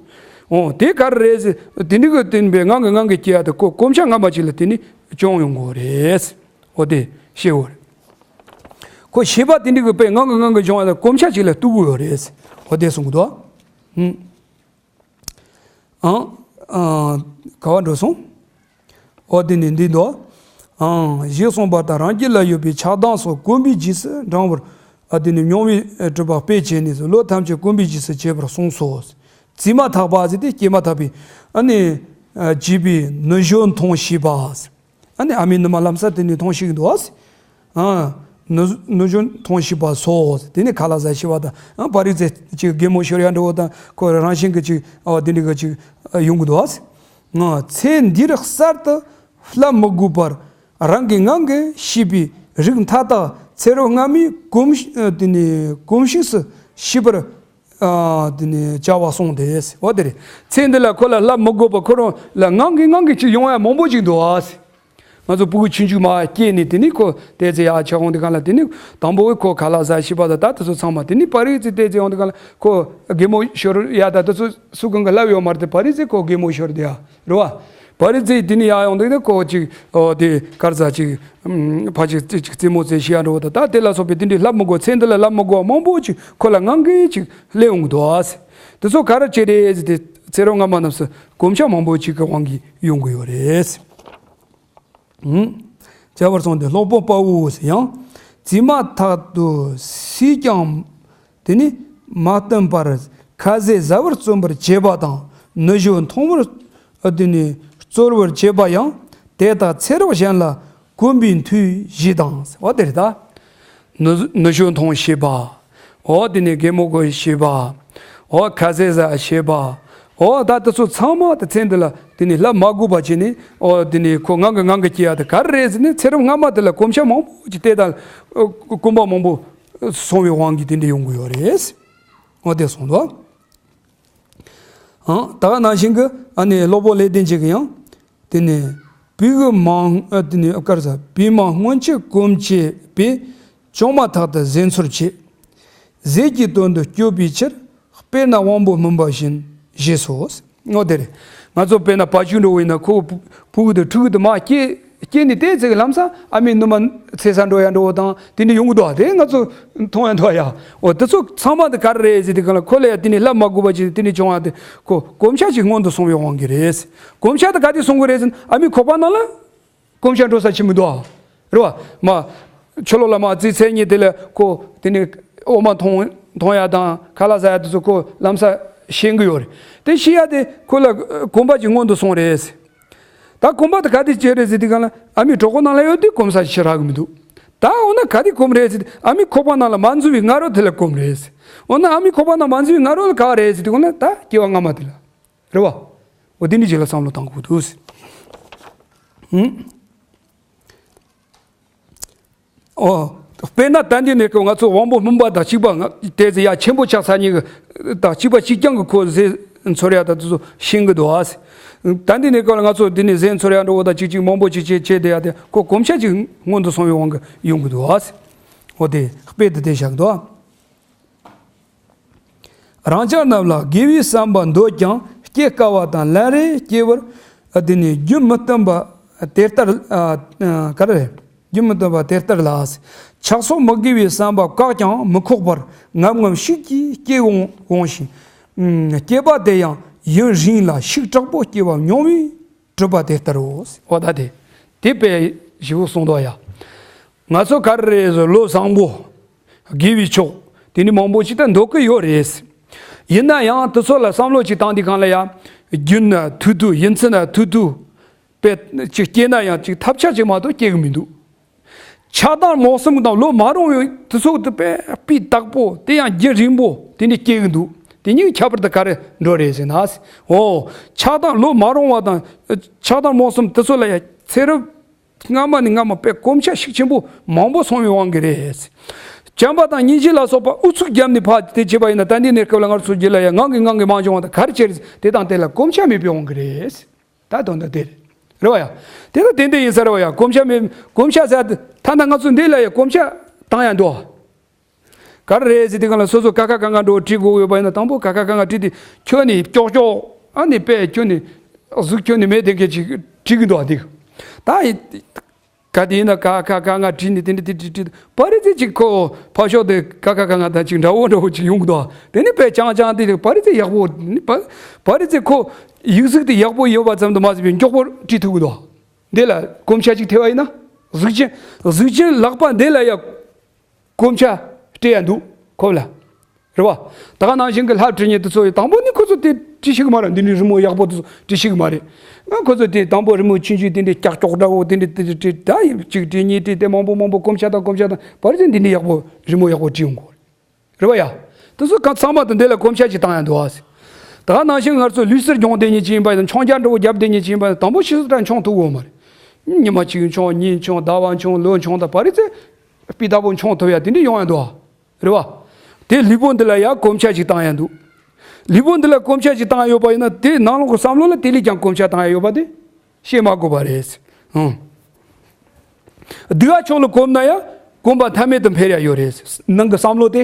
འོ། དེ་ག་རེ་རེད་ཟེར། དེ་འདྲའི་གི་བསྟན་པའི་ངང་གིས་ངང་གིས་སྐྱེ་ཡ་དེ་ཁོ་གོམས་ཆ་སྔ་མ་ཅིག་ལ་དེ་ནི་བྱུང་ཡོང་གི་རེད། འོ་དེ་ཤེས་དགོས་རེད། ཁོ་ཤེས་པ་དེ་འདྲའི་གི་དཔེ་ངང་གིས་ངང་གིས་འབྱུང་བ་དེ་གོམས་ཆ་ཅིག་ལ་གཏུག་གི་ཡོད་རེད། འོ་དེ་གསུང་གི་འདུག་ཨང་། ཨང་། ག་བ་འགྲོ་སོང་། འོ་དེ་ནི་འདི་འདུག་ཨང་། ཞེས་གསུངས་པ་ལྟར་རང་རྒྱུད་ལ་ཡོད་པའི་ཆགས་སྡང་སོགས་གོམས་པའི་རྗེས་སུ་འབྲང་བར། ཨ་དེ་ནི་མྱོང་བས་གྲུབ་པ་དཔེ་བྱས་ནས་སོ། བློ་ཐམས་ཅད་གོམས་པའི་རྗེས་སུ་བྱེད་པར་གསུངས་སོ། བཙས་མ་ཐག་པ་ཟེར་དེ་སྐྱེས་མ་ཐག་པའི་ཨ་ནི་བྱིས་པའི་ནུ་ཞོ་འཐུང་ཤེས་པ། ཨ་ནི་ཨ་མའི་ནུ་མ་ལམ་སང་དེ་ནས་འཐུང་ཤེས་ཀྱི་འདུག་ཨ། ཨ། ནུ་ནུ་ཞོ་འཐུང་ཤེས་པ་སོགས། དེ་ནས་ཁ་ལག་ཟ་ཤེས་པ་དང་། ཨ། པར་རིས་ཚེ་གཅིག་གད་མོ་ཤོར་ཡ་འདྲ་བོ་དང་། ཁོ་རང་བཞིན་གྱི་ཅིག་ཨ་དེ་འདྲ་གི་ཅིག་ཨ་ཡོང་གི་འདུག་ཨ། ཨ། ཚེ་འདིར་གསར་དུ་བསླབ་མི་དགོས་པར་རང་གིས་ངང་གིས་ཤེས་པའི་རིགས་མཐའ་དག་ཚེ་རབས་སྔ་མའི་གོམས་ཨ་དེ་ནས་གོམས་གཤིས་སུ་ཤེས་པར། ཨ། དེ་ནས་བྱ་བ་གསུངས་ཏེ། འོ་དེ་རེད། ཚེ་འདི་ལ་ཁོ་ལ་བསླབ་མི་དགོས་པར་ཁོ་རང་ལ་ངང་གིས་ངང་གིས་ཅིག་ཡོང་ཡ་མང་པོ་ཅིག་འདུག་ཨ། ང་ཚོ་ཕྲུ་གུ་ཆུང་ཆུང་མར་སྐྱེས་ནས་དེ་ནས་ཁོ་ཏོག་ཙམ་ཡར་ཆགས་ཡོང་དུས་སྒང་ལ་དེ་ནས་དང་པོ་ཁོ་ཁ་ལག་ཟ་ཤེས་པ་དང་། ད་དེ་ཚོ་ཚང་མ་དེ་ནས་པར་རིས་ཚེ་ཏོག་ཙམ་ཡོང་དུས་སྒང་ལ་ཁོ་གད་མོ་ཤོར་ཡ་དང་དེ་ཚོ་སུ་གང་གིས་བསླབས་ཡོད་མ་རེད་དེ། པར་རིས་ཚེ་ཁོ་གད་མོ་ཤོར་དེ་ཡ། རེད་བ། པར་རིས་ཚེ་དེ་ནས་ཡར་ཡོང་དུས་ནས་ཁོ་ཅིག་ཨོ་དེ་ག་རེ་ཟ་ཅིག་ཨམ། ཕར་ཅིག་ཅིག་ཅིག་རྩེད་མོ་རྩེ་ཤེས་ཡ་འདྲ་བོ་དང་། ད་དེ་ལ་སོགས་པའི་དེ་འདྲའི་བསླབ་མི་དགོས། ཚེ་འདི་ལ་བསླབ་མི་དགོས་པ་མང་པོ་ཅིག་ཁོ་ལ་ངང་གིས་ཅིག་སླེབས་ཡོང་གི་འདུག་ཨ། དེ་ཚོ་ག་རེ་བྱས་རེད་ཟེར་དུས་ཚེ་རབས་སྔ་མ་རྣམས་སུ་གོམས་ཆ་མང་པོ་ཅིག་གི་དབང་གིས་ཡོང་གི་ཡོད་རེད། ཨང་། བྱ་བར་སོང་སྟེ་སློབ་དཔོན་དཔའ་བོས་ཡང་། བཙས་མ་ཐག་ཏུ་སུས་ཀྱང་དེ་ནི་མ་བསྟུན་པར། ཁ་ཟས་ཟ་བར་བརྩོན་པར་བྱེད་པ་དང་། ནུ་ཞོ་འཐུང་བར་དེ་ནི་རྩོལ་བར་བྱེད་པ་ཡང་དེ་དག་ཚེ་རབས་གཞན་ལ་གོམས་པའི་མཐུས་ཞེས་དང་། འོ་དེ་རེད་ད། ནུ་ནུ་ཞོ་འཐུང་ཤེས་པ། འོ་དེ་ནས་གད་མོ་དགོད་ཤེས་པ། འོ་ཁ་ཟས་ཟ་ཤེས་པ། འོ་ད་དེ་ཚོ་ཚང་མ་དེ་ཚེ་འདི་ལ་དེ་ནས་བསླབ་མ་དགོས་པ་བྱས་ནས། འོ་དེ་ནས་ཁོ་ངང་གིས་ངང་གིས་སྐྱེ་ཡ་དེ་ག་རེ་རེད་ཟེར་ན། ཚེ་རབས་སྔ་མ་དེ་ལ་གོམས་ཆ་མང་པོ་ཅིག་དེ་དང་གོམས་པ་མང་པོ་སོང་བའི་དབང་གིས་དེ་འདྲ་ཡོང་གི་ཡོད་རེད། འོ་དེ་གསུངས་འདུག་ཨང་། ད་ག་ནང་བཞིན་གྱི་ཨ་ནི་སློབ་དཔོན་ལེགས་ལྡན་འབྱེད་ཀྱིས་ཡང་། དེ་ནས་བུ་གུ་མ། ཨ་དེ་ནས་ག་རེ་ཟ། བུ་མ་སྔོན་ཆད་གོམས་བྱས་པས། ཅུང་མ་ཐག་ཏུ་ཟས་འཚོལ་བྱེད། ཟས་ཀྱི་དོན་དུ་སྐྱོབ་པའི་ཕྱིར། དཔེར་ན་དབང་པོ་སྨིན་པ་བཞིན། ཞེས་སོ། འོ་དེ་རེད། ང་ཚོ་དཔེར་ན་བ་ཕྱུགས་འདྲ་བོ་ཡིན་ན་ཁོ་ཕྲུ་གུ་དང་ཕྲུ་གུ་དེ་མར་སྐྱེས་སྐྱེས་ནས་དེ་ཚེ་གི་ལམ་སང་ཨ་མའི་ནུ་མ་འཚོལ་ས་འགྲོ་ཡ་འདྲ་བོ་དང་དེ་འདྲ་ཡོང་གི་འདུག་ཨ། དེ་ང་ཚོ་མཐོང་ཡ་འདུག་ཡ། འོ་དེ་ཚོ་ཚང་མ་དེ་ག་རེ་རེད་ཟེར་དུས་སྒང་ལ་ཁོ་ལ་ཡ་དེ་ནས་བསླབ་མ་དགོས་པ་ཅིག་དེ་ནས་བྱུང་བ་དེ་ཁོ་གོམས་ཆ་ཅིག་སྔོན་དུ་སོང་བའི་དབང་གིས་རེད། གོམས་ཆ་དེ་ག་དུས་སོང་གི་རེད་ཟེར་ན་ཨ་མའི་ཁོག་པ་ནང་ལ་གོམས་ཆ་འགྲོ་ས་ཅིག་མི་འདུག་ཨ། རེད་བ། མ། ཕྱི་ལོགས་ལ་མར་བཙས་ཚར་ནས་དེ་ལ་ཁོ་དེ་ནས་འོ་མ་འཐུང་འཐུང་ཡ་དང་ཁ་ལག་ཟ་ཡ་དེ་ཚོ་ཁོ་ལམ་སང་ཤེས་ཀྱི་ཡོད་རེད། དེ་ཤེས་ཡ་དེ་ཁོ་ལ་གོམས་པ་ཅིག་སྔོན་དུ་སོང་རེད། ད་གོམས་པ་དེ་ག་དུས་སྐྱེ་རེད་ཟེར་དུས་སྒང་ལ་ཨ་མའི་གྲོད་ཁོག་ནང་ལ་ཡོད་དུས་གོམས་ས་ཞེ་དྲག་གི་མི་འདུག་ད་འོ་ན་ག་དུས་གོམས་རེད་ཟེར་དུས་ཨ་མའི་ཁོག་པ་ནང་ལ་མ་འཛུལ་བའི་སྔ་རོལ་དེ་ལ་གོམས་རེད། འོ་ན་ཨ་མའི་ཁོག་པ་ནང་མ་འཛུལ་བའི་སྔ་རོལ་ག་བ་རེད་ཟེར་དུས་སྒང་ལ་ད་སྐྱེ་བ་སྔ་མ་དེ་ལ། རེད་བ། འོ་དེ་ནི་རྗེས་ལ་བསམ་བློ་བཏང་དགོས་འདུག་ཨང་། འོ། དཔེར་ན་ད་འདི་ནས་ཀྱི་ང་ཚོ་དབང་པོ་སྨིན་པ་དང་གཅིག་པ་ང་དེ་ཚོ་ཡ་ཆེན་པོ་ཆགས་ཚར་ཉིན་གྱི་དང་གཅིག་པ་གཅིག་རྐྱང་གི་ཁོ་ཟས་འཚོལ་ཡ་དང་དེ་ཚོ་ཤེས་ཀྱི་འདུག་ཨ། ད་འདི་ནས་ཀྱི་ང་ཚོ་འདི་ནས་ཟས་འཚོལ་ཡ་འགྲོ་བ་དང་གཅིག་གཅིག་མང་པོ་གཅིག་བྱས་བྱས་བསྡད་ཡ་དེ་ཁོ་གོམས་ཤ་གཅིག་སྔོན་དུ་སོང་བའི་དབང་གིས་ཡོང་གི་འདུག་ཨ། འོ་དེ་དཔེ་དེ་དེ་བཞག་འདུག་ཨ། རང་ཅག་རྣམས་ལ་དགེ་བའི་བསམ་པ་འདོད་ཀྱང་སྐྱེ་དཀའ་བ་དང་ལན་རེ་སྐྱེ་བར་དེ་ནི་རྒྱུ་མི་བསྟུན་པ་དེ་ལྟར་ཨ་ཨ་ག་རེ་རེད། རྒྱུ་མི་བསྟུན་པ་དེ་ལྟར་ལགས། ཆགས་སོགས་མི་དགེ་བའི་བསམ་པ་བཀག་ཀྱང་མི་ཁོག་པར་ངམ་ངམ་ཤུགས་ཀྱིས་སྐྱེ་འོང་འོང་ཞིང་། སྐྱེས་པ་དེ་ཡང་ཡུན་རིང་ལ་ཤུགས་དྲག་པོ་སྐྱེ་བ་མྱོང་བས་གྲུབ་པ་དེ་ལྟར་རོ། འོ་ད་དེ་དེ་དཔེ་ཞིག་གསུངས་འདུག་ཡ། ང་ཚོ་ག་རེ་རེད་ཟེར་ལོ་བཟང་པོ། དགེ་བའི་ཕྱོགས་དེ་ནི་མང་པོ་ཞིག་ད་འདོད་ཀྱི་ཡོད་རེད། ཡིན་ན་ཡང་དེ་ཚོ་ལ་བསམ་བློ་ཅིག་བཏང་དུས་སྒང་ལ་ཡང་རྒྱུན་ན་ཐུག་ཐུག་ཡིན་ཚུལ་ན་ཐུག་ཐུག་པས་ཅིག་སྐྱེས་ན་ཡང་ཅིག་ཐབས་ཆག་ཅིག་མ་གཏོགས་སྐྱེ་གི་མི་འདུག་ཆགས་སྡང་རྨོངས་གསུམ་དང་ལོ་མ་རུང་བའི་དེ་ཚོ་དེ་དཔེ་སྤུས་དག་པོ་དེ་ཡང་རྒྱུན་རིང་པོ་དེ་ནི་སྐྱེ་གི་འདུག་དེ་གཉིས་ཁྱད་པར་དེ་ག་རེ་འགྲོ་རེད་ཟེར་ན། འོ། ཆགས་སྡང་ལོ་མ་རུང་བ་དང་། ཆགས་སྡང་རྨོངས་གསུམ་དེ་ཚོ་ལ་ཡང་ཚེ་རབས། སྔ་མ་ནས་སྔ་མ་དཔེ་གོམས་ཆ་ཤུགས་ཆེན་པོ་མང་པོ་སོང་བའི་དབང་གིས་རེད། བྱམས་པ་དང་སྙིང་རྗེ་ལ་སོགས་པ་ཨུ་ཚུགས་བརྒྱབ་ནས་ཕར་དེ་བྱས་པ་ཡིན་ན་ད་འདི་ནས་སྐབས་ལ་ང་ཚོ་རྒྱུད་ལ་ཡང་ངང་གིས་ངང་གིས་མ་བྱུང་བ་དང་ག་རེ་བྱས་རེད། དེ་དང་དེ་ལ་གོམས་ཆ་མེད་པའི་དབང་གིས་རེད། ད་དོན་དག་དེ་རེད། རེད་བ་ཡ། དེ་ལ་ཏན་ཏན་ཡིན་ས་རེད་བ་ཡ། གོམས་ཆ་མེད་གོམས་ཆ་ཟེར་ད་ཐ་ན་ང་ཚོ་འདི་ལ་ཡ་གོམས་ཆ་བཏང་ཡ་འདུག་ག་རེ་རེད་ཟེར་དུས་སྒང་ལ་སོ་སོ་ཀ་ཁ་ག་ང་འགྲོ་བྲིས་དགོས་ཡོད་པ་ཡིན་ན་དང་པོ་ཀ་ཁ་ག་ང་བྲིས་ཏེ་ཁྱོན་ནས་ཀྱོག་ཀྱོག་ཨ་ནི་དཔེ་ཁྱོན་ནས་གཟུགས་ཁྱོན་ནས་མེད་དེ་གས་ཅིག་བྲིས་གི་འདུག་ཨ། དེ་ད་ཡིན་ག་དེ་ཡིན་ན་ཀ་ཁ་ག་ང་བྲིས་ནས་དེ་འདྲ་དེ་འདྲ་བྲིས་བྲིས་པ་རེད་ཚེ་ཅིག་ཁོ་ཕར་ཕྱོགས་དེ་ཀ་ཁ་ག་ང་དང་ཅིག་འདྲ་བོ་འདྲ་བོ་ཅིག་ཡོང་གི་འདུག་ཨ། དེ་ནི་དཔེ་ཅང་ཅང་དེ་པ་རེད་ཚེ་ཡག་པོ་ནི་པ་པ་རེད་ཚེ་ཁོ་ཡིག་གཟུགས་དེ་ཡག་པོ་ཡོད་པ་ཙམ་དུ་མ་ཟད་པའི་མགྱོགས་པོར་བྲིས་ཐུབ་གི་འདུག་ཨ། འདི་ལ་གོམས་ཆ་ཅིག་ཐེབས་པ་ཡིན་ན་གཟུགས་ཅན་གཟུགས་ཅན་ལག་པ་འདི་ལ་ཡ། གོམས་ཆ་སྤྲད་ཡ་འདུག་ཁོ་ལ། རེད་བ། ད་ག་ནང་བཞིན་གྱི་ལྷ་བྲི་མཁན་དེ་ཚོ་ཡི་དང་པོ་ནི་ཁོ་ཚོ་དེ་བྲི་ཤེས་ཀྱི་མ་རེད། འདི་ནི་རི་མོ་ཡག་པོ་དེ་ཚོ་བྲི་ཤེས་ཀྱི་མ་རེད། ང་ཁོ་ཚོ་དེ་དང་པོ་རི་མོ་ཆུང་ཆུང་དེ་འདྲའི་ཀྱག་ཀྱོག་འདྲ་བོ་དེ་འདྲའི་དེ་འདྲའི་བྲིས་ད་ཡི་གཅིག་བྲིས་གཉིས་བྲིས་དེ་མང་པོ་མང་པོ་གོམས་ཆ་དང་གོམས་ཆ་དང་བར་དུ་འདི་འདྲའི་ཡག་པོ་རི་མོ་ཡག་པོ་བྲིས་ཡོང་གོ། རེད་བ་ཡ། དེ་ཚོ་གང་ཚང་མ་དང་འདི་ལ་གོམས་ཆ་ཅིག་བཏང་ཡ་འདུག་ཨ། ད་ག་ནང་བཞིན་ང་ཚོ་ལུས་གསེར་སྦྱོང་བསྡད་མཁན་ཅིག་ཡིན་པ་ཡིན་ན་མཆོང་རྒྱག་འདྲ་བོ་རྒྱབ་བསྡད་མཁན་ཅིག་ཡིན་པ་ཡིན་ན་དང་པོ་ཕྱི་སོ་ད་མཆོང་ཐུབ་ཡོད་མ་རེད། ཉི་མ་གཅིག་མཆོང་གཉིས་མཆོང་ཟླ་བ་མཆོང་ལོ་མཆོང་དང་བར་དུ་ཚེ། སྤུས་དག་པོ་མཆོང་ཐུབ་ཡ་དེ་འདྲ་ཡོང་ཡ་འདུག་ཨ། རེད་བ། དེ་ལུས་པོ་འདི་ལ་ཡང་གོམས་ཆ་ཞིག་བཏང་ཡ་འདུག་ལུས་པོ་འདི་ལ་གོམས་ཆ་ཞིག་བཏང་ཡ་ཡོད་པ་ཡིན་ན་དེ་ནང་ལོགས་ཀྱི་བསམ་བློ་ལ་དེ་ལས་ཀྱང་གོམས་ཆ་བཏང་ཡ་ཡོད་པ་དེ་ཤེས་མ་དགོས་པ་རེད། ཨང་། སྡིག་པ་ཕྱོགས་ལ་གོམས་ན་ཡང་གོམས་པ་མཐའ་མེད་དུ་འཕེལ་ཡ་ཡོད་རེད། ནང་གི་བསམ་བློ་དེ།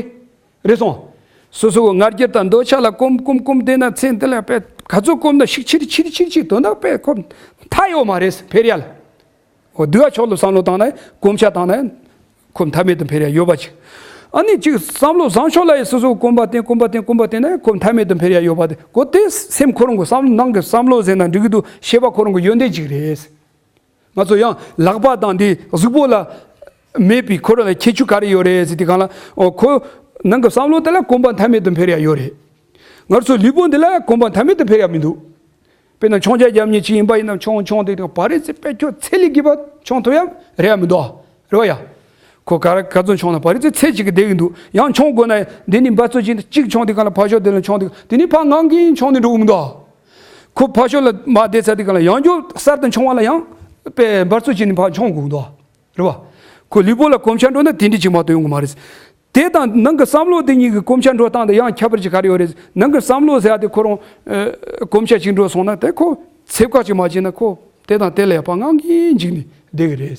རེད་སོང་། སོ་སོ་གི་ང་རྒྱལ་དང་འདོད་ཆགས་ལ་གོམས་གོམས་གོམས་བསྡད་ན་ཚེ་འདི་ལ་དཔེ་ག་ཚོད་གོམས་ན་ཤིག་ཆིར་ཆིར་ཆིར་ཆིར་དོན་དག་དཔེ་ཁོ་མཐའ་ཡོད་མ་རེད་འཕེལ་ཡ་ལ། འོ་སྡིག་པ་ཕྱོགས་ལ་བསམ་བློ་བཏང་ན་གོམས་ཆ་བཏང་ན་ཁོ་མཐའ་མེད་དུ་འཕེལ་ཡ་ཡོད་པ་ཅིག་ཨ་ནི་ཅིག་བསམ་བློ་བཟང་ཕྱོགས་ལ་ཡི་སོ་སོ་གོམས་པ་བསྟེན་གོམས་པ་བསྟེན་གོམས་པ་བསྟེན་ན་ཁོ་མཐའ་མེད་དུ་འཕེལ་ཡ་ཡོད་པ་དེ་ཁོ་དེ་སེམས་ཁོ་རང་གི་བསམ་བློ་ནང་གི་བསམ་བློ་ཟེར་ན་འགྲིག་གི་འདུག་ཤེས་པ་ཁོ་རང་གི་ཡོན་ཏན་ཅིག་རེད། ང་ཚོ་ཡང་ལག་པ་དང་འདི་གཟུགས་པོ་ལ་མེད་པའི་ཁོ་རང་ལ་ཁྱད་ཆོས་ག་རེ་ཡོད་རེད་ཟེར་དུས་སྒང་ལ་ཨོ་ཁོ་ནང་གི་བསམ་བློ་དེ་ལ་གོམས་པ་མཐའ་མེད་དུ་འཕེལ་ཡ་ཡོད་རེད། ང་ཚོ་ལུས་པོ་འདི་ལ་གོམས་པ་མཐའ་མེད་དུ་འཕེལ་ཡ་མི་འདུག་དཔེར་ན་མཆོང་རྒྱག་རྒྱབ་མཁན་ཅིག་ཡིན་པ་ཡིན་ན་མཆོང་མཆོང་དེ་དང་བ་རེ་ཚེ་དཔེ་ཁྱོད་ཚད་ལས་བརྒལ་བ་མཆོང་ཐུབ་ཡ་རེད་ཡ་མི་འདུག་རེད་བ་ཡ། ཁོ་ག་ར་ག་ཚོད་མཆོང་ན་བ་རེ་ཚེ་ཚད་ཅིག་གི་བསྡད་ཀྱི་འདུག་ཡང་མཆོང་དགོས་ན་འདི་ནི་འབད་རྩོལ་ཅན་དུ་གཅིག་མཆོང་དེ་གང་ལ་ཕར་ཕྱོགས་དེ་ལ་མཆོང་དེ་དེ་ནི་ཕར་ངང་གིས་མཆོང་ནས་འགྲོ་གི་མི་འདུག་ཁོ་ཕར་ཕྱོགས་ལ་མ་བསྡད་ཚར་དེ་གང་ལ་ཡང་བསྐྱར་གསར་དུ་མཆོང་བ་ལ་ཡང་དཔེ་འབད་རྩོལ་བྱས་ནས་ཕར་མཆོང་དགོས་འདུག་རེད་བ། ཁོ་ལུས་པོ་ལ་གོམས་ཆ་འགྲོ་ན་དེ་འདྲ་ཅིག་མ་གཏོགས་ཡོང་གི་མ་རེད། དེ་དང་ནང་གི་བསམ་བློ་དེ་གཉིས་ཀྱི་གོམས་ཆ་འགྲོ་སྟངས་དེ་ཡང་ཁྱད་པར་ཅིག་ག་རེ་ཡོད་རེད། ནང་གི་བསམ་བློ་ཟེར་ཡ་དེ་ཁོ་རང་གོམས་ཆ་ཅིག་འགྲོ་སོང་ན་དེ་ཁོ་ཚེ་བཀག་ཅིག་མ་བྱས་ན་ཁོ་དེ་དང་དེ་ལ་ཡང་ཕར་ངང་གིས་འཇིག་ནས་བསྡད་ཀྱི་རེད།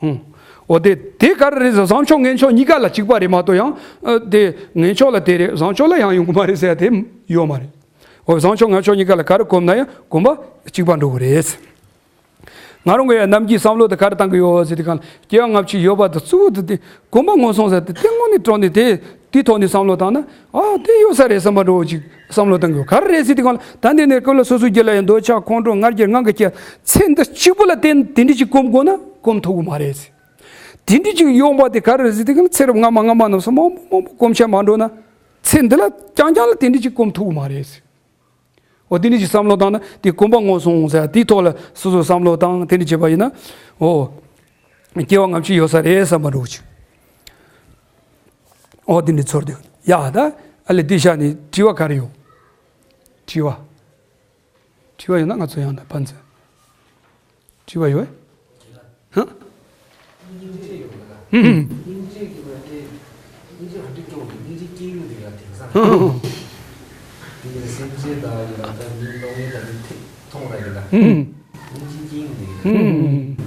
ཧུང་། འོ་དེ་དེ་ག་རེ་རེད་ཟེར་བཟང་ཕྱོགས་ངན་ཕྱོགས་གཉིས་ཀ་ལ་གཅིག་པ་རེད་མ་གཏོགས་ཡང་ཨ་དེ་ངན་ཕྱོགས་ལ་དེ་རེད་བཟང་ཕྱོགས་ལ་ཡང་ཡོང་གི་མ་རེད་ཟེར་ཡ་དེ་ཡོད་མ་རེད། འོ་བཟང་ཕྱོགས་ངན་ཕྱོགས་གཉིས་ཀ་ལ་ག་རེ་གོམས་ན་ཡང་གོམས་པ་གཅིག་པ་འགྲོ་གི་རེད། ང་རང་གི་ཡང་ནམ་རྒྱུན་བསམ་བློ་དེ་ག་རེ་བཏང་གི་ཡོད་ཟེར་དུས་སྒང་ལ་སྐྱེ་བ་སྔ་ཕྱི་ཡོད་པ་དེ་གཙོ་བོ་དེ་དེ་གོམས་པ་སྔོན་སོང་ཟེར་དེ་དེ་དངོས་གནས་དྲང་གནས་དེ་དེའི་ཐོག་ནས་བསམ་བློ་བཏང་ན་ཨ་དེ་ཡོད་ས་རེད་བསམ་པ་འདྲ་བོ་ཅིག་བསམ་བློ་བཏང་གི་ཡོད། ག་རེ་རེད་ཟེར་དུས་སྒང་ལ་ད་འདི་ནས་སྐབས་ལ་སོ་སོའི་རྒྱུད་ལ་ཡང་འདོད་ཆགས་ཁོང་ཁྲོ་ང་རྒྱལ་ངང་གི་སྐྱེ་ཚེ་འདི་གཅིག་པུ་ལ་བརྟེན་དེ་འདྲ་ཅིག་གོམས་དགོས་ན་གོམས་ཐུབ་གི་མ་རེད། དེ་འདྲ་ཅིག་ཡོང་བ་དེ་ག་རེ་རེད་ཟེར་དུས་སྒང་ལ་ཚེ་རབས་སྔ་མ་སྔ་མ་རྣམས་སུ་མང་པོ་མང་པོ་གོམས་ཆ་མ་འགྲོ་ན་ཚེ་འདི་ལ་རྐྱང་རྐྱང་ལ་དེ་འདྲ་ཅིག་གོམས་ཐུབ་གི་མ་རེད། འོ་དེ་འདྲ་ཞིག་བསམ་བློ་བཏང་ན་དེ་གོམས་པ་སྔོན་སོང་ཟེར་དེའི་ཐོག་ལ་སོ་སོ་བསམ་བློ་བཏང་དེ་འདྲ་བྱས་པ་ཡིན་ན་འོ། སྐྱེ་བ་སྔ་ཕྱི་ཡོད་ས་རེད་བསམ་པ་འདྲ་བོ་ཅིག་འོ་དེ་འདྲ་ཚོར་དུས་ཡ་ད་ཨ་ལས་འདི་ཤ་ནི་དྲི་བ་ག་རེ་ཡོད། དྲི་བ། དྲི་བ་ཡོད་ན་ང་ཚོ་ཡང་ད་ཕན་ཚུན། དྲི་བ་ཡོད། ཧ། ཧུང་། སྙིང་རྗེ་གི་མ་དེ། སྙིང་རྗེ་ཧ་ཏི་ཀྲོང་གི་སྙིང་རྗེ་སྐྱེ་ཡུལ་དེ་ལ་དེང་སང་། དེ་གི་སེམས་ཅན་དང་ཡི་ལ་ད་མི་གློག་བརྙན་དང་མི་ཐེག་མཐོང་ར་གི་ལ། སྙིང་རྗེ་སྐྱེ་ཡུལ་དེ་གི་ལ།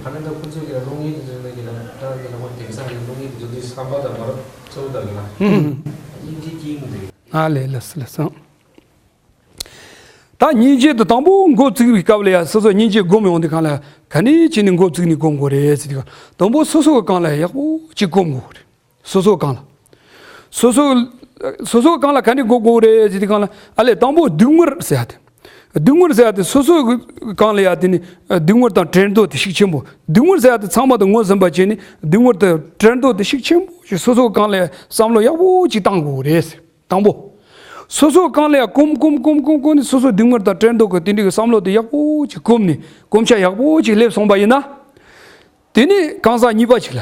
ཧ་ལམ་ད་ཁོ་ཚོ་གི་ལ་གློག་བརྙན་དེ་ཚོ་ལ་གི་ལ་ད་གི་ལ་ཁོ་དེང་སང་གི་གློག་བརྙན་དེ་ཚོ་དེ་བསམ་པ་དང་མ་རབས་གཙོ་བོ་དང་གི་ལ། སྙིང་རྗེ་སྐྱེ་ཡུལ་དེ་གི་ལ། ཨ་ལེ་ལགས་སོ་ལགས་སོ། ད་སྙིང་རྗེ་དེ་དང་པོ་འགོ་བཙུགས་པའི་སྐབས་ལ་ཡ་སོ་སོ་སྙིང་རྗེ་སྒོམ་ཡོང་དུས་སྒང་ལ་ག་ནས་བྱས་ནས་འགོ་བཙུགས་ནས་སྒོམ་དགོས་རེད་ཟེར་དུས་སྒང་དང་པོ་སོ་སོ་གི་སྒང་ལ་ཡག་པོ་ཅིག་སྒོམ་དགོས་རེད། སོ་སོ་སྒང་ལ། སོ་སོ། སོ་སོ་སྒང་ལ་ག་ནས་སྒོམ་དགོས་རེད་ཟེར་དུས་སྒང་ལ་ཨ་ལས་དང་པོ་སྡུག་བསྔལ་ཟེར་ཡ་དེ། སྡུག་བསྔལ་ཟེར་ཡ་དེ་སོ་སོ་གི་སྒང་ལ་ཡ་དེ་ནི་སྡུག་བསྔལ་དང་བྲལ་འདོད་དེ་ཤུགས་ཆེན་པོ། སྡུག་བསྔལ་ཟེར་ཡ་དེ་ཚང་མ་དང་ངོས་ཟིན་པ་བྱས་ནས་སྡུག་བསྔལ་དང་བྲལ་འདོད་དེ་ཤུགས་ཆེན་པོ་ཞིག་སོ་སོ་སྒང་ལ་ཡ་བསམ་བློ་ཡག་པོ་ཅིག་བཏང་དགོས་རེད། དང་པོ། སོ་སོ་སྒང་ལ་ཡ་སྒོམ་སྒོམ་སྒོམ་སྒོམ་སྒོམ་ནས་སོ་སོ་སྡུག་བསྔལ་དང་བྲལ་འདོད་ཀྱི་དེ་འདྲའི་བསམ་བློ་དེ་ཡག་པོ་ཅིག་སྒོམ་ནས་སྒོམ་ཆ་ཡག་པོ་ཅིག་སླེབས་སོང་པ་ཡིན་ན། དེ་ནས་གང་ཟག་གཉིས་པ་ཅིག་ལ།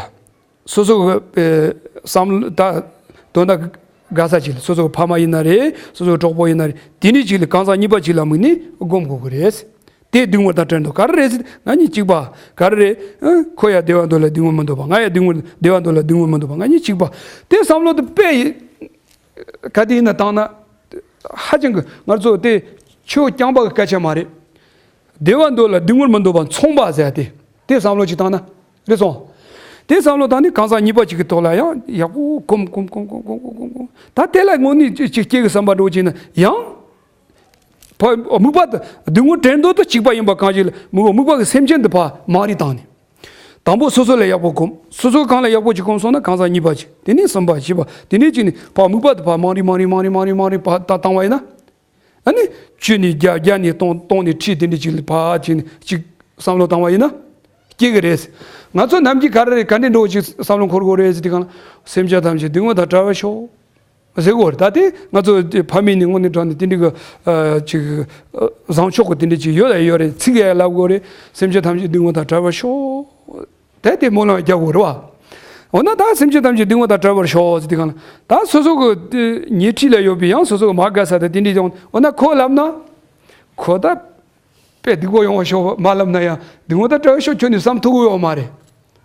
སོ་སོ་གི་བསམ་བློ་ད་དོན་དག་དགའ་ས་ཅིག་ལ་སོ་སོ་གི་ཕ་མ་ཡིན་ན་རེད། སོ་སོ་གི་གྲོགས་པོ་ཡིན་ན་རེད། དེ་འདྲའི་ཅིག་ལ་གང་ཟག་གཉིས་པ་ཅིག་ལ་དམིགས་ནས་སྒོམ་དགོས་ཀྱི་རེད། དེ་སྡུག་བསྔལ་དང་བྲལ་འདོད་ག་རེ་རེད་ཟེར་ན་ང་གཉིས་གཅིག་པ། ག་རེ་རེད། ཨ། ཁོ་ཡ་བདེ་བ་འདོད་ལ་སྡུག་བསྔལ་མི་འདོད་པ། ང་ཡ་སྡུག་བསྔལ་བདེ་བ་འདོད་ལ་སྡུག་བསྔལ་མི་འདོད་པ། ང་གཉིས་གཅིག་པ། དེ་བསམ་བློ་དེ་དཔེ་ཡི་ག་དེ་ཡིན་ན་བཏང་ན། ཧ་ཅང་གི་ང་ཚོ་དེ་ཆོས་རྐྱང་པ་གི་སྐད་ཆ་མ་རེད། བདེ་བ་འདོད་ལ་སྡུག་བསྔལ་མི་འདོད་པ་མཚུངས་པ་ཟེར་ཡ་དེ། དེ་བསམ་བློ་ཅིག་བཏང་ན། རེད་སོང་། དེ་བསམ་བློ་བཏང་ནས་གང་ཟག་གཉིས་པ་ཅིག་གི་ཐོག་ལ་ཡང་ཡག་པོ་སྒོམ་སྒོམ་སྒོམ། ད་དེ་ལ་དངོས་གནས་ཅིག་སྐྱེ་གི་བསམ་པ་འདྲ་བོ་ཅིག་ན་ཡང་། ཕ་དམིགས་པ་དེ་སྡུག་བསྔལ་བྲལ་འདོད་དེ་གཅིག་པ་ཡིན་པ་གང་ཞིག་ལ་དམིགས་པ་དམིགས་པ་གི་སེམས་ཅན་དེ་ཕར་མང་རིགས་བཏང་ནས། དང་པོ་སོ་སོ་ལ་ཡག་པོ་སྒོམ། སོ་སོ་གང་ལ་ཡག་པོ་ཅིག་སྒོམ་སོང་ན་གང་ཟག་གཉིས་པ་ཅིག་དེ་ནས་གསུམ་པ་བཞི་པ་དེ་ནས་ཅིག་ནས་ཕར་དམིགས་པ་དེ་ཕར་མང་རིགས་མང་རིགས་མང་རིགས་མང་རིགས་མང་རིགས་ཕར་ད་བཏང་བ་ཡིན་ན། ཨ་ནི། བཅུ་ནས་བརྒྱ། བརྒྱ་ནས་སྟོང་། སྟོང་ནས་ཁྲི། དེ་འདྲ་ཅིག་ལ་ཕར་ཅིག་ནས་ཅིག་བསམ་བློ་བཏང་བ་ཡིན་ན། སྐྱེ་གི་རེད། ང་ཚོ་ནམ་རྒྱུན་ག་རེ་རེད། ག་འདྲ་འགྲོ་ཅིག་བསམ་བློ་འཁོར་དགོས་རེད་ཟེར་དུས་སྒང་ལ། སེམས་ཅན་ཐམས་ཅད་སྡུག་བསྔལ་དང་བྲལ་བར་ཤོག་ཟེར་དགོས་རེད། ད་དེ་ང་ཚོ་ཕ་མེས་ནས་དངོས་གནས་དྲང་ནས་དེ་འདྲ་གི་ཨ་ཅིག་ཨ་བཟང་ཕྱོགས་ཀྱི་དེ་འདྲ་ཅིག་ཡོད་ལ་ཡོད་རེད། ཚིག་ཡ་ལབ་དགོས་རེད། སེམས་ཅན་ཐམས་ཅད་སྡུག་བསྔལ་དང་བྲལ་བར་ཤོག་དེ་དེ་སྨོན་ལམ་རྒྱག་དགོས་རེད་བ། འོ་ན་ད་སེམས་ཅན་ཐམས་ཅད་སྡུག་བསྔལ་དང་བྲལ་བར་ཤོག་ཟེར་དུས་སྒང་ལ། ད་སོ་སོ་གི་དེ་ཉེ་འཁྲིས་ལ་ཡོད་པའི་ཡང་སོ་སོ་གི་མ་དགའ་ས་དང་དེ་འདྲ་ཡོང་། འོ་ན་ཁོ་ལབ་ན། ཁོ་ད་དཔེ་སྡུག་པོ་ཡོང་བ་ཤོག་མ་ལབ་ན་ཡང་སྡུག་བསྔལ་དང་བྲལ་བར་ཤོག་ཁྱོད་ནས་བསམ་ཐུབ་ཀྱི་ཡོད་མ་རེད།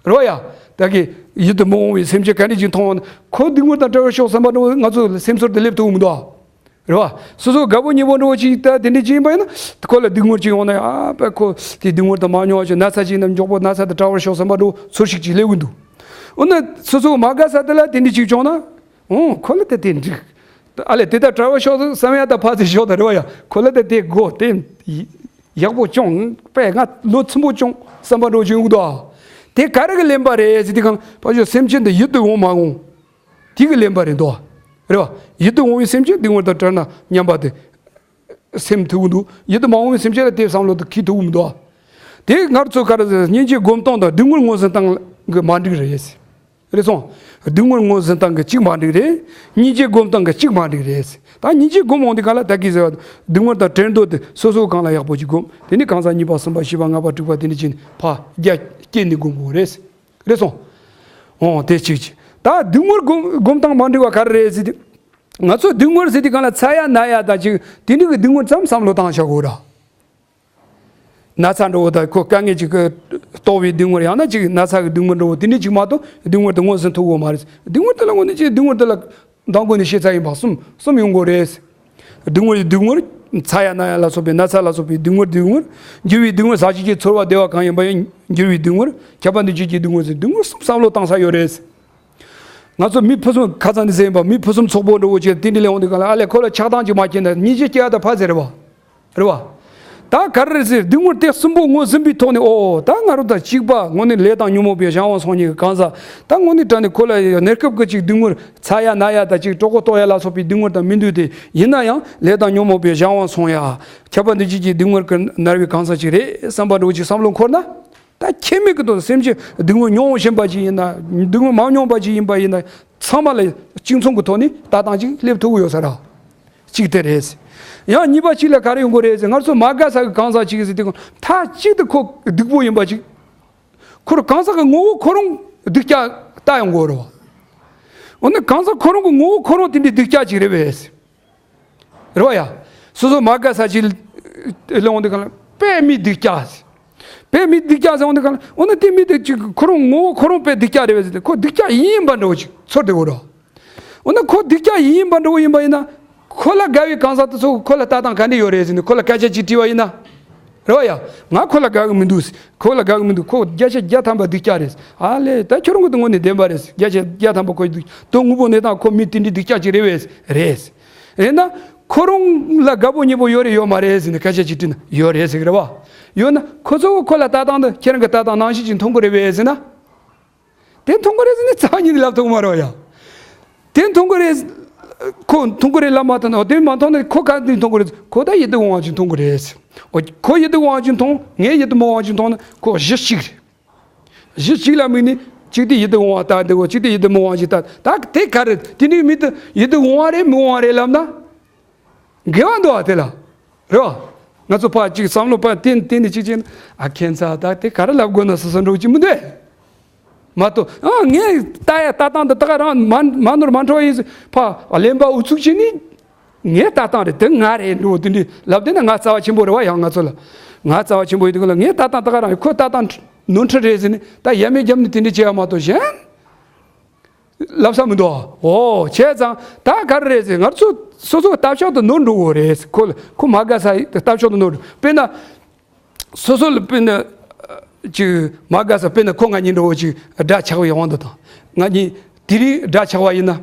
རེད་བ་ཡ། ད་གི་ཡིད་དུ་མི་འོང་བའི་སེམས་ཅན་ག་འདྲ་ཅིག་མཐོང་བ་ན་ཁོ་སྡུག་བསྔལ་དང་བྲལ་བར་ཤོག་བསམ་པ་འདྲ་བོ་ང་ཚོ་སེམས་ཚོར་དེ་སླེབས་ཐུབ་ཀྱི་མི་འདུག་ཨ། རེད་བ། སོ་སོ་དགའ་པོ་ཉེ་པོ་འདྲ་བོ་ཅིག་ད་དེ་འདྲ་ཅིག་ཡིན་པ་ཡིན་ན་ཁོ་ལ་སྡུག་བསྔལ་ཅིག་ཡོང་ན་ཡང་ཨ་པ་ཁོ་དེ་སྡུག་བསྔལ་དང་མ་མྱོང་བ་ཅིག་ན་ཚ་ཅིག་ན་མགྱོགས་པོ་ན་ཚ་དང་བྲལ་བར་ཤོག་བསམ་པ་འདྲ་བོ་ཚོར་ཤུགས་ཅིག་སླེབས་ཀྱི་འདུག་འོ་ན་སོ་སོ་མ་དགའ་ས་དེ་ལ་དེ་འདྲ་ཅིག་བྱུང་ན། འོ་ཁོ་ལ་དེ་དེ་འགྲིག་ཨ་ལས་དེ་ལྟར་བྲལ་བར་ཤོག་བསམ་ཡ་ད་ཕར་ཚུར་ཞོག་ད་རེད་བ་ཡ། ཁོ་ལ་དེ་དེ་དགོས་དེ་ཡག་པོ་བྱུང་པས་ང་ལོ་ཚིམ་པོ་བྱུང་བསམ་པ་འདྲ་བོ་བྱུང་གི་འདུག་ཨ། དེ་ག་རེ་གི་ལན་པ་རེད་ཟེར་དུས་སྒང་ལ་ཕར་ཞོག་སེམས་ཅན་དེ་ཡིད་དུ་འོང་མ་འོང་། དེ་གི་ལན་པ་རེད་འདུག་ཨ། རེད་བ། ཡིད་དུ་འོང་བའི་སེམས་ཅན་སྡུག་བསྔལ་དང་བྲལ་ན་སྙམ་པ་དེ། སེམས་ཐུབ་ཀྱི་འདུག་ཡིད་དུ་མ་འོང་བའི་སེམས་ཅན་ལ་དེ་བསམ་བློ་དེ་འཁྱེར་ཐུབ་ཀྱི་མི་འདུག་ཨ། དེ་ང་ཚོ་ག་རེ་ཟེར་སྙིང་རྗེ་སྒོམ་སྟངས་དང་སྡུག་བསྔལ་ངོས་ཟིན་སྟངས་ཀྱི་མ་འགྲིག་རེད། རེད་སོང་། སྡུག་བསྔལ་ངོས་ཟིན་སྟངས་ཀྱི་གཅིག་མ་འགྲིག་རེད། སྙིང་རྗེ་སྒོམ་སྟངས་ཀྱི་གཅིག་མ་འགྲིག་རེད། ད་སྙིང་རྗེ་སྒོམ་འོང་དུས་སྒང་ལ་ད་གི་ཟེར་བ། སྡུག་བསྔལ་དང་བྲལ་འདོད་དེ་སོ་སོ་གང་ལ་ཡག་པོ་ཅིག་སྒོམ། དེ་ནི་གང་ཟག་གཉིས་པ་གསུམ་པ་བཞི་པ་ལྔ་པ་དྲུག་པ་དེ་འདྲ་ཅིག་ཕར་རྒྱ་བསྐྱེད་ནས་སྒོམ་དགོས་རེད། རེད་སོང་། འོ་དེ་གཅིག་གཅིག་ད་སྡུག་བསྔལ་སྒོམ་སྒོམ་སྟངས་མ་འགྲིག་པ་ག་རེ་རེད་ཟེར་དུས། ང་ཚོ་སྡུག་བསྔལ་ཟེར་དུས་སྒང་ལ་ཚ་ཡ་ན་ཡ་ད་ཅིག་དེ་འདྲ་གི་སྡུག་བསྔལ་ཙམ་བསམ་བློ་བཏང་བཞག་དགོས་ར། ན་ཚ་འདྲ་བོ་དང་ཁོ་དཀའ་ངལ་ཅིག་གི་རྟོགས་པའི་སྡུག་བསྔལ་ཡང་ན་ཅིག་ན་ཚ་གི་སྡུག་བསྔལ་འདྲ་བོ་དེ་འདྲ་ཅིག་མ་གཏོགས་སྡུག་བསྔལ་དེ་ངོས་ཟིན་ཐུབ་ཀྱི་ཡོད་མ་རེད། སྡུག་བསྔལ་དེ་ལ་དངོས་གནས་ཅིག་སྡུག་བསྔལ་དེ་ལ་མདང་དགོང་ནས་བཤད་ཚར་ཡིན་པ་གསུམ་གསུམ་ཡོང་དགོས་རེད། སྡུག་བསྔལ་གྱི་སྡུག་བསྔལ། ཚ་ཡ་ན་ཡ་ལ་སོགས་པའི་ན་ཚ་ལ་སོགས་པའི་སྡུག་བསྔལ་སྡུག་བསྔལ། འགྱུར་བའི་སྡུག་བསྔལ། ཟག་བཅས་ཀྱི་ཚོར་བ་བདེ་བ་གང་ཡིན་པ་ཡང་འགྱུར་བའི་སྡུག་བསྔལ། ཁྱབ་པ་འདུ་བྱེད་ཀྱི་སྡུག་བསྔལ་ཟེར་སྡུག་བསྔལ་གསུམ་བསམ་བློ་བཏང་ས་ཡོད་རེད། ང་ཚོ་མི་ཕུན་སུམ་ཁ་སང་ནས་ཟེར་ཡིན་པ་མི་ཕུན་སུམ་ཚོགས་པོ་འདྲ་བོ་ཅིག་དེ་འདྲ་ལས་འོང་དུས་སྒང་ལ་ཨ་ལས་ཁོ་ལ་ཆགས་སྡང་ཅིག་མ་སྐྱེས་ན་སྙིང་རྗེ་སྐྱེ་ཡ་ད་ཕར་ཟེར་རེད་བ། རེད་བ། ད་ག་རེ་ཟེར་སྡུག་བསྔལ་དེ་གསུམ་པོ་ངོས་ཟིན་པའི་ཐོག་ནས་ཨོ་ད་ང་རང་དང་གཅིག་པ་དངོས་གནས་ལས་དང་ཉོན་མོངས་པའི་གཞན་དབང་སོང་ཉིད་ཀྱི་གང་ཟག་ད་དངོས་གནས་དྲང་གནས་ཁོ་ལ་གནས་སྐབས་ཀྱི་ཅིག་སྡུག་བསྔལ་ཚ་ཡ་ན་ཡ་ད་ཅིག་གྲོད་ཁོག་ལྟོགས་ཡ་ལ་སོགས་པའི་སྡུག་བསྔལ་དང་མི་འདུག་དེ་ཡིན་ན་ཡང་ལས་དང་ཉོན་མོངས་པའི་གཞན་དབང་སོང་ཡ། ཁྱབ་པ་འདུ་བྱེད་ཀྱི་སྡུག་བསྔལ་གྱིས་མནར་བའི་གང་ཟག་ཅིག་རེད་བསམ་པ་འདྲ་བོ་ཅིག་བསམ་བློ་འཁོར་ན། ད་ཁྱད་མེད་ཀྱི་ཐོག་སེམས་ཅན་སྡུག་བསྔལ་མྱོང་བཞིན་པ་ཅིག་ཡིན་ན་སྡུག་བསྔལ་མ་མྱོང་བ་ཅིག་ཡིན་པ་ཡིན་ན་ཚང་མ་ལ་གཅིག་མཚུངས་ཀྱི་ཐོག་ནས་ལྟ་སྟངས་ཅིག་སླེབས་ཐུབ་ཀྱི་ཡོད་ས་རེད། གཅིག་དེ་རེད། ཡང་གཉིས་པ་གཅིག་ལ་ག་རེ་ཡོང་གི་རེད་ཟེར་ང་ཚོ་མ་དགའ་ས་གི་གང་ཟག་ཅིག་ཟེར་དུས་མཐའ་གཅིག་ཏུ་ཁོ་སྡུག་པོ་ཡིན་པ་ཅིག་ཁོ་རང་གང་ཟག་གི་ངོ་བོ་ཁོ་རང་སྡུག་ཅག་ལྟ་ཡོང་གི་རེད་བ། འོ་ན་གང་ཟག་ཁོ་རང་གི་ངོ་བོ་ཁོ་རང་དེ་འདྲའི་སྡུག་ཅག་ཅིག་རེད་པས། རེད་བ་ཡ། སོ་སོ་མ་དགའ་ས་ཅིག་ལ་འོང་དུས་སྒང་ལ་དཔེ་མི་སྡུག་ཅག་དཔེ་མི་སྡུག་ཅག་ཟེར་བ་འདི་གང་ལ། འོ་ན་དེ་མི་དེ་ཅིག་ཁོ་རང་ངོ་བོ་ཁོ་རང་དཔེ་སྡུག་ཅག་རེད་པས་ཟེར་ཏེ། ཁོ་སྡུག་ཅག་ཡིན་ཡིན་པ་འདྲ་བོ་ཅིག་ཚོར་དེ་འོ་རོ། འོ་ན་ཁོ་སྡུག་ཅག་ཡིན་ཡིན་པ་འདྲ་བོ་ཡིན་པ་ཡིན་ན། ཁོ་ལ་དགའ་བའི་གང་ཟག་དེ་ཚོ་ཁོ་ལ་ལྟ་སྟངས་ག་འདྲ་ཡོད་རེད་ཟེར་ནས་ཁོ་ལ་སྐད་ཆ་ཅིག་དྲིས་པ་ཡིན་ན། རེད་བ་ཡ། ང་ཁོ་ལ་དགའ་གི་མི་འདུག་ཁོ་ལ་དགའ་གི་མི་འདུག་ཁོ་བརྒྱ་ཆ་བརྒྱ་ཐམ་པ་སྡུག་ཅག་རེད། ཨ་ལས། ད་ཁྱོད་རང་གི་དོན་དངོས་ནས་བདེན་པ་རེད། བརྒྱ་ཆ་བརྒྱ་ཐམ་པ་ཁོ་སྡུག་དོན་དངོས་པོ་གནས་སྟངས་ཁོ་མི་དེ་འདྲའི་སྡུག་ཅག་ཅིག་རེད་པས། རེད། རེད་ན། ཁོ་རང་ལ་དགའ་པོ་ཉེ་པོ་ཡོད་རེད་ཡོད་མ་རེད་ཟེར་ནས་སྐད་ཆ་ཅིག་དྲིས་ན་ཡོད་རེད་ཟེར་གི་རེད་བ། ཡོད་ན་ཁོ་ཚོ་ཁོ་ལ་ལྟ་སྟངས་འདི་ཁྱེད་རང་གི་ལྟ་སྟངས་ནང་བཞིན་ཅིག་མཐོང་གི་རེད་པས་ཟེར་ན། དེ་མཐོང་གི་རེད་ཟེར་ནས་རྩ་བ་ཉིད་ནས་ལབ་ཐུབ་ཀྱི་མ་རེད་བ་ཡ། དེ་མཐོང་གི་རེད། ཁོ་མཐོང་གི་རེད་ལབ་མ་ཐུབ་ན། དེ་མ་མཐོང་ན་ཁོ་ག་འདི་མཐོང་གི་རེད། ཁོ་ད་ཡིད་དུ་འོང་བ་ཅིག་མཐོང་གི་རེད། འོ། ཁོ་ཡིད་དུ་འོང་བ་ཅིག་མཐོང་། ངས་ཡིད་དུ་མི་འོང་བ་ཅིག་མཐོང་ན་ཁོ་གཞི་གཅིག་རེད། གཞི་གཅིག་ལ་དམིགས་ནས་གཅིག་དེ་ཡིད་དུ་འོང་བ་ལྟ་བསྡད་དགོས། གཅིག་དེ་ཡིད་དུ་མི་འོང་བ་ཅིག་ལྟ། ད་དེ་ག་རེད། དེ་འདྲའི་མི་དེ་ཡིད་དུ་འོང་བ་རེད་མི་འོང་བ་རེད་ལབ་ན། འགལ་བ་འདུག་བ་དེ་ལ། རེད་བ། ང་ཚོ་ཕར་གཅིག་བསམ་བློ་ཕར་བཏོན་བཏོན་ནས་གཅིག་བྱས་ན། ཨ། ཁྱད་མཚར། ད་དེ་ག་རེ་ལབ་དགོས་ན་བསམ་བསམ་འདྲ་བོ་ཅིག་མི་འདུག་གས། མ་གཏོགས། ཨ། ངས་ལྟ་ཡ་ལྟ་སྟངས་འདི་ད་ག་རང་མ་མ་ནོར་མ་འཕྲོ་བ་ཡིན་ཟེར་ཕར་གླེན་པ་ཨུ་ཚུགས་བྱས་ནས། ངའི་ལྟ་སྟངས་རེད། དེ་ང་རེད་འགྲོ། དེ་འདྲའི་ལབ་བསྡད་ན་ང་རྩ་བ་ཆེན་པོ་རེད་བ་ཡང་། ང་ཚོ་ལ་ང་རྩ་བ་ཆེན་པོ་ཡིན་དུས་ལ། ངའི་ལྟ་སྟངས་ད་ག་རང་རེད། ཁོའི་ལྟ་སྟངས་ནོར་འཁྲུལ་རེད་ཟེར་ནས་ད་ཡ་མེད་རྒྱབ་ནས་དེ་འདྲ་བྱས་པ་མ་གཏོགས་གཞན་ལབ་ས་མི་འདུག་འོ། བྱས་ཙང་ད་ག་རེ་རེད་ཟེར། ང་ཚོ་སོ་སོའི་ལྟ་ཕྱོགས་དེ་ནོར་འགྲོ་གི་རེད། ཁོ་ལ་ཁོ་མ་དགའ་ས་ལྟ་ཕྱོགས་དེ་ནོར་འགྲོ། དཔེར་ན། སོ་སོ་ལ་དཔེར་ན་ཅིག་མ་དགའ་ས། དཔེར་ན་ཁོ་ང་གཉིས་འདྲ་བོ་ཅིག་དགྲ་ཆགས་པའི་དབང་དུ་བཏང་། ང་གཉིས་དེ་རིང་དགྲ་ཆགས་པ་ཡིན་ན།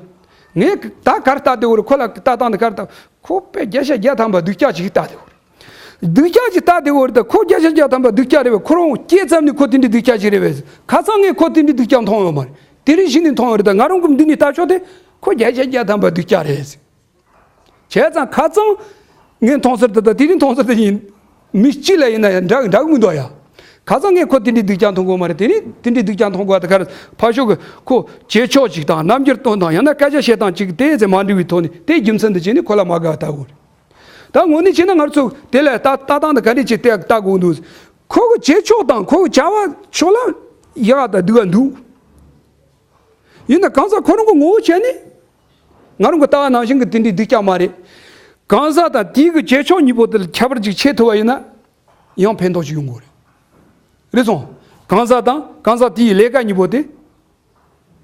ངས་ད་ག་རེ་ལྟ་བསྡད་ཡོད་རེད། ཁོ་ལ་ལྟ་སྟངས་དེ་ག་རེ་ལྟ། ཁོ་དཔེ་བརྒྱ་ཆ་བརྒྱ་ཐམ་པ་སྡུག་ཅག་ཅིག་ལྟ་བསྡད་ཡོད་རེད། སྡུག་ཅག་ཅིག་ལྟ་བསྡད་ཡོད་རེད། ད་ཁོ་བརྒྱ་ཆ་བརྒྱ་ཐམ་པ་སྡུག་ཅག་རེད་པས། ཁོ་རང་སྐྱེས་ཙམ་ནས་ཁོ་དེ་འདྲའི་སྡུག་ཅག་ཅིག་རེད་པས། ཁ་སང་ངས་ཁོ་དེ་འདྲའི་སྡུག་ཅག་མཐོང་ཡོད་མ་རེད། དེ་རིང་གཞི་ནས་མཐོང་ཡོད་རེད། ད་ང་རང་གི་འདི་ནས་ལྟ་ཕྱོགས་དེ་ཁོ་བརྒྱ་ཆ་བརྒྱ་ཐམ་པ་སྡུག་ཅག་རེད། བྱས་ཙང་ཁ་སང་ངས་མཐོང་ཚུལ་དེ་དང་དེ་རིང་མཐོང་ཚུལ་དེ་གཉིས་མི་གཅིག་ལ་ཡིན་ན་ཡང་འདྲ་འདྲ་གི་མི་འདུག་ཡ། ཁ་སང་ངས་ཁོ་དེ་འདྲའི་སྡུག་ཅག་མཐོང་གི་ཡོད་མ་རེད། དེ་རིང་དེ་འདྲའི་སྡུག་ཅག་མཐོང་གི་ཡོད། ད་ག་རེ། ཕར་ཕྱོགས་ཀྱི་ཁོ་བྱེད་ཕྱོགས་ཅིག་དང་རྣམ་འགྱུར་སྟོན་སྟངས། ཡང་ན་སྐད་ཆ་བཤད་སྟངས་ཅིག་དེ་ཚོ་མ་འགྲིག་པའི་ཐོག་ནས་དེའི་རྒྱུ་མཚན་དུ་བྱས་ནས་ཁོ་ལ་མ་དགའ་བ་ལྟ་བུ་རེད། ད་དངོས་གནས་བྱས་ན་ང་ཚོ་དེ་ལ་ལྟ་ལྟ་སྟངས་དེ་ག་འདྲ་ཅིག་ལྟ་ལྟ་དགོས་འདུག་ཁོ་གི་བྱེད་ཕྱོགས་དང་ཁོ་གི་བྱ་བ་ཕྱོགས་ལ་ཡག་དང་སྡུག་ག་འདུག་ཡིན་ན་གང་ཟག་ཁོ་རང་གི་ངོ་བོ་བྱས་ནས། ང་རང་གི་ལྟ་བ་ནང་བཞིན་གྱི་དེ་འདྲའི་སྡུག་ཅག་མ་རེད། གང་ཟག་དང་དེའི་གི་བྱེད་ཕྱོགས་གཉིས་པོ་དེ་ལ་ཁྱད་པར་ཅིག་ཕྱེ་ཐུབ་པ་ཡིན་ན། ཡང་ཕན་ཐོགས་ཅིག་ཡོང་གི་རེད། རེད་སོང་། གང་ཟག་དང་གང་ཟག་དེའི་ལས་ཀ་གཉིས་པོ་དེ་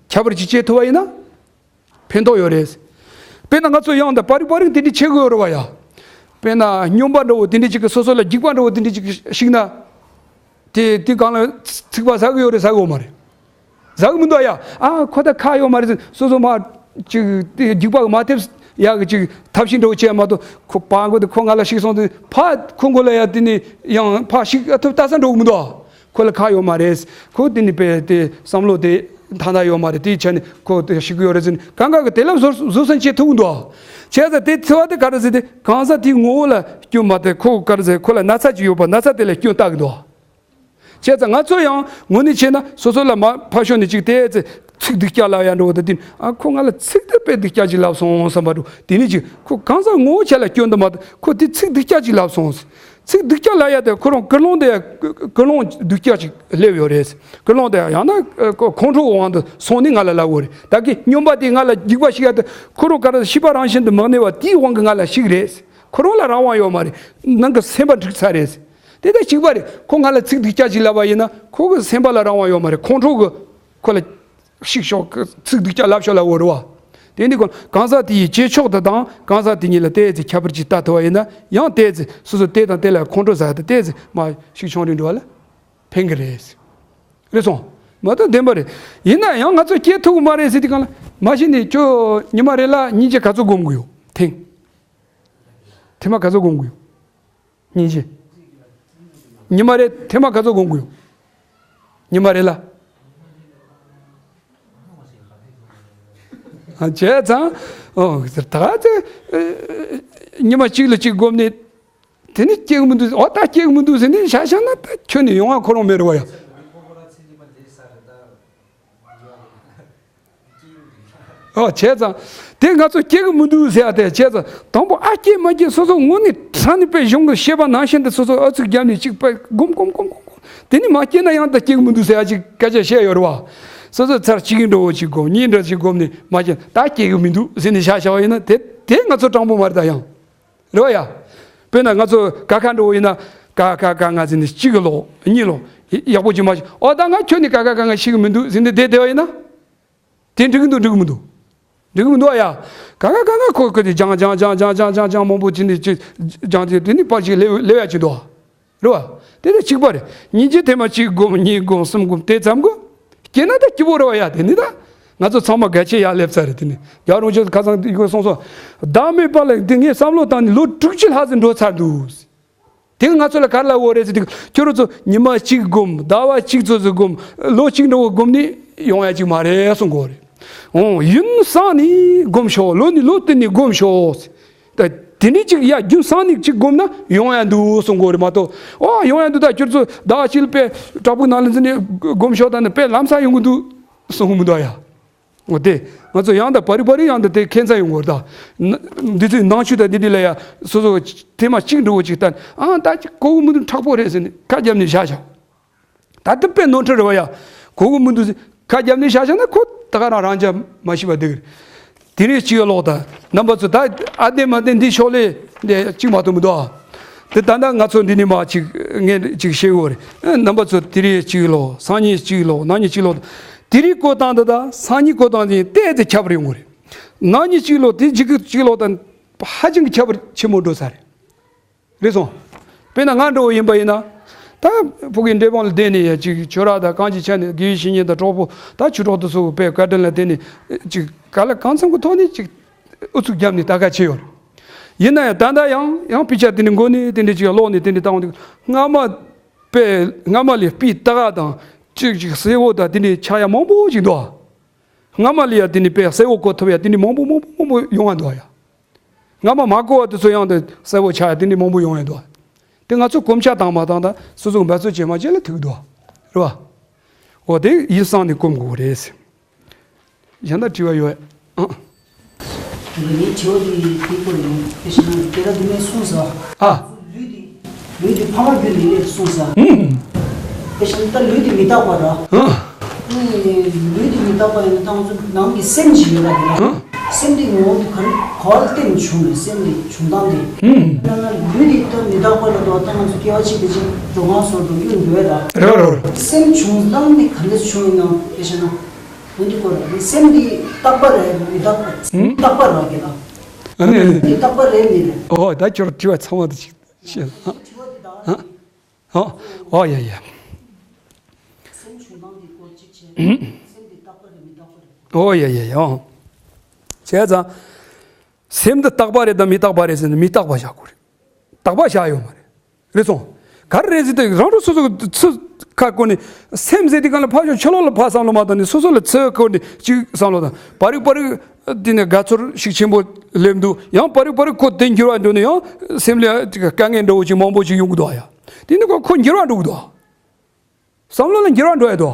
ཁྱད་པར་ཅིག་ཕྱེ་ཐུབ་པ་ཡིན་ན་ཕན་ཐོགས་ཡོད་རེད། དཔེར་ན་ང་ཚོ་ཡང་ད་པར་རིག་པར་རིག་དེ་འདྲའི་ཕྱེ་གི་ཡོད་རེད་བ་ཡ། དཔེར་ན་སྨྱོན་པ་འདྲ་བོ་དེ་འདྲའི་ཅིག་གི་སོ་སོ་ལ་སྡིག་པ་འདྲ་བོ་དེ་འདྲའི་ཅིག་གི་ཞིག་ན། དེ་དེ་གང་ལ་ཚིག་པ་ཟ་གི་ཡོད་རེད་ཟ་གི་ཡོད་མ་རེད། ཟ་གི་མི་འདུག་ཡ། ཨ་ཁོ་ད་ཁ་ཡོད་མ་རེད་ཟེར་སོ་སོ་མ་ཅིག་དེ་སྡིག་པ་གི་མ་ཐེབས་ཡག་གི་ཅིག་ཐབས་ཤེས་འདྲ་བོ་བྱས་མ་གཏོགས། ཁོ་པ་མགོ་དེ་ཁོ་ང་ལ་ཞིག་སོང་དུས་ཕ་ཁོ་མགོ་ལ་ཡ་དེ་ནས་ཡང་ཕ་ཞིག་ཨ་ཐུབ་ལྟ་ས་འདྲ་བོ་མི་འདུག་ཁོ་ལ་ཁ་ཡོད་མ་རེད། ཁོ་དེ་ནས་པས་དེ་བསམ་བློ་དེ་ཐ་ན་ཡོད་མ་རེད། དེའི་ཆ་ནས་ཁོ་དེ་ཞིག་གི་ཡོད་རེད་ཟེར་ནས་གང་ག་གི་དེ་ལ་བཟོ་བཟོ་སེམས་བྱེད་ཐུབ་གི་འདུག་བྱས་ཙང་དེ་ཚེ་བ་དེ་ག་རེ་ཟེར་ཏེ་གང་ཟག་དེའི་ངོ་བོ་ལ་སྐྱོན་མ་དེ་ཁོ་ག་རེ་ཟེར། ཁོ་ལ་ན་ཚ་ཅིག་ཡོད་པ་ན་ཚ་དེ་ལ་སྐྱོན་བཏགས་གི་འདུག་བྱས་ཙང་ང་ཚོ་ཡང་དངོས་གནས་བྱས་ན་སོ་སོ་ལ་མ་ཕར་ཕྱོགས་ནས་ཅིག་དེ་ཚེ་ཚིག་སྡུག་ཅག་ལབ་ཡ་འདྲ་བོ་དེ་དེ་ཨ་ཁོ་ང་ལ་ཚིག་དེ་དཔེ་སྡུག་ཅག་ཅིག་ལབ་སོང་བསམ་པ་འདྲ་བོ་དེ་ནས་ཅིག་ཁོ་གང་ཟག་ངོ་བོ་ཆ་ལ་སྐྱོན་དུ་མ་ཁོ་དེ་ཚིག་སྡུག་ཅག་ཅིག་ལབ་སོང་། ཚིག་སྡུག་ཅག་ལབ་ཡ་དེ་ཁོ་རང་ཀུན་སློང་དེ་ཀུན་སློང་སྡུག་ཅག་ཅིག་སླེབས་ཡོད་རེད། ཀུན་སློང་དེ་ཡང་ན་ཁོང་ཁྲོ་གི་དབང་དུ་སོང་ནས་ང་ལ་ལབ་ཡོད་རེད། ད་གི་སྨྱོན་པ་དེ་ང་ལ་སྡིག་པ་བཤིག་ཡ་དེ་ཁོ་རང་ག་རེ་ཤེས་པ་རང་བཞིན་དུ་མི་གནས་པ་དེའི་དབང་གིས་ང་ལ་བཤིག་རེད། ཁོ་རང་ལ་རང་དབང་ཡོད་མ་རེད། ནང་གི་སེམས་པ་འགྲིག་ཚར་རེད། དེ་ལྟར་གཅིག་པ་རེད། ཁོ་ང་ལ་ཚིག་སྡུག་ཅག་ཅིག་ལབ་པ་ཡིན་ན་ཁོ་གི་སེམས་པ་ལ་རང་དབང་ཡོད་མ་རེད། ཁོང་ཁྲོ་གི་ཁོ་ལ་ཤིག་ཤོག་གི་ཚིག་སྡུག་ཅག་ལབ་ཤོག་ལབ་ཡོད་རེད་བ། དེ་འདི་ཁོ་གང་ཟག་དེ་ཡི་བྱེད་ཕྱོགས་དེ་དང་གང་ཟག་དེ་གཉིས་ལ་དེ་ཚེ་ཁྱད་པར་ཅིག་ལྟ་ཐུབ་པ་ཡིན་ན་ཡང་དེ་ཚེ་སོ་སོ་དེ་དང་དེ་ལ་ཁོང་ཁྲོ་ཟ་ཡ་དེ་དེ་ཚེ་མ་ཤིག་ཆུང་རིང་འགྲོ་བ་ལ་ཕན་གི་རེད། རེད་སོང་། མ་གཏོགས་བདེན་པ་རེད། ཡིན་ན་ཡང་ང་ཚོ་སྐྱེ་ཐུབ་གི་མ་རེད་ཟེར་དུས་གང་ལ་མ་གཞི་ནས་ཁྱོད་ཉི་མ་རེ་ལ་སྙིང་རྗེ་ག་ཚོད་སྒོམ་གི་ཡོད། ཐེངས་ཐེངས་མ་ག་ཚོད་སྒོམ་གི་ཡོད། སྙིང་རྗེ། ཉི་མ་རེ་ཐེངས་མ་ག་ཚོད་སྒོམ་གི་ཡོད། ཉི་མ་རེ་ལ། ཨ་བྱས་ཙང་། ཨོ་ད་ཚེ་ཉི་མ་གཅིག་ལ་གཅིག་སྒོམ་ནས། དེ་ནི་སྐྱེ་གི་མི་འདུག་འོ་ད་སྐྱེ་གི་མི་འདུག་ཟེར་ནས་བཞག་བཞག་ན་ད་ཁྱོན་ནས་ཡོང་བ་ཁོ་རང་མེད་རེད་བ་ཡ། ཨོ་བྱས་ཙང་། དེ་ང་ཚོ་སྐྱེ་གི་མི་འདུག་ཟེར་ཡ་དེ་བྱས་ཙང་དང་པོ་ཨ་སྐྱེ་མ་སྐྱེ་སོ་སོ་དངོས་གནས་དྲང་ནས་དཔེ་གཞུང་གི་བཤད་པ་ནང་བཞིན་དུ་སོ་སོ་ཨ་ཚུགས་བརྒྱབ་ནས་གཅིག་པ་སྒོམ་སྒོམ་སྒོམ་སྒོམ་སྒོམ། དེ་ནི་མ་སྐྱེ་ན་ཡང་ད་སྐྱེ་གི་མི་འདུག་ཟེར་ཡ་ཅིག་སྐད་ཆ་བཤད་ཡོད་རེད་བ། སོ་སོ་ཚར་གཅིག་གི་འགྲོ་བོ་ཅིག་སྒོམ་གཉིས་འདྲ་ཅིག་སྒོམ་ནས་མ་སྐྱེ་ད་སྐྱེ་གི་མི་འདུག་ཟེར་ནས་བཞག་བཞག་པ་ཡིན་ན་དེ་དེ་ང་ཚོ་དྲང་པོ་མ་རེད་ད་ཡང་། རེད་བ་ཡ། དཔེར་ན་ང་ཚོ་ཀ་ཁ་འགྲོ་བོ་ཡིན་ན་ཀ་ཁ་ཀ་ང་ཟེར་ནས་གཅིག་གི་ལོག་གཉིས་ལོག་ ཡག་པོ་ཅིག་མ་ཤེས། ཨོ་ད་ང་ཁྱོད་ནི་ག་ག་ག་ང་ཤེས་གི་མི་འདུག་ཟེར་ནས་བསྡད་བསྡད་པ་ཡིན་ན། དེ་འགྲིག་གི་འདུག་འགྲིག་གི་མི་འདུག་འགྲིག་གི་མི་འདུག་ཨ་ཡ། ག་ག་ག་ག་ཁོ་ཁོ་དེ་སྦྱང་སྦྱང་སྦྱང་སྦྱང་སྦྱང་སྦྱང་མང་པོ་ཅིག་ནི་ཅིག་སྦྱང་དེ་དེ་ནི་ཕར་ཅིག་སླེབས་སླེབས་ཡ་ཅིག་འདུག་རེད་བ། དེ་ནི་གཅིག་པ་རེད། སྙིང་རྗེ་ཐེངས་མ་གཅིག་སྒོམ་གཉིས་སྒོམ་གསུམ་སྒོམ་དེ་ཙམ་གོ། སྐྱེས་ན་ད་སྐྱིད་པོ་རེད་བ་ཡ། དེ་ནི་ད་ང་ཚོ་ཚང་མ་དགའ་ཆེ་ཡ་སླེབས་ཚར་རེད། དེ་ནི་རྒྱལ་བ་རིན་པོ་ཆེ་ཁ་སང་དེ་གོ་གསུངས་སོང་། བདག་མེད་པ་ལ་དེ་ངས་བསམ་བློ་བཏང་ནས་ལོ་དྲུག་ཅུ་ལྷག་ཙམ་འགྲོ་ཚར་འདུག་དེ་ང་ཚོ་ལ་ག་རེ་ལབ་ཡོད་རེད་ཟེར་དུས། ཁྱོད་རང་ཚོ་ཉི་མ་གཅིག་སྒོམ། ཟླ་བ་གཅིག་ཙམ་ཙམ་སྒོམ། ལོ་གཅིག་འདྲ་བོ་སྒོམ་ནི་ཡོང་ཡ་ཅིག་མ་རེད་གསུང་གི་ཡོད་རེད། འོང་ཡུན་བསྲིངས་ནས་སྒོམ་ཤོག་ལོ་ནས་ལོ་བསྟུད་ནས་སྒོམ་ཤོག་ད་དེ་འདྲ་ཅིག་ཡ་རྒྱུན་བསྲིངས་ནས་ཅིག་སྒོམ་ན་ཡོང་ཡ་འདུག་གསུང་གི་ཡོད་རེད་མ་གཏོགས། ཨོ་ཡོང་ཡ་འདུག་ད་ཁྱོད་ཚོ་ཟླ་བ་གཅིག་ལ་དཔེ་བྲག་ཕུག་ནང་ལ་འཛུལ་ནས་སྒོམ་ཤོག་ད་ནི་དཔེ་ལམ་སང་ཡོང་གི་འདུག་གསུང་གི་མི་འདུག་ཡ། འོ་དེ། ང་ཚོ་ཡང་དང་བར་རིམ་བར་རིམ་ཡང་དང་དེ་ཁྱད་མཚར་ཡོང་གི་ཡོད་རེད་ད། ན་འདི་ཚོའི་ནང་ཆོས་དང་འདི་འདྲ་ལ་ཡ་སོ་སོ་ཐེངས་མ་གཅིག་འདྲ་བོ་ཅིག་ལྟ་ནས་ཨང་ད་ཅིག་གོ་གི་མི་འདུག་མཁྲེགས་པོ་རེད་ཟེར་ནས་ཁ་བརྒྱབ་ནས་བཞག་བཞག་ད་དེ་དཔེ་ནོར་འཁྲུལ་རེད་བ་ཡ། གོ་གི་མི་འདུག་ཟེར་ཁ་བརྒྱབ་ནས་བཞག་བཞག་ན་ཁོ་ད་ག་རང་རང་ཅག་མ་ཤེས་པ་འདི་གི་རེད། དེ་རིང་གཅིག་ལོག་ད་རྣམ་པ་ཚོ་ད་ཨ་བདེ་མ་བདེ་འདི་ཕྱོགས་ལས་འདི་གཅིག་མ་གཏོགས་མི་འདུག་ཨ། དེ་ད་ལྟ་ང་ཚོ་འདི་ནས་མ་གཅིག་ངས་གཅིག་བཤད་ཡོད་རེད། རྣམ་པ་ཚོ་དེ་རིང་གཅིག་ལོག་སང་ཉིན་གཅིག་ལོག་གནངས་ཉིན་གཅིག་ལོག་དེ་རིང་བསྐོར་བཏང་འདི་ད་སང་ཉིན་བསྐོར་བཏང་འདི་ཏོག་ཙམ་ཁྱད་པར་ཡོང་གི་རེད། གནངས་ཉིན་གཅིག་ལོག་དེ་གཅིག་གཅིག་ལོག་ད་ཧ་ཅང་གི་ཁྱད་པར་ཆེན་པོ་འགྲོ་ས་རེད། རེད་སོང་། དཔེར་ན་ང་འདྲ་བོ་ཡིན་པ་ཡིན་ན། ད་ཕ་གི་འབྲས་སྤུངས་ལ་བསྡད་ནས་ཡ་ཅིག་ཆོས་ར་དང་གང་ཅི་ཆ་ནས་དགེ་བའི་བཤེས་གཉེན་དང་གྲོགས་པོ་ད་ཆོས་གྲོགས་དེ་ཚོ་དཔེ་བཀའ་དྲིན་ལ་བརྟེན་ནས་ཅིག་ག་ལ་གང་འཚམ་གི་ཐོག་ནས་ཅིག་ཨུ་ཚུགས་བརྒྱབ་ནས་ལྟ་ག་བྱས་ཡོད་རེད། ཡིན་ན་ཡང་ད་ལྟ་ཡང་ཡང་དཔེ་ཆ་དེ་འདྲ་མགོ་ནས་དེ་འདྲ་ཅིག་ཀློག་ནས་དེ་འདྲ་བཏང་འདུག་སྔ་མ་དཔེ་སྔ་མ་ལས་དཔེ་ལྟ་ག་དང་ཅིག་ཅིག་གསལ་བོ་དང་དེ་འདྲ་ཆགས་ཡ་མང་པོ་ཅིག་འདུག་སྔ་མ་ལས་ཡ་དེ་འདྲ་དཔེ་གསལ་བོ་གོ་ཐུབ་ཡ་དེ་འདྲ་མང་པོ་མང་པོ་མང་པོ་ཡོང་བ་འདུག་ཡ། སྔ་མ་མ་གོ་བ་དེ་ཚོ་ཡང་དེ་གསལ་བོ་ཆགས་ཡ་དེ་འདྲ་མང་པོ་ཡོང་ཡ་འདུག་དེ་ང་ཚོ་གོམས་ཤ་དང་མ་དང་ད་སོ་སོ་འབད་རྩོལ་བྱེད་མ་བྱེད་ལ་ཐུག་འདུག་རེད་བ། འོ་དེ་ཡིད་བསྲངས་ནས་སྒོམ་དགོས་རེད། གཞན་དག་དྲི་བ་ཡོད་ཨ། ངའི་དྲི་བ་དེ་དེའི་སྐོར་ཡིན། དེ་བཞིན་སྐད་གྲགས་འདི་མའི་གསུངས་ས། ཨ། ལུས་དེ། ལུས་དེ་ཕ་མ་བརྒྱུད་ནས་སླེབས་གསུངས་ས། ཨུམ། དེ་བཞིན་ད་ལུས་དེ་མི་རྟག་པ་ར། ཨ། ཨུམ། ལུས་དེ་མི་རྟག་པ་ཡིན་ན་ད་ང་ཚོ་ནང་གི་སེམས་ཅིག་ཡོད་པ་དེ་ལ། ཨ། སེམས་དེ་ངོ་བོ་དེ་ག་རེ་ག་བ་ལ་བརྟེན་ནས་བྱུང་མེད་སེམས་དེ་བྱུང་སྟངས་དེ། ཨུམ། ཡང་ན་ལུས་དེ་ད་མི་རྟག་པ་ལ་དོ་ད་ང་ཚོ་སྐྱེ་བ་གཅིག་དེ་ཅིག་འགྲོ་ཁང་སོགས་འགྲོ་རྒྱུ་འདུག་ར། རེད་རེད། སེམས་བྱུང་སྟངས་དེ་ག་འདྲ་བྱུང་ཡིན་ནམ་དེ་བཞིན་ན། འོན་ཏེ་ཁོ་རང་གི་སེམས་འདི་རྟག་པ་རེད་མི་རྟག་པ། ཨུམ། རྟག་པ་རེད་ཀྱི་ལ། ཨ་ནི་ཨ་ནི། འདི་རྟག་པ་རེད་མི་རེད། ཨོ་ད་ཁྱོད་དྲི་བ་ཚང་མ་དེ་ཅིག་བཤད་ཨ། དྲི་བ་འདི་ད་ཨ། ཨོ་ཨོ་ཡ་ཡ། སེམས་བྱུང་སྟངས་འདི་སྐོར་ཅིག་བྱས། ཨུམ། སེམས་འདི་རྟག་པ་རེད་མི་རྟག་པ་རེད། ཨོ་ཡ་ཡ་ཡ་ཨོ། བྱས་ཙང་། སེམས་འདི་རྟག་པ་རེད་དམ་མི་རྟག་པ་རེད་ཟེར་ན་མི་རྟག་པ་བཞག་དགོས་རེད། རྟག་པ་བཞག་ཡོད་མ་རེད། རེད་སོང་། ག་རེ་རེད་ཟེར་ཏེ་རང་རང་སོ་སོ་གི་ཚུར་ཁ་བསྐོར་ནས་སེམས་ཟེར་དེ་གང་ལ་ཕར་ཕྱོགས་ཕྱི་ལོགས་ལ་ཕར་བསམ་བློ་མ་བཏང་ནས་སོ་སོ་ལ་ཚུར་བསྐོར་ནས་ཅིག་བསམ་བློ་བཏང་། བར་རིག་བར་རིག་དེ་ནས་དགའ་ཚོར་ཤུགས་ཆེན་པོ་སླེབས་འདུག་ཡང་བར་རིག་བར་རིག་ཁོ་དེ་འགྱུར་བ་འགྲོ་ནས་ཡང་སེམས་ལ་དཀའ་ངལ་འདྲ་བོ་ཅིག་མང་པོ་ཅིག་ཡོང་གི་འདུག་ཡ། དེ་ནས་ཁོ་ཁོ་འགྱུར་བ་འགྲོ་གི་འདུག་བསམ་བློ་ལ་འགྱུར་བ་འགྲོ་ཡ་འདུག་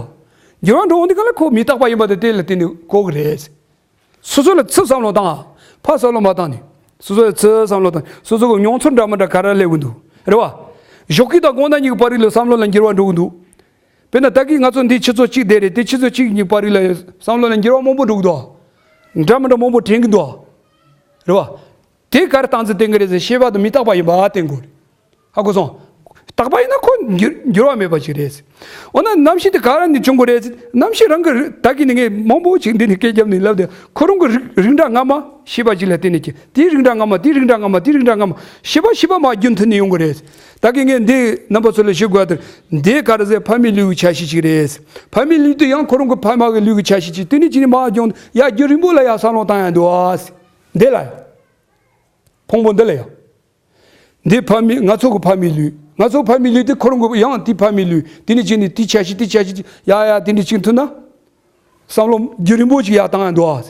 འགྱུར་བ་འགྲོ་འོང་དུས་ག་ལ་ཁོ་མི་རྟག་པ་ཡིན་པ་དེ་དེ་ལ་བརྟེན་ནས་གོ་གི་རེད། སོ་སོ་ལ་ཚུར་བསམ་བློ་བཏང་། ཕར་བསམ་བློ་མ་བཏང་ནས། སོ་སོ་ལ་ཚུར་བསམ་བློ་བཏང་། སོ་སོ་གི་མྱོང་ཚོར་འདྲ་མི་འདྲ་ག་རེ་སླེབས་ཀྱི་འདུག་རེད་བ། ཞོགས་ཀས་དང་དགོང་དག་གཉིས་ཀྱི་བར་རིག་ལ་བསམ་བློ་ལ་འགྱུར་བ་འགྲོ་གི་འདུག་དཔེར་ན་ད་གིན་ང་ཚོ་འདི་ཆུ་ཚོད་གཅིག་བསྡད་རེད་དེ་ཆུ་ཚོད་གཅིག་གཉིས་བར་རིག་ལ་བསམ་བློ་ལ་འགྱུར་བ་མང་པོ་འགྲོ་གི་འདུག་འདྲ་མི་འདྲ་མང་པོ་དྲན་གྱི་འདུག་རེད་བ། དེ་ག་རེ་སྟངས་འཛིན་བསྟན་གྱི་རེད་ཟེར་ཤེས་པ་དང་མི་རྟག་པ་ཡིན་པ་བསྟན་དགོས་རེད། ཧ་གོ་སོང་། རྟག་པ་ཡིན་ན་ཁོ་འགྱུར་འགྱུར་བ་མེད་པ་ཅིག་རེད། འོ་ན་རྣམ་ཤེས་དེ་ག་རེ་ནས་བྱུང་དགོས་རེད་ཟེར། རྣམ་ཤེས་རང་གི་རི་ད་གིན་ནས་ངས་མང་པོ་ཅིག་འདི་ནས་སྐད་བརྒྱབ་ནས་ལབ་དེ་ཁོ་རང་གི་རིགས་རིགས་འདྲ་སྔ་མ་ཤེས་པ་ཅིག་ལ་བརྟེན་ནས་ཀྱི་དེའི་རིགས་འདྲ་སྔ་མ་དེའི་རིགས་འདྲ་སྔ་མ་དེའི་རིགས་འདྲ་སྔ་མ་ཤེས་པ་ཤེས་པ་མ་རྒྱུན་མཐུད་ནས་ཡོང་གི་རེད། ད་གིན་ངས་འདི་རྣམ་པ་ཚོ་ལ་ཞུ་དགོས་དེ་འདི་ག་རེ་ཟེར་ཕ་མའི་ལུས་ཀྱི་ཆ་ཤས་ཅིག་རེད། ཕ་མའི་ལུས་དེ་ཡང་ཁོ་རང་གི་ཕ་མ་གི་ལུས་ཀྱི་ཆ་ཤས་ཅིག་དེ་ནས་ཅི་ནས་མ་བྱུང་ཡ་རྒྱུན་རིང་པོ་ལ་ཡ་བསམ་བློ་བཏང་ཡ་འདུག་ཨ། འདི་ལ་ཡ། ཕུང་པོ་འདི་ལ་ཡང་། འདི་ཕ་མའི་ང་ཚོ་གི་ཕ་མའི་ལུས། ང་ཚོ་ཕ་མའི་ལུས་དེ་ཁོ་རང་གི་ཡང་དེ་ཕ་མའི་ལུས་དེ་ནི་ཅི་ནི་དེ་ཆ་ཤས་དེ་ཆ་ཤས་ཡ་ཡ་དེ་འདྲ་ཅིག་མཐུན་ན། བསམ་བློ་རྒྱུན་རིང་པོ་ཅིག་ཡར་བཏང་ཡ་འདུག་ཨ།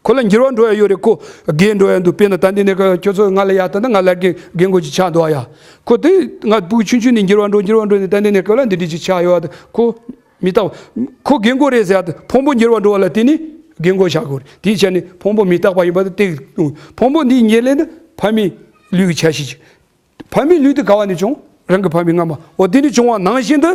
ཁོ་ལ་འགྱུར་བ་འགྲོ་ཡ་ཡོད་རེད་ཁོ། རྒས་འགྲོ་ཡ་འདུག་དཔེར་ན་ད་འདི་ནས་ཁྱོད་ཚོ་ང་ལ་ཡ་ད་ནི་ང་ལ་རྒན་རྒན་གོ་ཅིག་ཆགས་འདུག་ཨ་ཡ། ཁོ་དེ་ང་སྤུ་གུ་ཆུང་ཆུང་ནས་འགྱུར་བ་འགྲོ་འགྱུར་བ་འགྲོ་ནས་ད་འདི་ནས་ཁོ་ལ་འདི་འདྲ་ཅིག་ཆགས་ཡོད་ཨ་ཁོ། མི་རྟག་པ། ཁོ་རྒན་གོག་རེད་ཟེར་ཡ་དེ་ཕུང་པོ་འགྱུར་བ་འགྲོ་བ་ལ་བརྟེན་ནས་རྒན་གོག་བཞག་དགོས་རེད། དེའི་ཆ་ནས་ཕུང་པོ་མི་རྟག་པ་ཡིན་པ་དེ་བལྟས་ཡོང་། ཕུང་པོ་འདིའི་ཉེར་ལེན་ནི་ཕ་མའི་ལུས་ཀྱི་ཆ་ཤས་ཤིག་ཕ་མའི་ལུས་དེ་ག་བ་ནས་བྱུང་། རང་གི་ཕ་མའི་རྔ་མ། འོ་དེ་ནས་བྱུང་བ་ནང་བཞིན་དུ།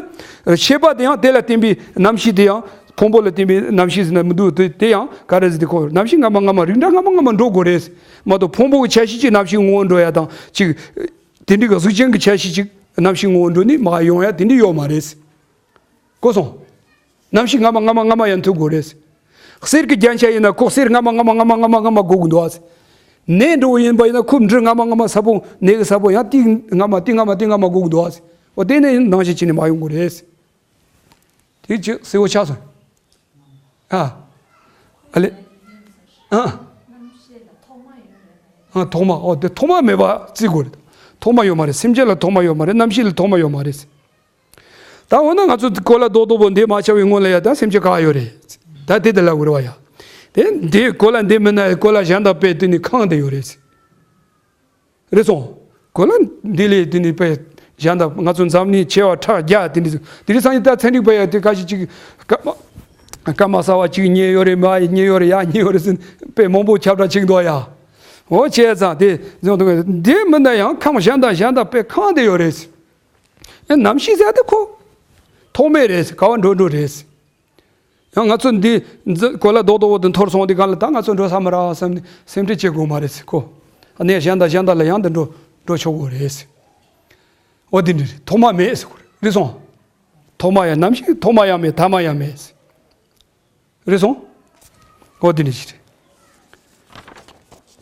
ཤེས་པ་དེ་ཡང་དེ་ལ་བརྟེན་པའི་རྣམ་ཤེས་དེ་ཡང་ཕུང་པོ་ལ་བརྟེན་པའི་རྣམ་ཤེས་ཟེར་ན་མི་འདུག་དེ་དེ་ཡང་ག་རེ་ཟེར་དེ་ཁོ་རྣམ་ཤེས་རྔ་མ་རྔ་མ་རིགས་འདྲ་རྔ་མ་རྔ་མ་འགྲོ་དགོས་རེད། མ་གཏོགས་ཕུང་པོ་གི་ཆ་ཤས་ཅིག་རྣམ་ཤེས་ངོ་བོ་འགྲོ་ཡ་དང་ཅིག་དེ་འདྲའི་གི་གཟུགས་ཅན་གྱི་ཆ་ཤས་ཅིག་རྣམ་ཤེས་ངོ་བོ་འགྲོ་ནས་མ་ཡོང་ཡ་དེ་འདྲ་ཡོད་མ་རེད། གོ་སོང་། གནམ་གཤིས་སྔ་མ་སྔ་མ་སྔ་མ་ཡང་ཐུག་དགོས་རེད། གསེར་གྱི་རྒྱན་ཆ་ཡིན་ན་ཁོ་གསེར་སྔ་མ་སྔ་མ་སྔ་མ་སྔ་མ་སྔ་མ་དགོས་ཀྱི་འདུག་ཨ། ནས་འགྲོ་བ་ཡིན་པ་ཡིན་ན་ཁོ་འབྲུ་སྔ་མ་སྔ་མ་ས་བོན་ནས་ཀྱི་ས་བོན་ཡང་དེ་སྔ་མ་དེ་སྔ་མ་དེ་སྔ་མ་དགོས་ཀྱི་འདུག་ཨ། འོ་དེ་ནས་ནང་བཞིན་བྱས་ནས་མ་ཡོང་དགོས་རེད། དེ་ཅི་གསལ་བོ་ཆགས་སོང་། ཨ། ཨ་ལེ། ཨ། ཨ་ཐོག་མ། ཨོ་དེ་ཐོག་མ་མེད་པ་བརྩི་དགོས་རེད། ཐོག་མ་ཡོད་མ་རེད། སེམས་ཅན་ལ་ཐོག་མ་ཡོད་མ་རེད། རྣམ་ཤེས་ལ་ཐོག་མ་ཡོད་མ་རེད། ད་འོ་ན་ང་ཚོ་གོ་ལ་རྡོག་རྡོག་པོ་འདི་མ་ཆགས་པའི་སྔོན་ལ་ཡ་ད་སེམས་ཅན་ག་ཡོད་རེད། ད་དེ་དེ་ལ་འུར་བ་ཡ། དེ་འདི་གོ་ལ་འདི་མིན་ན་གོ་ལ་གཞན་དང་དཔེ་དེ་ནི་ཁེངས་ཏེ་ཡོད་རེད། རེད་སོང་། གོ་ལ་འདི་ལས་དེ་ནི་དཔེ་གཞན་དང་ང་ཚོ་འཛམ་གླིང་ཆེ་བ་ཕྲ་རྒྱ་དེ་འདྲ་དེ་རིང་སང་ཉིན་ད་ཚན་རིག་པ་ཡ་དེ་ག་ཞིག་ཅིག་སྐར་མ་སྐར་མ་གསར་བ་ཅིག་རྙེད་ཡོད་རེད། མ་རྙེད་ཡོད་རེད། ཡ་རྙེད་ཡོད་རེད་ཟེར་དཔེ་མང་པོ་ཁྱབ་བསྒྲགས་བྱེད་ཀྱི་འདུག་ཡ། འོ་བྱས་ཙང་དེ་འདི་མིན་ན་ཡང་ཁམས་གཞན་དང་གཞན་དང་དཔེ་ཁེངས་ཏེ་ཡོད་རེད། ཨེ་གནམ་གཤིས་ཟེར་དེ་ཁོ་ཐོག་མེད་རེད། ག་བ་འགྲོ་འགྲོ་རེད། ཡང་ང་ཚོ་འདི་འཛི་གོ་ལ་རྡོག་རྡོག་པོ་དེ་འཐོར་སོང་དུས་གང་ལ་ད་ང་ཚོ་འགྲོ་ས་མ་རག་བསམ་ནས་སེམས་ཁྲལ་བྱེད་དགོས་མ་རེད་ཟེར་ཁོ། ཨ་ནེ་གཞན་དང་གཞན་དག་ལ་ཡང་དུ་འགྲོ་འགྲོ་ཆོག་གོ་རེད་ཟེར། འོ་དེ་འདྲ་རེད། ཐོག་མ་མེད་ཟེར་གོ་རེད་སོང་། ཐོག་མ་ཡང་ནམ་ཞིག་ཐོག་མ་ཡང་མེད། ཐ་མ་ཡང་མེད་ཟེར། རེད་སོང་། འོ་དེ་འདྲ་ཞིག་རེད།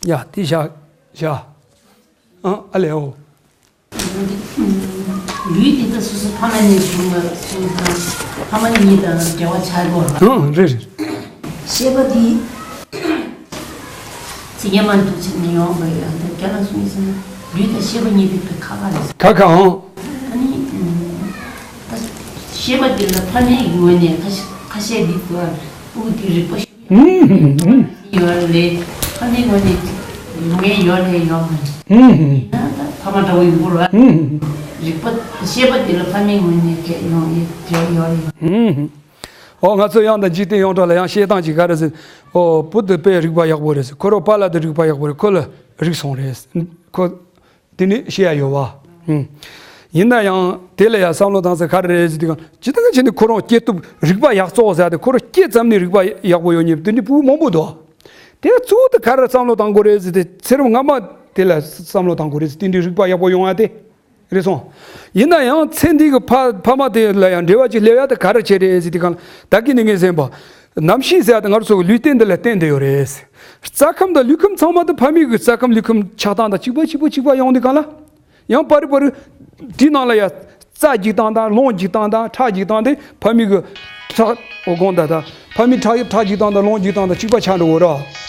ཡ་དེ་བཞག་བཞག་ཨ་ཨ་ལེ་འོ། ལུས་འདི་དག་སོ་སོ་ཕ་མ་ནས་བྱུང་བ་སོ་སོ་དང་ཕ་མ་གཉིས་དང་འབྲེལ་བ་ཆགས་དགོས། ཨང་རེད་རེད། ཤེས་པ་འདི་ཚིག་ངན་མ་འདུག་ཅིག་ནས་ཡོང་བ་ཡང་དེ་རྒྱ་ལ་གསུངས་ཟིན་ན་ལུས་དང་ཤེས་པ་གཉིས་དེ་དཔེ་ཁ་ཁ་རེད། ཁ་ཁ་ཨང་། ཨ་ནི་ཤེས་པ་འདི་ལ་ཕ་མའི་ངོས་ནས་ཁ་ཤས་ཁ་ཤས་འདི་དགོས་པ་ཕྲུ་གུ་འདི་རིག་པ་ཤུགས་ཨུམ་ཨུམ་ཡོད་རེད། ཕ་མའི་ངོས་ནས་ཡོང་ཡས་ཡོད་རེད་ཡོད་མ་རེད། ཨུམ་ཡིན་ན་ད་ཕ་མ་འདྲ་བོ་ཡིན་དགོས་རེད། ཨུམ་རིག་པ་ཤེས་པ་དེ་ལ་ཕ་མའི་ངོས་ནས་གལ་ཡོང་ཡས་གལ་ཡོད་རེད། ཨུམ་ཨོ་ང་ཚོ་ཡང་དང་འཇིག་རྟེན་ཡོངས་གྲགས་ལ་ཡང་བཤད་སྟངས་ཅིག་ག་རེ་ཟེར། ཨོ་བུ་དེ་དཔེ་རིག་པ་ཡག་པོ་རེད་ཟེར། ཁོ་རང་པཱ་ལགས་དེ་རིག་པ་ཡག་པོ་རེད། ཁོ་ལ་རིག་སོང་རེད། ཁོ་དེ་ནི་བཤད་ཡ་ཡོད་བ། ཨུམ། ཡིན་ན་ཡང་དེ་ལ་ཡང་བསམ་བློ་བཏང་ས་ག་རེ་རེད་ཟེར་དུས་གང་ཇི་ལྟར་བྱས་ནས་ཁོ་རང་སྐྱེས་སྟོབས་རིག་པ་ཡག་བཙོག་ཟེར་ཏེ་ཁོ་རང་སྐྱེས་ཙམ་ནས་རིག་པ་ཡག་པོ་ཡོད་མཁན་དེ་འདྲའི་ཕྲུ་གུ་མང་པོ་འདུག་དེ་གཙོ་བོ་དེ་ག་རེ་བསམ་བློ་བཏང་དགོས་རེད་ཟེར་ཏེ་ཚེ་རབས་སྔ་མ་དེ་ལ་བསམ་བློ་བཏང་དགོས་རེད་ཟེར། དེ་འདྲའི་རིག་པ་ཡག་པོ་ཡོང་ཡ་དེ་རེད་སོང་། ཡིན་ན་ཡང་ཚེ་འདི་གི་ཕ་ཕ་མ་དེ་ལ་ཡང་འབྲེལ་བ་ཅིག་སླེབས་ཡ་དེ་ག་རེ་བྱས་རེད་ཟེར་དུས་གང་ད་གིན་ནས་ངས་གསན་པ། གནམ་གཤིས་ཟེར་ཡ་དེ་ང་ཚོ་གི་ལུས་རྟེན་འདི་ལ་བརྟེན་བསྡད་ཡོད་རེད། རྩ་ཁམས་དང་ལུས་ཁམས་ཚང་མ་དེ་ཕ་མའི་གི་རྩ་ཁམས་ལུས་ཁམས་ཆགས་སྟངས་དང་གཅིག་པ་གཅིག་པ་གཅིག་པ་ཡོང་དུས་གང་ལ། ཡང་པར་རི་པར་རི་དེའི་ནང་ལ་ཡ་རྩ་འཇིག་སྟངས་དང་རླུང་འཇིག་སྟངས་དང་ཁྲག་འཇིག་སྟངས་དེ་ཕ་མའི་གི་ཁྲག་འོ་དགོངས་དག་དང་ཕ་མའི་ཁྲག་ཁྲག་འཇིག་སྟངས་དང་རླུང་འཇིག་སྟངས་དང་གཅིག་པ་ཆགས་འགྲོ་གི་རེད།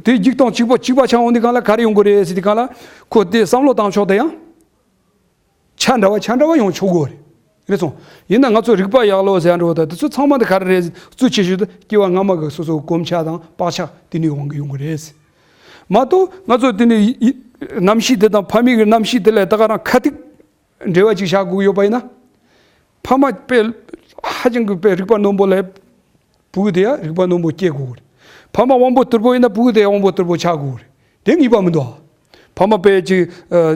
དེ་འཇིག་སྟངས་གཅིག་པ་གཅིག་པ་ཆགས་འོང་དུས་གང་ལ་ག་རེ་ཡོང་གི་རེད་ཟེར་དུས་གང་ལ་ཁོ་དེ་བསམ་བློ་བཏང་ཕྱོགས་དེ་ཡང་། ཆ་འདྲ་བ་ཆ་འདྲ་བ་ཡོང་ཆོག་གོ་རེད། རེད་སོང་། ཡིན་ན་ང་ཚོ་རིག་པ་ཡག་ལོ་ཟེར་འགྲོ་ད་དེ་ཚོ་ཚང་མ་དེ་ག་རེ་རེད། གཙོ་ཆེ་ཤོས་དེ་སྐྱེ་བ་སྔ་མ་གི་སོ་སོ་གོམས་ཆ་དང་བག་ཆགས་དེ་ནས་ཡོང་གི་ཡོང་གི་རེད། མ་གཏོགས་ང་ཚོ་དེ་ནས་ཡི་ཡི་གནམ་གཤིས་དེ་དང་ཕ་མའི་གི་གནམ་གཤིས་དེ་ལ་ད་ག་རང་ཁ་ཐུག་འབྲེལ་བ་ཅིག་བཞག་དགོས་ཡོད་པ་ཡིན་ན། ཕ་མ་དཔེ་ཧ་ཅང་གི་དཔེ་རིག་པ་རྣོན་པོ་ལ། ཕྲུ་གུ་དེ་ཡང་རིག་པ་རྣོན་པོ་སྐྱེ་དགོས་རེད། ཕ་མ་དབང་པོ་ཏིལ་པོ་ཡིན་ན་ཕྲུ་གུ་དེ་ཡང་དབང་པོ་ཏིལ་པོ་ཆགས་དགོས་རེད། དེ་ངེས་པ་མི་འདུག་ཕ་མ་དཔེ་ཅིག་ཨ་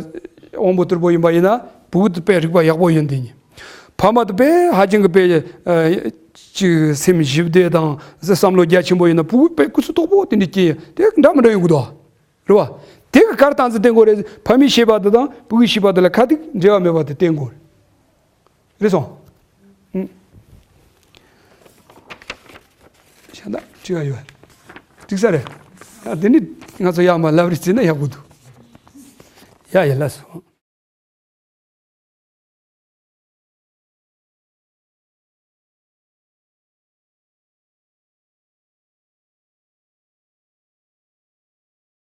དབང་པོ་ཏིལ་པོ་ཡིན་པ་ཡིན་ན་ཕྲུ་གུ་དེ་དཔེ་རིག་པ་ཡག་པོ་ཡོད་དེ་ཉིད། ཕ་མ་དེ་དཔེ་ཧ་ཅང་གི་དཔེ་ཨ་ཅིག་སེམས་ཞིབ་དེ་དང་བསམ་བློ་རྒྱ་ཆེན་པོ་ཡིན་ན་ཕྲུ་གུ་དཔེ་སྐུ་ཚེ་ཐོག་པོ་དེ་འདྲ་སྐྱེ་དེ་འདྲ་མི་འདྲ་ཡོང་གི་འདུག་རེད་བ། དེ་གི་གར་སྟངས་ཚུལ་བསྟན་དགོས་རེད། ཕ་མའི་ཤེས་པ་དེ་དང་ཕྲུ་གུའི་ཤེས་པ་དེ་ལ་ཁ་ཐུག་འབྲེལ་བ་མེད་པ་དེ་བསྟན་དགོས་རེད། རེད་སོང་། ཨུམ། ཤ་སྟག་ཅི་ག་ཡོད། འགྲིག་ས་རེད། ཡ་དེ་ནི་ང་ཚོ་ཡག་མ་ལབ་རེས་བྱས་ན་ཡག་པོ་འདུག་ཡ་ཡ་ལགས་སོ།